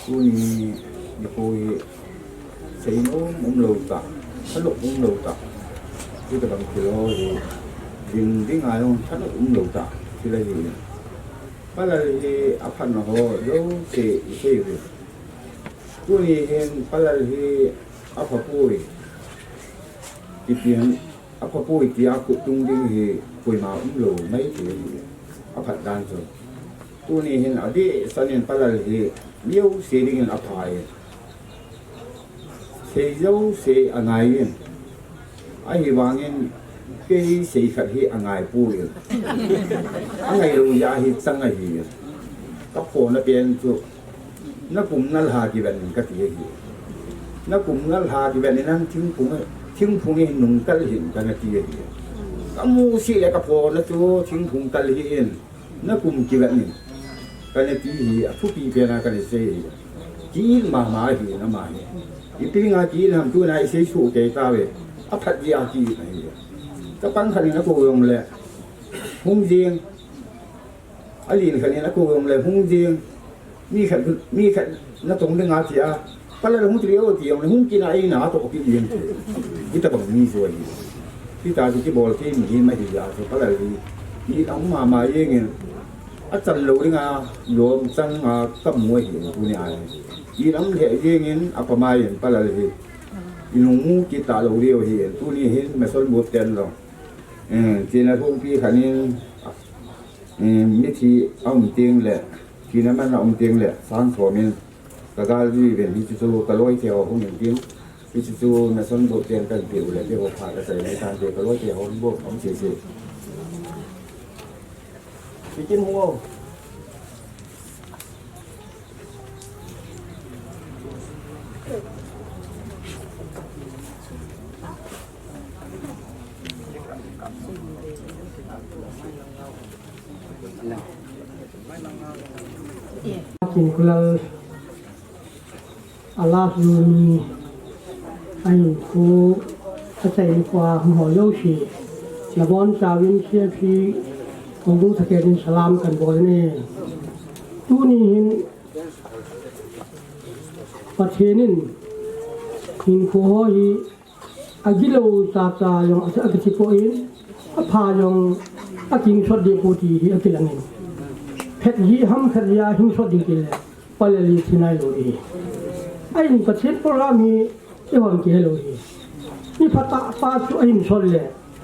Tuni nikho hi seinom umlou tah, thanop umlou tah. Hitabang thil ho hi ding ding a jong thanop umlou tah thil ahi. Palal hi aphatna ho jouse isei uve. Tuni hin Palal hi aphapoi. Ipi ham, aphapoi tia khut tung ding hi koima umlou maithei ahi. Aphat dan chu. Tuni hin adehset in Palal hi mi jouse dingin apha e. Sei jouse angai in. Ahivangin kei sei khat hi angai poi. Angailou jeh a hi chang ahi. Kaphona pen chu, nakum nalha kiven in kati ahi. Nakum nalha kiven in nang thingphung, thingphung hi nung kal hih in kana ti ahi. Kamusit le kaphona chu thingphung kal hih in. Nakum kiven in. Kana ti hi, athupi pen a kana sei hi. Ki-it mama ahi, ama hi. Ipi dinga ki-it ham tuna isei soh kei tauve. Aphat jeh a ki-it ahi. Chapang khat in akou jongle hung jeng. Alen khat in akou jongle hung jeng. Mi khat, mi khat natong dinga tia. Palal hung ti leu ti jongle hung kit a eina atoh kit jeng. Hitabang mi jouse ahi. Hita chu kibol thei mihem ahi jeh a chu Palal hi. Ki-it aum mama jeng in. Achan lou dinga lom chang a kamu ahi tunia hi. Ki-it aum lheh jeng in apamai in Palal hi. Inung mu kit talou diu ahi. Tuni hin Mission Board ten jong. Eh, chena thongpi khat in, eh, mithi aum teng le, thina man aum teng le, sang som in, kagal jui uvin, hichu chu kaloi te ho hung in tin, hichu chu Mission Board ten kahin peh u le, keiho phat kasei nai tante kaloi te ho hung bol, um sese. Kikim ho. Kin kulal. A last room hi, a hinkho, a chaini kho a hung ho jouse, nabonchauvin C F C Houbung Thakhet in salam kahin bol e. Tuni hin Pathen in hinkho ho hi agilou chacha jong a, akithi poi, apha jong akingsot deh poi ti hi akilang in. Phat jeh ham khat jeh a hingsot ding tile, Palal hi thi nailou ahi. Ahin Pathen program hi eihon kihe lou ahi. Mi phatah pa chu ahinsot le,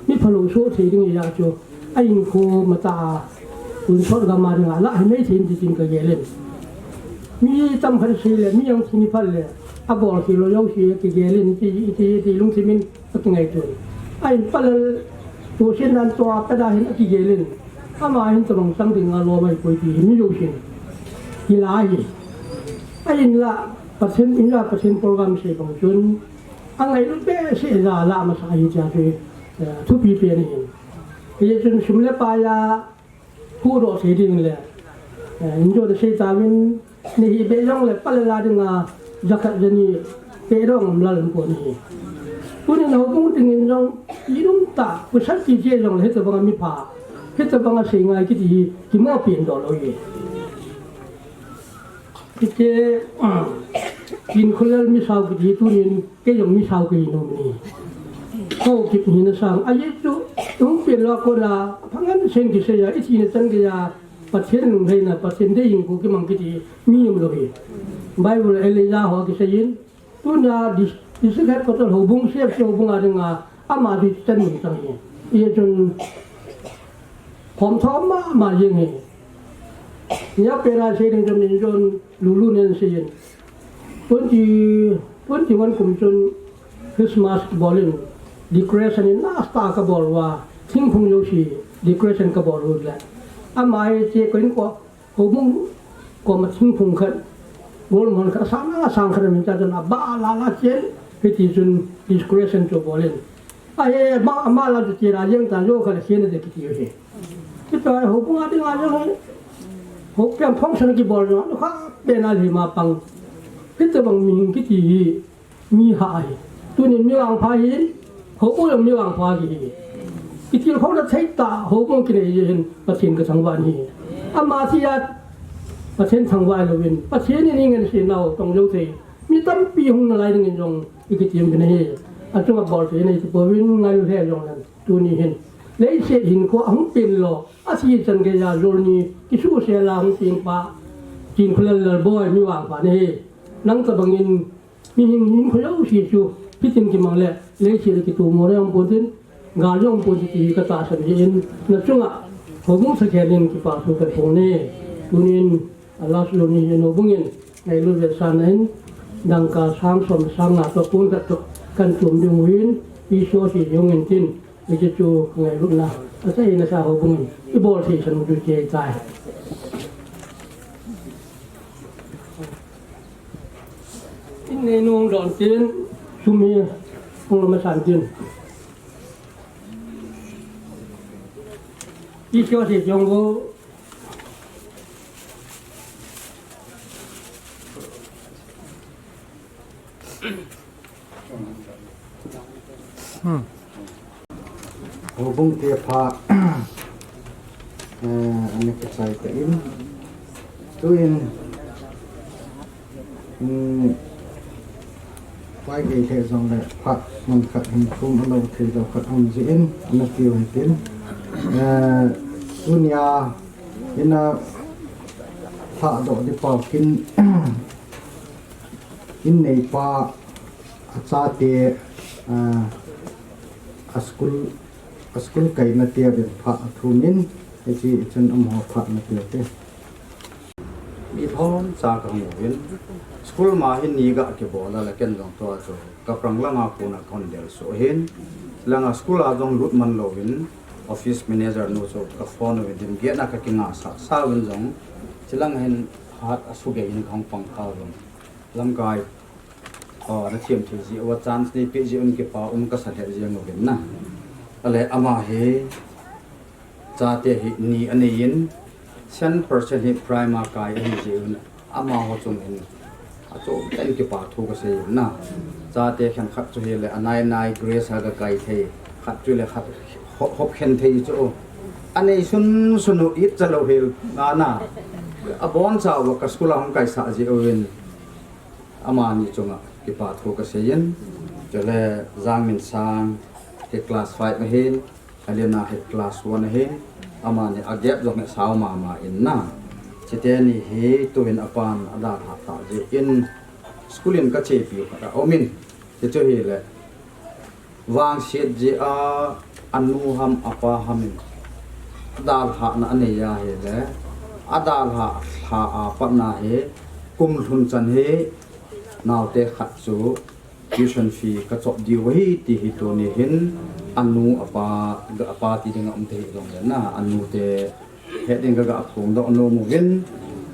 mi phalou soh thei ding ahi a chu, ahinkho matah a, tonsot gam a dinga lah hi maithei in tin kagel in. Mi tamkhat sei le, mi jong thi ni phat le, abol khel lou jouse kigel in, ti, ti, ti lungthim in akingaito in. Ahin Palal, tohsetna in tua pet a hin akigel in. Ama hin tabang chang dinga lom ahipoi ti hi mi jousen kila ahi. Ahinla, Pathen, India Pathen program sei bang chun, Angailut behseh jeh a la masa hi tia chu, eh, thupi pen ahi. Hichun sum le pai a huhdoh thei ding le, eh, injo da sei tauvin, nahih beh jong le pa le la dinga jakhat jani pe dong um lal um pon ahi. Tunin houbung dingin jong, i um tah, pasal kiti jong le hitobang a mi pha, hitobang a sei ngai kiti hi, kimo pen doh lou ahi. Kiti, ah, kin khulal mi sao kiti tunin, kei jong mi sao kei nom ni. Ko kip ni na sang, a ye chu, tung pen lou a kona, phangan sen kisei a, i thi na chan gei a, Pathen lungheina, Pathen dei hinkho kimang kiti, mi um lou ahi. Bible Elijah ho kisei in, tuna dis-, district headquarter houbung, C F C houbung a dinga, ama di chan mun chang ahi. Hichun, khom thom mama jeng ahi. Nia pen a sei ding chun in chun lulu nen sei in. Twenty, twenty-one kum chun Christmas bol in decoration in nasta ka bol uva, thingphung jouse decoration ka bol u le. Ama hiche ko in ko, houbung koma thingphung khat, golmon khat, sang a sang khat min cha chun aba la la chen, hiti chun decoration chu bol in. Ahi, ama, ama la chu tira jeng ta, jo kha le khen de kiti ahi. Kiti houbung a dinga jong ahi. Houpian function kibol jong, kha pen a le ma pang. Hitobang mihing kiti hi, mi ha ahi. Tunin mi vangpha ahi, houbung jong mi vangpha ahi. Kitilkhouna thei tah, houbung kinei jeh hin, Pathen ka thangvah ahi. Ama thi a, Pathen thangvah louvin, Pathen in i ngense nau, tong jou thei. Mi tampi hung nalai dingin jong, i kitem kit ahi. Achunga bol thei nei, ti pouvin ngai u he jong le. Tuni hin, leiset hinkho ahung pen lou, athi chan gei a jol ni, kisuse la hung pen pa, Kin Khulal Lalboi mi vangpha nahi. Nang tabang in, mihing hinkho jouse chu, hitin kimang le, leiset a kitomo le hung pon tin, gal jong hung pon tin ti hi ka tahsan jeh in, na chunga, houbung sakhen in kipa thu ka phong e. Tunin, a last lou ni hin houbung in, ngailut vetsahna in, dangka sang som sang nga toh pon khat toh, kan tum ding u hin, Isua thusei jong in tin, Hiche chu ngailutna, achaina sa houbung in, i bol thei san u chu hiche tai. In nei nung don tin, sum hi, hung lama san tin. Isua thusei jong u, Hmm. Houbung te pha, eh, ana kichai ta in. Tuin, hmm, pai gei le jong le phat mun khat hin thum a lou thei lou khat um jeh in, ana tiu hitin. Eh, tunia, ina lhah doh di pau kin, In neipa, achate, a, a school, a school kaina te uvin phat athum in, hiche chun amaho phat ana pe te. Mi thon cha kahung uvin, school ma hi ni ga kibol a le ken jong tua chu, kaprang langa kona kahung del suh hin, langa school a jong lut man louvin, office manager nu chu ka phone uvin, dim gate na ka kinga sa, sa uvin jong, chilang hin hat a sugei in kahung pang kha uvin. Lamkai, aw, na thiam thei jeh uva chance nei peh jeh un kipa um kasa lheh jeng uvin na. Ale ama hi chate hi ni anei in, cent percent hi prime a kai ahi jeh un amaho chung in achom tah in kipa thu kasei in na. Chate khenkhat chu hile anai nai grace a kakai thei, khat chu le khat hop, hop khen thei chu. Anei sun sun u it cha lou hel na na. Abon cha uva ka school a hung kaisah jeh uvin. Amani chunga kipa thu kasei in, chule Jangminsang hi class five ahin, Alina hi class one ahin, amani a gap jong hi sao mama in na. Chiteni hi tuin apan adalhah tah jeh in, school in kachepiu khat aum in, hichu hile, Vangset jeh a anu ham apa ham in adalhahna anei ahile, adalhah lha a patna hi kum lhun chan hi naote khat chu tuition fee kachop diu ahi ti hi tuni hin anu apa, apa ti dinga um thei jong le na anu te het ding kaga phongdoh nom uvin.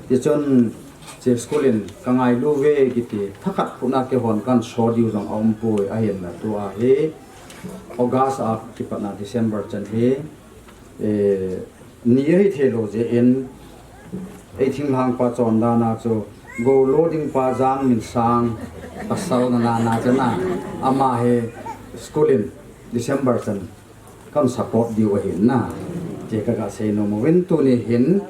Tichun Che school in ka ngailu ve kiti, thakhat puna keihon kan so diu jong a um poi, ahinla tua hi August a kipatna December chan hi, eh, ni ahi thei lou jeh in, ei thinglhang pa chondana chu, go loading pa Jangminsang, pasal na na na chana, ama hi school in December chan kan support diu ahin na. Che ka ga sei nom uvin tuni hin,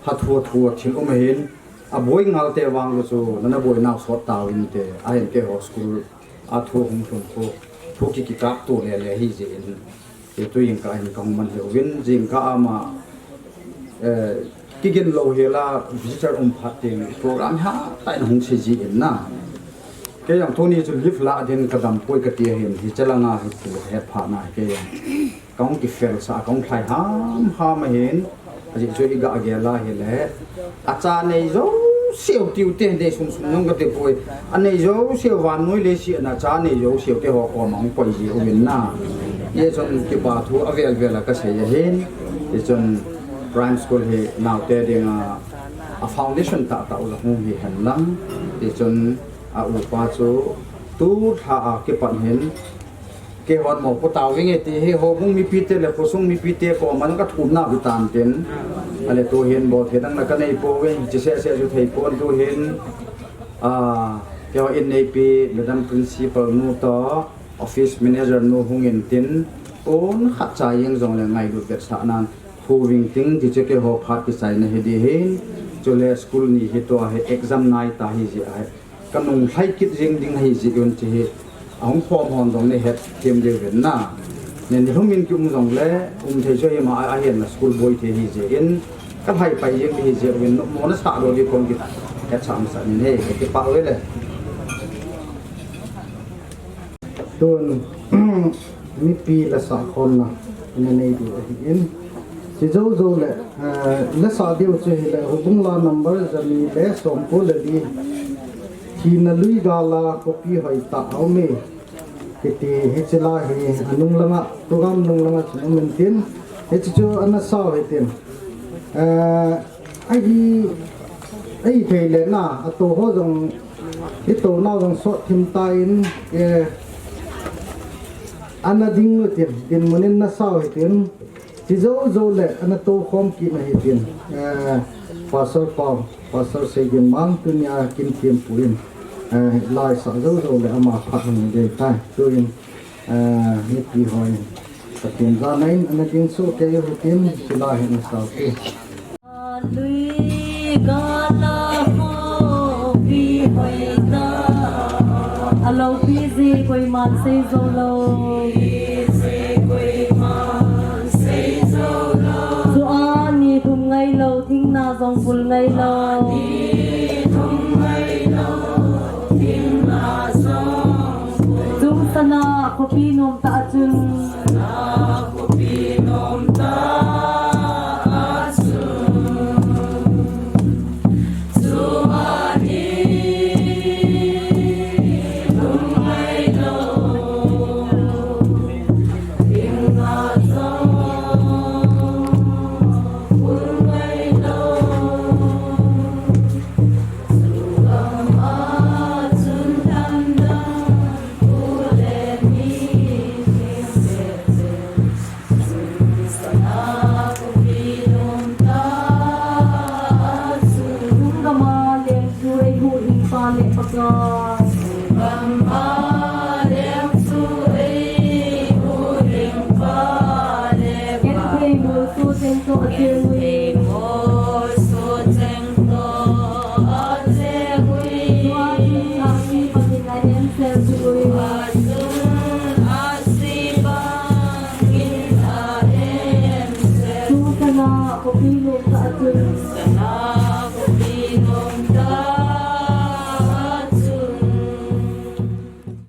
hathu thu thil um ahin, aboi ngal te vang lu chu, nana boi nau sot tauvin te, ahin keiho school a thu hung lhun thu, thu ki kikap tu le le hi jeh in, te tu jingkah hin ka hung man lheh uvin, jingkah ama, eh, kigin lou hela visitor um phat teng program ha, tai na hung sei ji in na. Kei jong tuni chu leave la din ka dam poi kati ahin, hiche langa hi thu het phat na kei jong. Ka hung kifel sa, ka hung lhai ham ham ahin, ajeh chu i ga gel a hile. Acha nei jouseu tiu te, nei sum sum nung kati poi. Anei jouseu vannoi leiset a cha nei jouseu te ho koma hung koi ji uvin na. Hichun kipa thu avel vel a ka sei ahin. Hichun primary school hi naote dinga, a foundation tah tah u la hung hi hen lang. Hichun a upa chu tu lha a kipat hin, keihon mopo tau vinge ti hi, houbung mipite le khosung mipite koma ka thumna u tan tin. Ale tu hin bol thei dang la ka nei pouve, che se se ju thei pon tu hin. A, keiho inneipi, Madam Principal nu toh, Office Manager nu hung in tin, pon khat cha jeng jong le ngailut vetsahnan, hu ving ting ti chu keiho phat kichaina hi di hin, chule school ni hi tua hi exam nai ta hi jeh a hi. Ka nung lhai kit jeng ding ahi jeh un che hi, ahung khom hon jong nei het them diu vin na. Nei ni lhum in ki um jong le, um thei chu hi ma a, ahin la school boi thei hi jeh in, ka lhai pai jeng hi jeh un, mo na sa lo di kon ki ta. Het sam sa ni nei, ka kipa uve le. Tun, mipi la sa khonna, na nei diu ahin. Chi jou jou le, eh, la sa diu chu hile, houbung la number jani le somko le li. Thina lui gala khopi hoi tah a um e. Kiti hiche la hi, anung langa, program nung langa chu um in tin. Hiche chu ana sau hi tin. Eh, Ahi, ahi thei le na, ato ho jong, i to nau jong sot thim ta in, eh, ana ding u tin, dinmun in na sau hi tin, chi jou jou le, ana to khom kit na hi tin, eh, Pastor Pau, Pastor Seiginmang, tunia kin thempu in, eh, la sa jou jou le, ama phat hung dei tai, tuin, eh, mipi hoi, Pathen jana in, ana ding soh kei u hitin, hiche la hi ana sau te. Lui gala khopi hoi tah. Alopi ji koiman sei jou lou. Chua ni thum ngai lou, thingna jong phul ngai lou. Chungchana khopi nom tah a chun.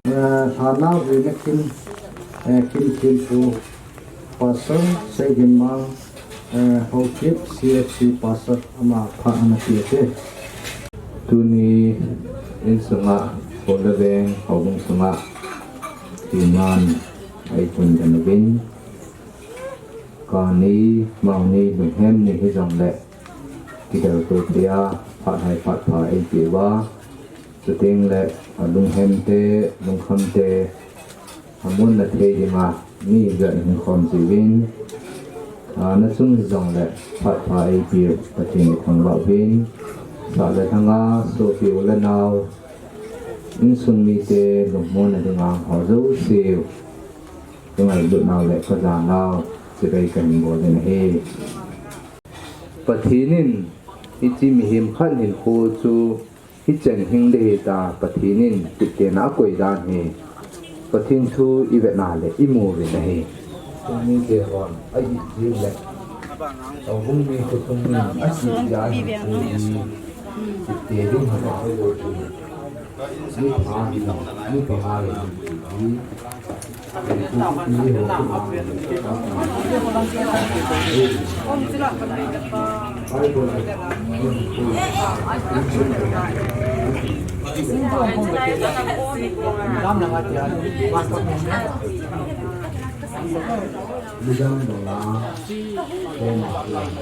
Eh, Thana Vuina Kin, eh, Kin Thempu, Pastor Seiginmang, eh, Haokip C F C Pastor ama phat ana pe te. Tuni insunga, Kholveng houbung sunga, iman ei chun den uvin, kani, maoni, lunghem ni hijongle, kidel to tia, Phat hai phat pha eipeh uva, chuteng le alunghem te, lungkham te, amun na thei dinga mi ja in khom jiuvin, a, na chung jong le phat pha eipeh Pathen i thangvah uvin, sa le thanga sopi u le nau, insung mite lungmon na dinga ho jouse u, ka ngailut nau le ka ja nau, chibai ka hin bol in ahi. Pathen in hiche mihem khat hinkho chu hichan hing ding ahi tia Pathen in kit tena akoi dan hi Pathen thu i vet na le i mu uvin ahi. Tuni te hon a it jing le, a hung mi khutung in a kit jia hinkho hi kit te ding hi a hoi lo chu. Midang dong a, koma lang.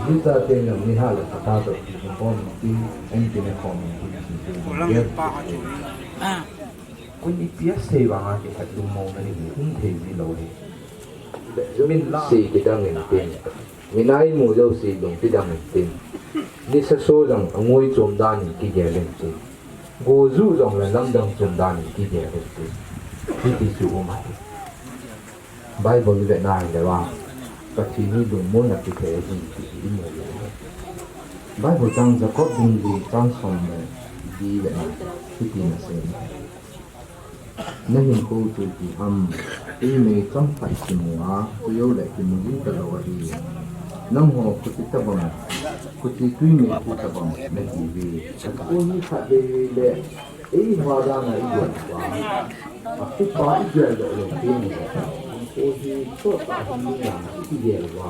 Juda te nang ni ha le kata to ki bom ti, en ti ne kom ti. Ko lang pa ha tu. Kun i pia sei vang a ki khat lungmong na ni um thei ji lo hi. Min la sei kidang in tin. Min a i mu jouse lungpi dang in tin. Nisa so jong angoi chom dan in kigel in tin. Go ju jong le lamdang chom dan in kigel in tin. Hiti chu um ahi. Bible i vet na hile vang, Pathen hi lungmonna kithei ahi ti i mu le. Bible chang Jacob bung li chang som le li vet na, hiti na sei. Na hinkho chu ipi ham, tui mei chomkhat kimu a, tui o le kimu ding talou ahi. Nangho khuti tabang, khuti tui mei chu tabang nahiuve. Koi hi khat vei vei le, eiho dan a i gel uva, a upa i gel doh lou ding. Koi hi chomkhat hi nang i gel uva.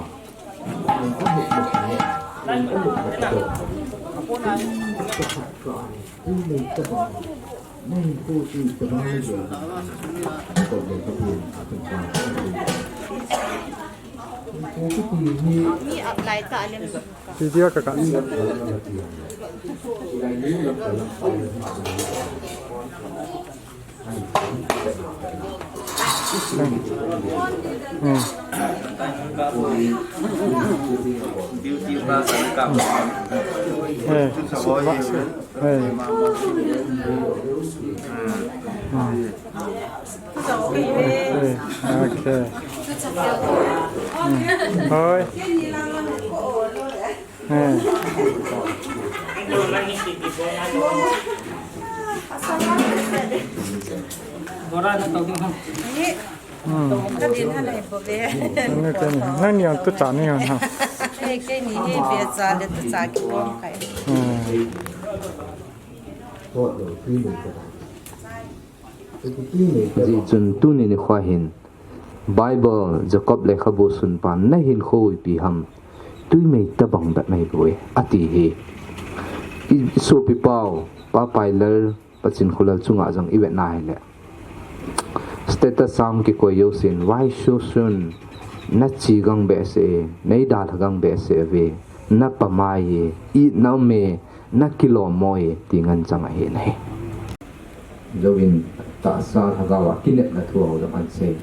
Ni apply ta le. Video ka ka. Hmm. Duty pa sa ka. Eh. Eh. Hmm. Eh, okay. Hmm. Hoi. Eh. Bora na to. Hmm. Ka din ha nai bou ve. Nang ni, nang ni ang tu cha ni ang ha. Eh, kei ni hi ve cha le tu cha kibom kai. Hmm. Hijeh chun tuni nikho hin Bible Jacob lekhabu sunpan na hinkho ipi ham, tui mei tabang bep nahiuve ati hi. I sopi pau, Pa Pailal, Pa Chinkholal chunga jong i vet na hile, status sam kikoi jousen, why so soon, na chi gang behseh e, nei dalha gang behseh ve, na pamai e, i na um e, na kilom mo e, ti ngen chang ahi nai. Jouvin tahsa lhagao a kinepna thu ho jong ahin sei.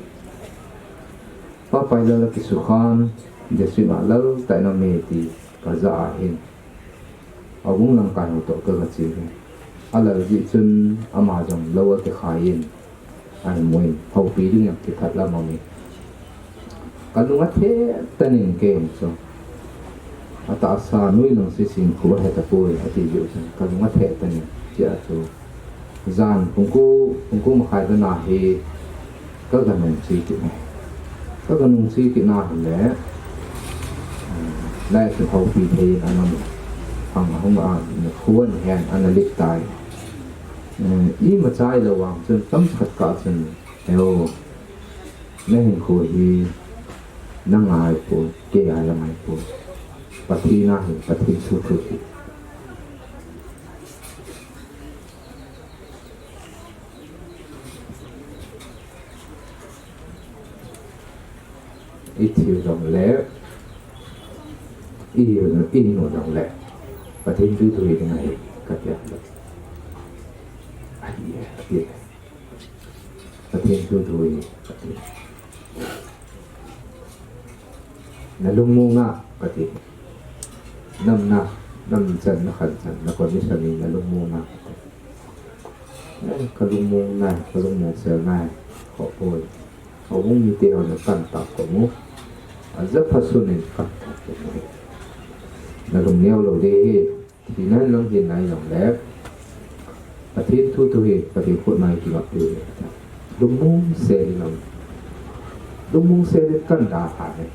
Pa Pailal kisukhan, Jesuit a lal tah in aum e ti ka ja ahin. A vung lamkai ho toh ka ga che uve. A lal jeh chun ama jong lou a kikhai in, ahin mu in, houpi ding jong kithat lam aum e. Ka lung a theh tan in kei in chu. A tahsa nui nung sisin khu a he tapoi, ati jeh chun ka lung a theh tan in, tia chu. Jan pung ko, pung ko makhai dan a hi ka ga nung che kit e. Ka ga nung che kit na hile, um, lai chu houpi thei in ana mu. Hang a hung a, khu ahin hen, ana lip tai. Um, imacha ahilou vang chun, chomkhat kah chun, "Heo, na hinkho hi nang a ahipoi, kei a jong ahipoi. Pathen a ahi, Pathen thu thu hi." I thi u jong le, i hi u jong, i hing u jong le, Pathen thu thu hi ding ahi, kati a. Ahi, ati. Pathen thu thu hi, kati. Na lungmong na, kati. Nam na, nam chan na khan chan, na condition hi na lungmong na, kati. Eh, ka lungmong nai, ka lungmong sel nai, kho poi. Houbung mite hon akan tah ko mu. Ajapha sun in kan tah ko mu. Na lungneo lou ding ahi, thina in lang hin nai jong le. Pathen thu thu hi, Pathen khut nai kingap ding ahi. Lungmong sel in lang. Lungmong sel in kan da pha ne.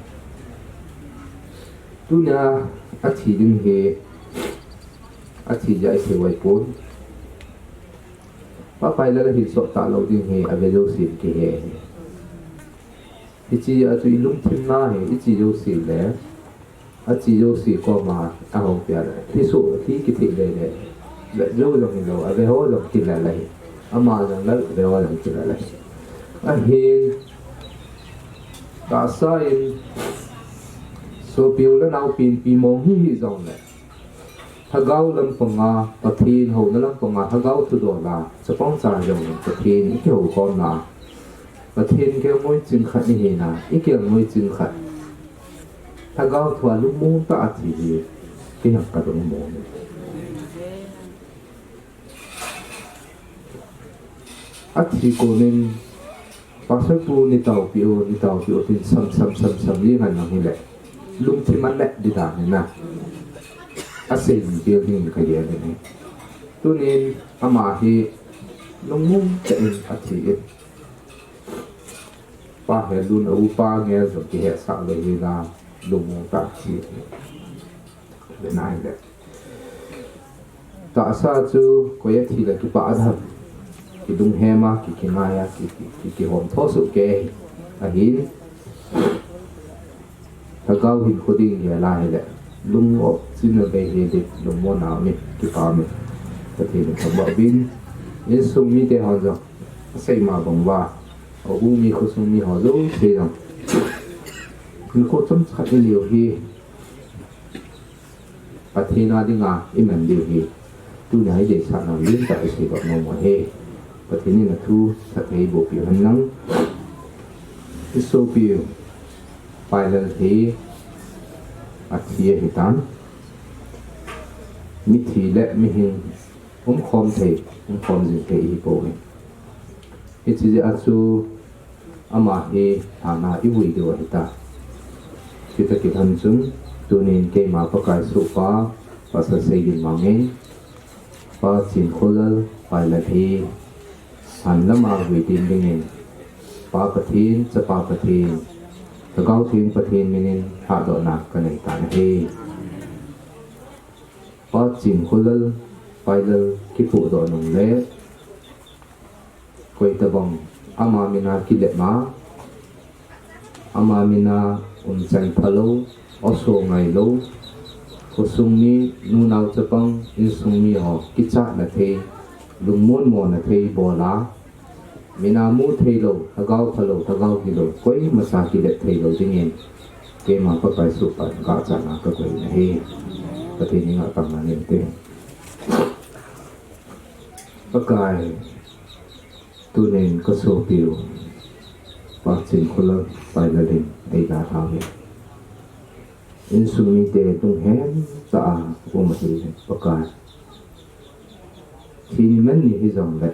Tunia athi ding hi, athi jeh a isei uva ipon. Pa Pailal ahin soh talou ding hi, ave jouse kihe hi. Hiche a chu ilungthim na hi, iche jouse le, ache jouse koma ahung pia le. Hiche hi kithei le le. Ve jou jong hilou, ave ho jong kile le hi. Ama jong le, ave ho jong kile le hi. Ahin, tahsa in, sopi u le nao penpi mong hi hi jong le. Lhagao lampanga, Pathen houna lampanga, lhagao thudol a, chapang cha jong in Pathen ikihou khom na. Pathen kelngoi ching khat ihi na, ikelngoi ching khat. Lhagao thua lungmong tah a thi hi, kei jong ka lungmong e. Athi konin, Pastor pu nei taopi o, nei taopi o tin sam, sam, sam, sam, jeng ngai nang hile. Lungthim a neh ding dan ahi na. Asei ding vel ding ka gel in ahi. Tunin ama hi lungmong tah in athi in. Pa Helun a upa Ngel jong kihetsah lou hi la, lungmong tah a thi. Ve nai le. Tahsa chu koi a thi le kipah a dam. Kidung hem a, ki, kingai a, ki, ki, ki, kihom tho soh kei ahin. Lhagao hin kho ding gel a hile. Lung o, chin a bei hi dik, lungmon a um in, kipah um in. Pathen in thangvah uvin. Insung mite hon jong. Asei ma bang uva. Houbung mi khosung mi ho jouse jong. Nikho chomcha khat inei u hi. Pathen a dinga iman diu hi. Tunia hi deisah nau lim tah isei doh nom u ahi. Pathen in athu phatthei boh piu hen lang. Isopiu Pailal hi athi ahitan. Mithi le mihing umkhom thei, umkhom jing thei ihi poi. Hiche jeh a chu ama hi lhan a ivui diu ahitai. Chuti kit lhon chun, tunin keima Pakai sohpa, Pastor Seigin Mangin, Pa Chinkholal Pailal hi lhan lama vui ding dingin, Pa Pathen, Chapa Pathen, Lhagao Theng Pathen minin lhahdohna kanei tan ahi. Pa Chinkholal Pailal kipohdoh nung le, koi tabang ama mina kilep ma, ama mina umchan phalou, oso ngailou, khosung mi nunao chapang, insung mi ho kichatna thei, lungmon mona thei bol a, mina mu theilou, lhagao phalou, lhagao gilou, koimacha kilep theilou dingin, keima Pakai sohpa gahchatna kakoi in ahi. Pathen in ngah tang hen te. Pakai, tunin kasopiu, Pa Chinkholal Pailal in eidalhau hi. Insung mite lunghem tah a um ahi, Pakai. Thi ni man ni hijongle,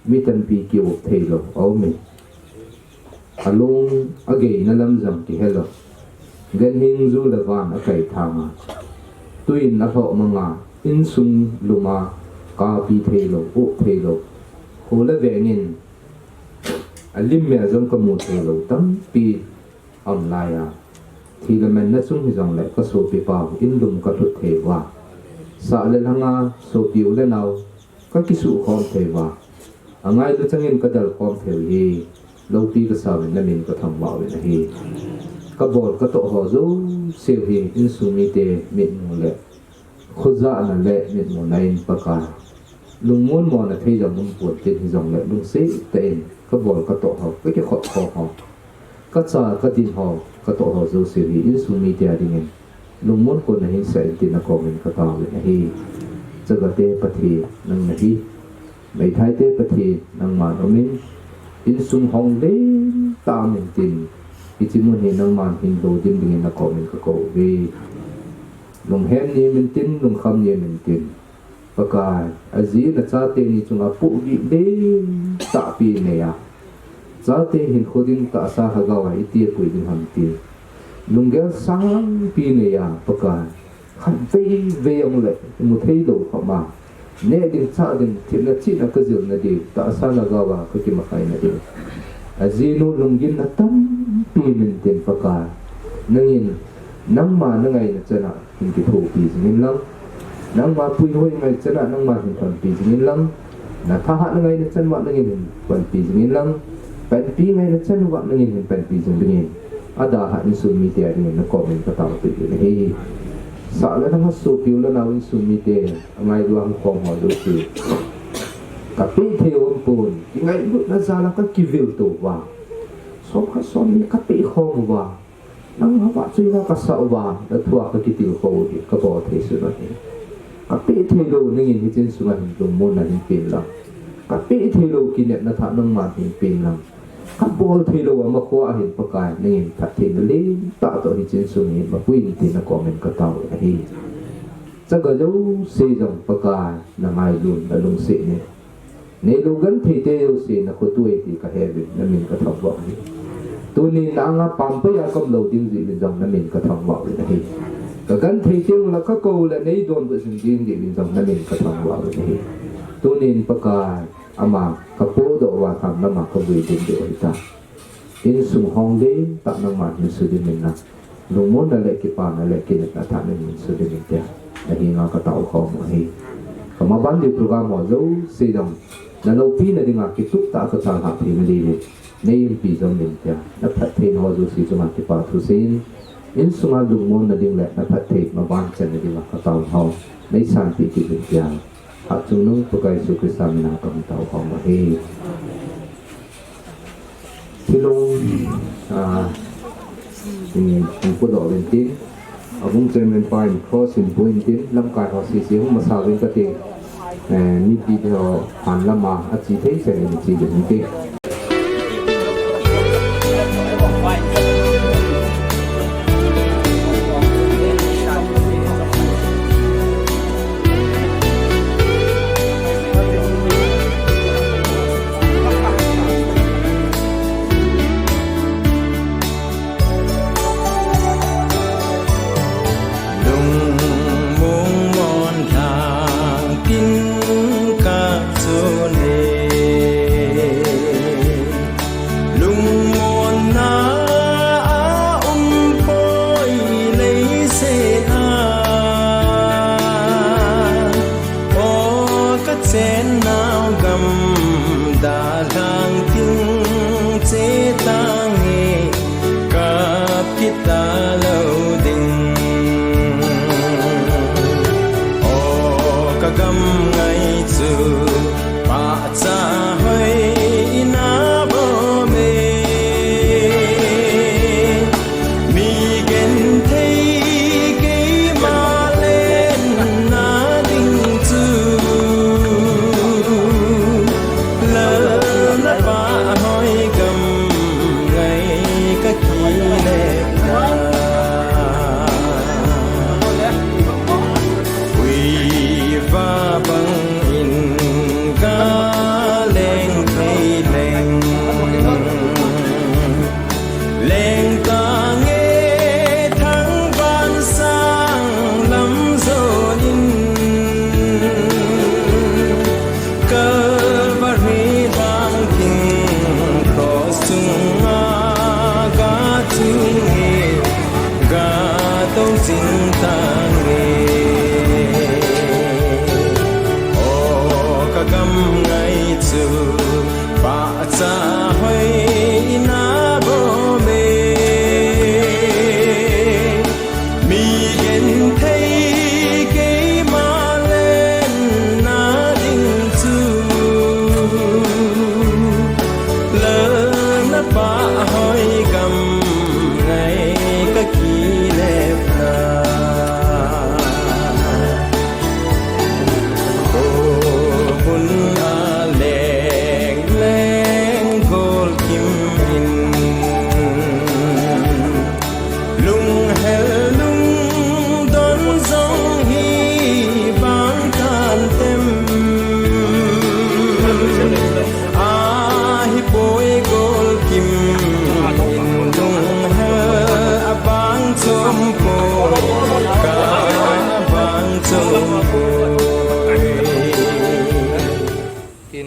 mi tampi ki-op theilou aum in. Along ageina lam jong kihelou. Ganhing ju le van akaithang a, tui in alhoh mang a, insung lum a kapi theilou, op theilou, kho le veng in alim mel jong kamu theilou tampi aum lai a, thi le manna chung hijongle kasopipau in lum kalhut thei uva, sah le lhang a sopi u le nao kakisuhkhom thei uva, angailu changin kadelkhom thei u hi, loupi kasauvin namin kathangvah uvin ahi. Kabol katoh ho jouseu hi insung mite mitmu le khojahna le mitmuna in Pakai, lungmon mona thei jong umpon tin hijongle lungset tah in kabol katoh ho, kakikhop khom ho, kacha kadin ho, katoh ho jouseu hi insung mite a dingin lungmon kon nahin sah in tin nakomin katao in ahi. Chagate Pathen nang nahi. Meithaite Pathen nangman umin, insung hong lentah umin tin, hiche mun hi nangman hin lo dim dingin nakomin kakou uve. Lunghem ni umin tin, lungkham ni umin tin, Pakai, aji in achate ni chunga pohgih lentah pi neiya, chate hinkho ding tahsa lhagao a iti apui ding ham ti lunggel sangpi neiya, Pakai, khatvei vei jongle imu theilou khop ma, neh ding chah ding, themna chihna kajilna ding, tahsa lhagao a kakimakhai na ding. Ajinu lunggimna tampi umin tin Pakai, nangin nangma nangaina chana hin kithopi jingin lang, nangma puihoi ngai chana nangma hin panpi jingin lang, nathahat nangaina chan uva nangin hin panpi jingin lang, panpi ngaina chan uva nangin hin panpi jing dingin, adalhah insung mite a dingin nakomin katao peh in ahi. Sah le nang a sopi u le nao insung mite, angailu a hung khom ho jouse, kapeh thei u aumpon, kingailutna jal a kakivil to uva, som khat som ni kapeh khom uva, nang a vahchoina kasah uva, nathua kakitilkhou u hi kabol thei sun ahi. Kapeh theilou nangin hiche insunga hin lungmonna hin pen lang, kapeh theilou kinepna thah nangman hin pen lang, kabol theilou a makhoa hin Pakai nangin phattheina lentah toh hiche insung hi mapui in tin nakomin katao in ahi. Chaga jouse jong Pakai nangailun nalungset in, neilou gentheite jouse nakhoto ahi ti kaheuvin, namin kathangvah uve. Tunin na anga pampai a kaum lou ding jeh uvin jong namin kathangvah uvin ahi. Kagenthei teng ula kakou le neidonbut jing ding jeh uvin jong namin kathangvah uvin ahi. Tunin Pakai, ama kapodoh uva lhanglam a kavui ding diu ahitai. Insung hong lentah nangman hin sudim in lang, lungmonna le kipana le kinepna thah nangin sudim in tia nahenga katao khom u ahi. Kamaban ding program ho jouse jong naloupina dinga kitup tah a kachalhah theina diuvin neiumpi jing in tia, naphatthei ho jouse chunga kipa thuseiyin, insunga lungmonna ding le naphatthei maban channa dinga katao ho neisanpeh kit in tia, Hatchungnung Pakai Jesu Christa mina kahung tao khom u ahi. Thilong, ah, in, in pudoh uvin tin, abung chairman pa in cross in pui in tin, lamkai ho sese hung masa uvin kati, eh, mipi te ho hanlam a ache thei chan in che uvin tin. Lungmong mon lhang tin kachun e, lungmonna a um poi leiset a, o kachennau gam dalhang tin che tange, kap kit talou ding. O kagam ngai chu pahcha hoi in abom e, mi genthei keima lenna ding chu lalna pahhoi gam ngai kakile ta. Uiva bangin kaleng thei leng, leng tange thangvah sanglam jonin, Calvary lhang tin cross chunga gaching e, gatou jing tange. O kagam ngai chu pahcha hoi in abom e, mi genthei keima lenna ding chu lalna pahhoi gam ngai kakile ta.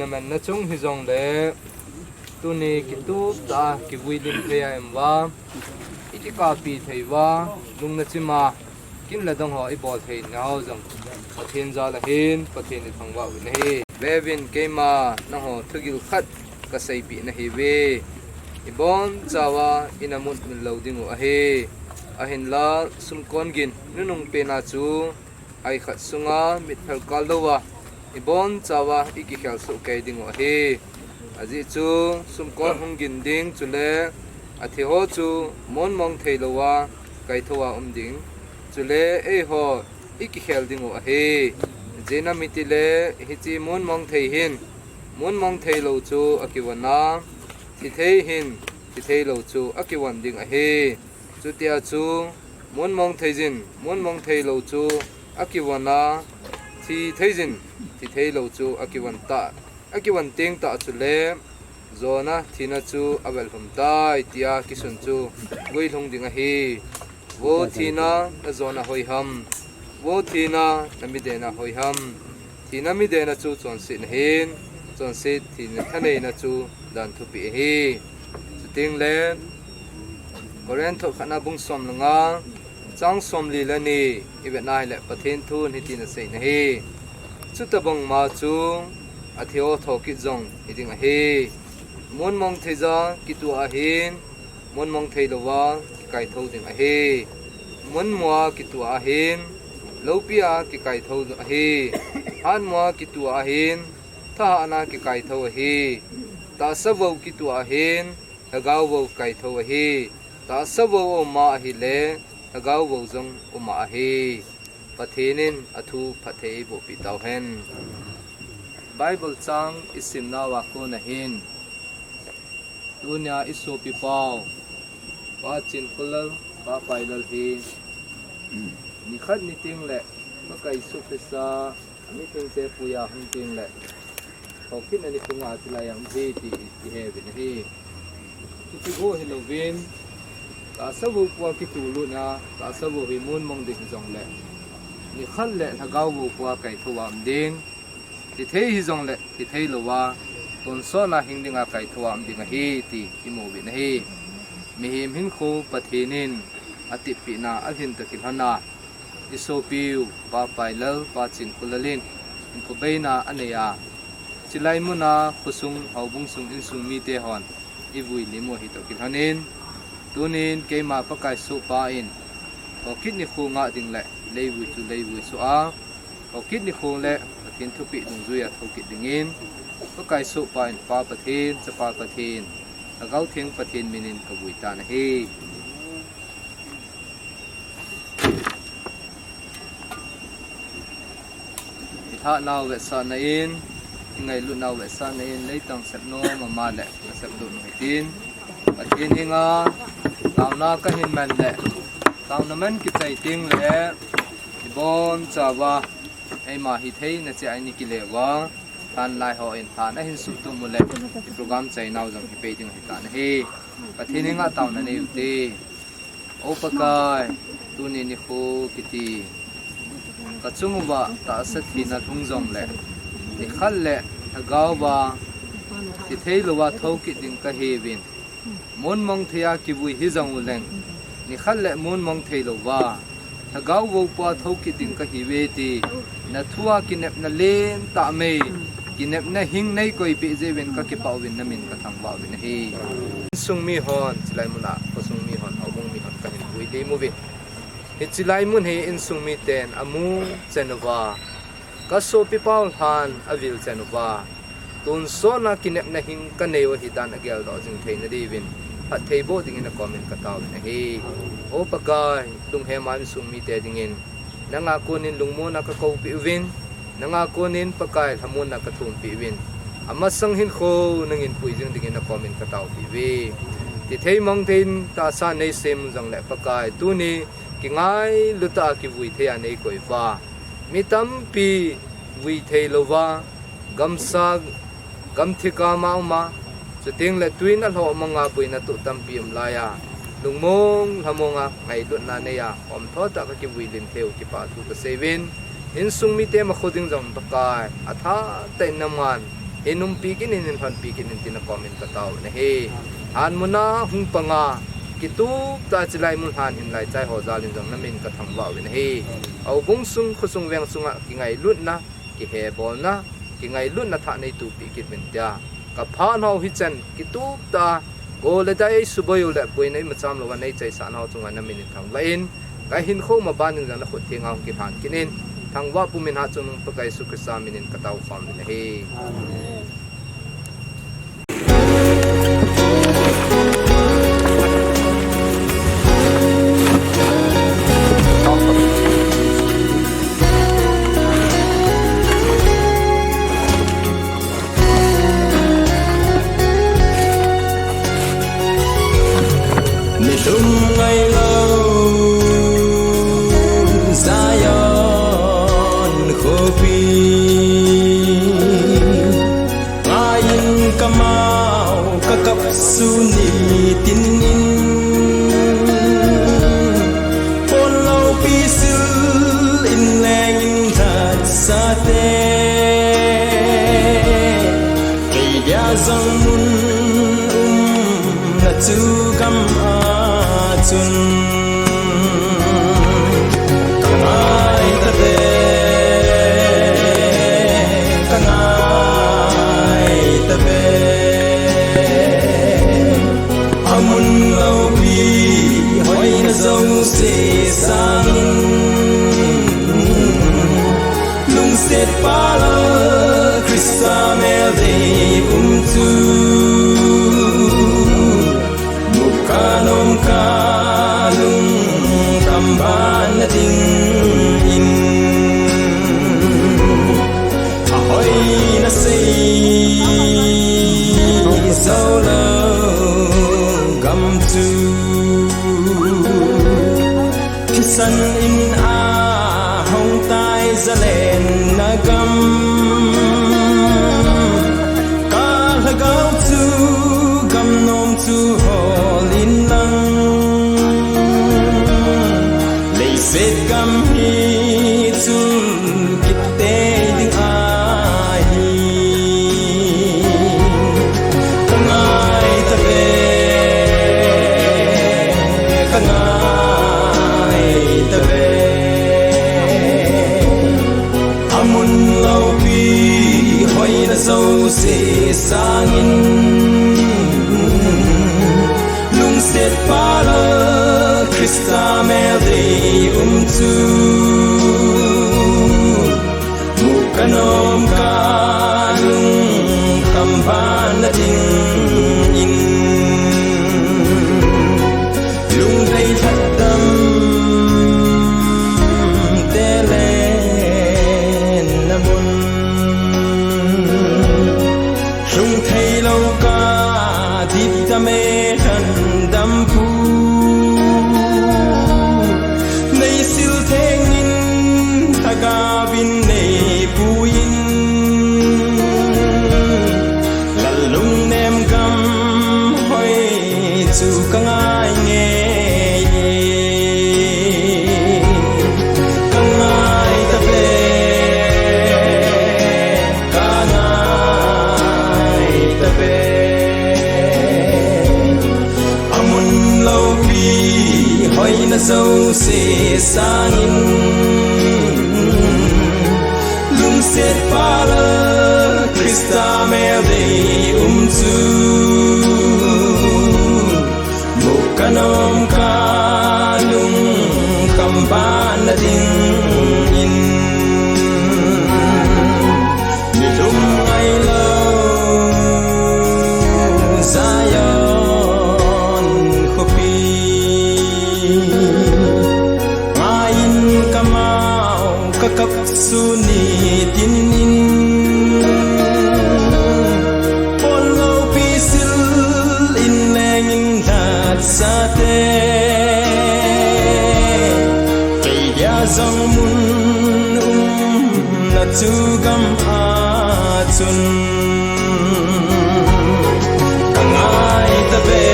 Manna chung hijongle, tuni kitup tah a kivui lim thei a em uva, i kikapi thei uva, lungna chima, kin le dong ho i bol thei nau jong Pathen jal ahin, Pathen i thangvah uvin ahi. Vevin, keima nangho thugil khat ka seipeh nahiuve. I bonchauva i na mut mil lou ding u ahi. Ahinla sumkon gin nunung pena chu ai khat sunga mitphel kal louva i bonchauva i kikhel soh kei ding u ahi. Ajeh chu sumkon hung gin ding chule athi ho chu monmong thei louva kaitho a um ding. Chule eiho i kikhel ding u ahi. Ijeh inem itile hiche monmong thei hin monmong thei lou chu akivon a, thi thei hin thi thei lou chu akivon ding ahi. Chutia chu monmong thei jin monmong thei lou chu akivon a, thi thei jin thi thei lou chu akivon ta, akivon teng tah chule jona thina chu avel lhum tai tia kisun chu guilhung ding ahi. Vo thina, na jona hoi ham? Vo thina, na midena hoi ham? Thina midena chu chonsetna ahin, chonset thina thaneina chu dan thupeh ahi. Chuteng le Korinth khatna bung som le nga, chang somli le ni i vetna hile Pathen thun hitin asei nahi. Chutabang ma chu athi ho thokit jong hiding ahi. Monmong thei ja kitoh ahin, monmong thei louva kikaitho ding ahi. Monmua kitoh ahin, loupia kikaitho ahi. Hatmua kitoh ahin, thahatna kikaitho ahi. Tahsa vou kitoh ahin, lhagao vou kaitho ahi. Tahsa vou auma ahile, lhagao vou jong uma ahi. Pathen in athu phatthei eiboh peh tauhen. Bible chang isim nauva kona hin, tunia i sopi pau, Pa Chinkholal, Pa Pailal hi, nikhat niteng le, Pakai Jesu Christa, amithengte puiya hung teng le, thokitna nikho nga a chilai a um hi ti i heuvin ahi. Chuti bou hilouvin, tahsa vou pua kitoh lutna, tahsa vou hi monmong ding hijongle, nikhat le lhagao vou pua kaitho a um ding. Thi thei hijongle thi thei louva, tonsot a hing dinga kaitho a um ding ahi ti i mu uvin ahi. Mihem hinkho Pathen in atepna alhin toh kilhon a, i sopiu Pa Pailal, Pa Chinkholal in hinkho beina anei a, chilai muna khosung, houbung sung, insung mite hon i vui lim u ahi toh kilhon in, tunin keima Pakai sohpa in thokit nikho ngah ding le leivui chu leivui soh a, thokit nikho le Pathen thupeh dungjuia thokit dingin, Pakai sohpa in Pa Pathen, Chapa Pathen, Lhagao Theng Pathen minin kavui tan ahi. I thahatnau vetsahna in, i ngailutnau vetsahna in, leitang sepnom ama le nasepdoh nu hitin, Pathen henga taona kahin man le, taona man kichai teng le, i bonchauva eima hitheina cheh a i kile uva, lhan lai hon lhan ahin suhtum ule, i program chainau jong hipei ding ahitan ahi. Pathen henga taona nei ute. O Pakai, tuni nikho kiti kachung uva tahsa thina lhung jongle, nikhat le lhagao va thi thei louva thokit ding kahiuvin, monmong theia kivui hijong uleng, nikhat le monmong thei louva lhagao vou pua thokit ding kahiuve ti nathua kinepna lentah mei, kinepna hing neikoipeh jeh uvin kakipah uvin namin kathangvah uvin ahi. Insung mihon, chilai muna khosung mihon, houbung mihon kahin vui lim uve. Hiche lai mun hi insung miten amu chen uva, kasopi pau lhan avil chen uva, tonsot a kinepna hing kanei u ahidan ageldoh jing theina diuvin phatthei boh dingin nakomin kataovin ahi. O Pakai, lunghema insung mite dingin nanga konin lungmonna kakoupeh uvin, nanga konin Pakai lhamonna kathumpi uvin, amasang hinkho nangin pui jing dingin nakomin kataopi uve. Thi thei mong thei in tahsa neisem jongle Pakai, tuni kingailu tah a kivui thei a neikoi uva, mi tampi vui thei louva, gamsa, gamthip a ama um a, chuteng le tui in alhoh manga boina toh tampi um laiya, lungmong lhamong a ngailutna neiya umtho tah a kakivui lim thei u kipah thu kasei uvin, insung mite makho ding jong Pakai, athah tah in naman Hin umpi kit in, hin lhonpi kit in tin na komin ka tao na hi. Hanmuna hung panga, kitup ta chilai mun han hin lai chai ho jal in jong na min ka thangvah uvin ahi. Houbung sung, khosung veng sunga kingailutna, kihebolna, kingailutna thah nei tupi kit uvin tia. Ka phat ho hichan kitup ta, go le dai suboi u le boina ima cham lou a nei chaisah nau chunga na min in thangvah in, ka hinkho ma ban in jong na khut thenga hung kilhan kit in, thangvah pumin hatchungnung Pakai Jesu Christa min in ka tao khom uvin ahi. Amen. Nilhum ngailou Zion khopi, ngaiyin kamau kakap sun nitin in, pon loupi sil in leng in that sate. Kei dia jong mun umna chu gam a chun ka ngai ta ve, ka ngai ta ve. Amun loupi hoina jouse sangin lungset pal a Christa mel dei um chu, muka nom ka lungkam ban na ding in, ahoina sei jou lou gam chu. Thisan in a hong tai zalenna gam, ka lhagao chu gam nom chu hol in lang. Leiset gam hi chun kit tei ding ahi. Ka ngai ta ve, ka ngai ta ve. Amun loupi hoina jouse sangin lungset pal a Christa mel dei um chu, muka nom ka lungkam ban na ding in, lungdei lhatdam te lenna mun, lhung thei lou ka dipdam e lhandam pu. Nei sil theng in lhagao in nei pui in, lal lungnem gam hoi chu ka ngai ngei. Ka ngai ta ve, ka ngai ta ve. Amun loupi hoina jouse sangin lungset pal a Christa mel dei um chu, muka nom ka lungkam ban na ding in, nilhum ngailou Zion khopi, ngaiyin kamau kakap sun nitin in, pon loupi sil in leng in lhat sate. Kei dia jong mun umna chu gam a chun ka ngai ta ve,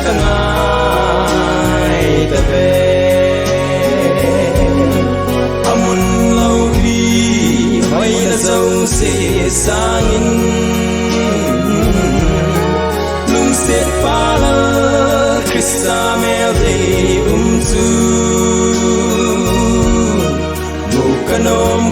ka ngai ta ve. Amun loupi hoina jouse sangin, lungsetpa Lal Christa melthei um chu mu kanom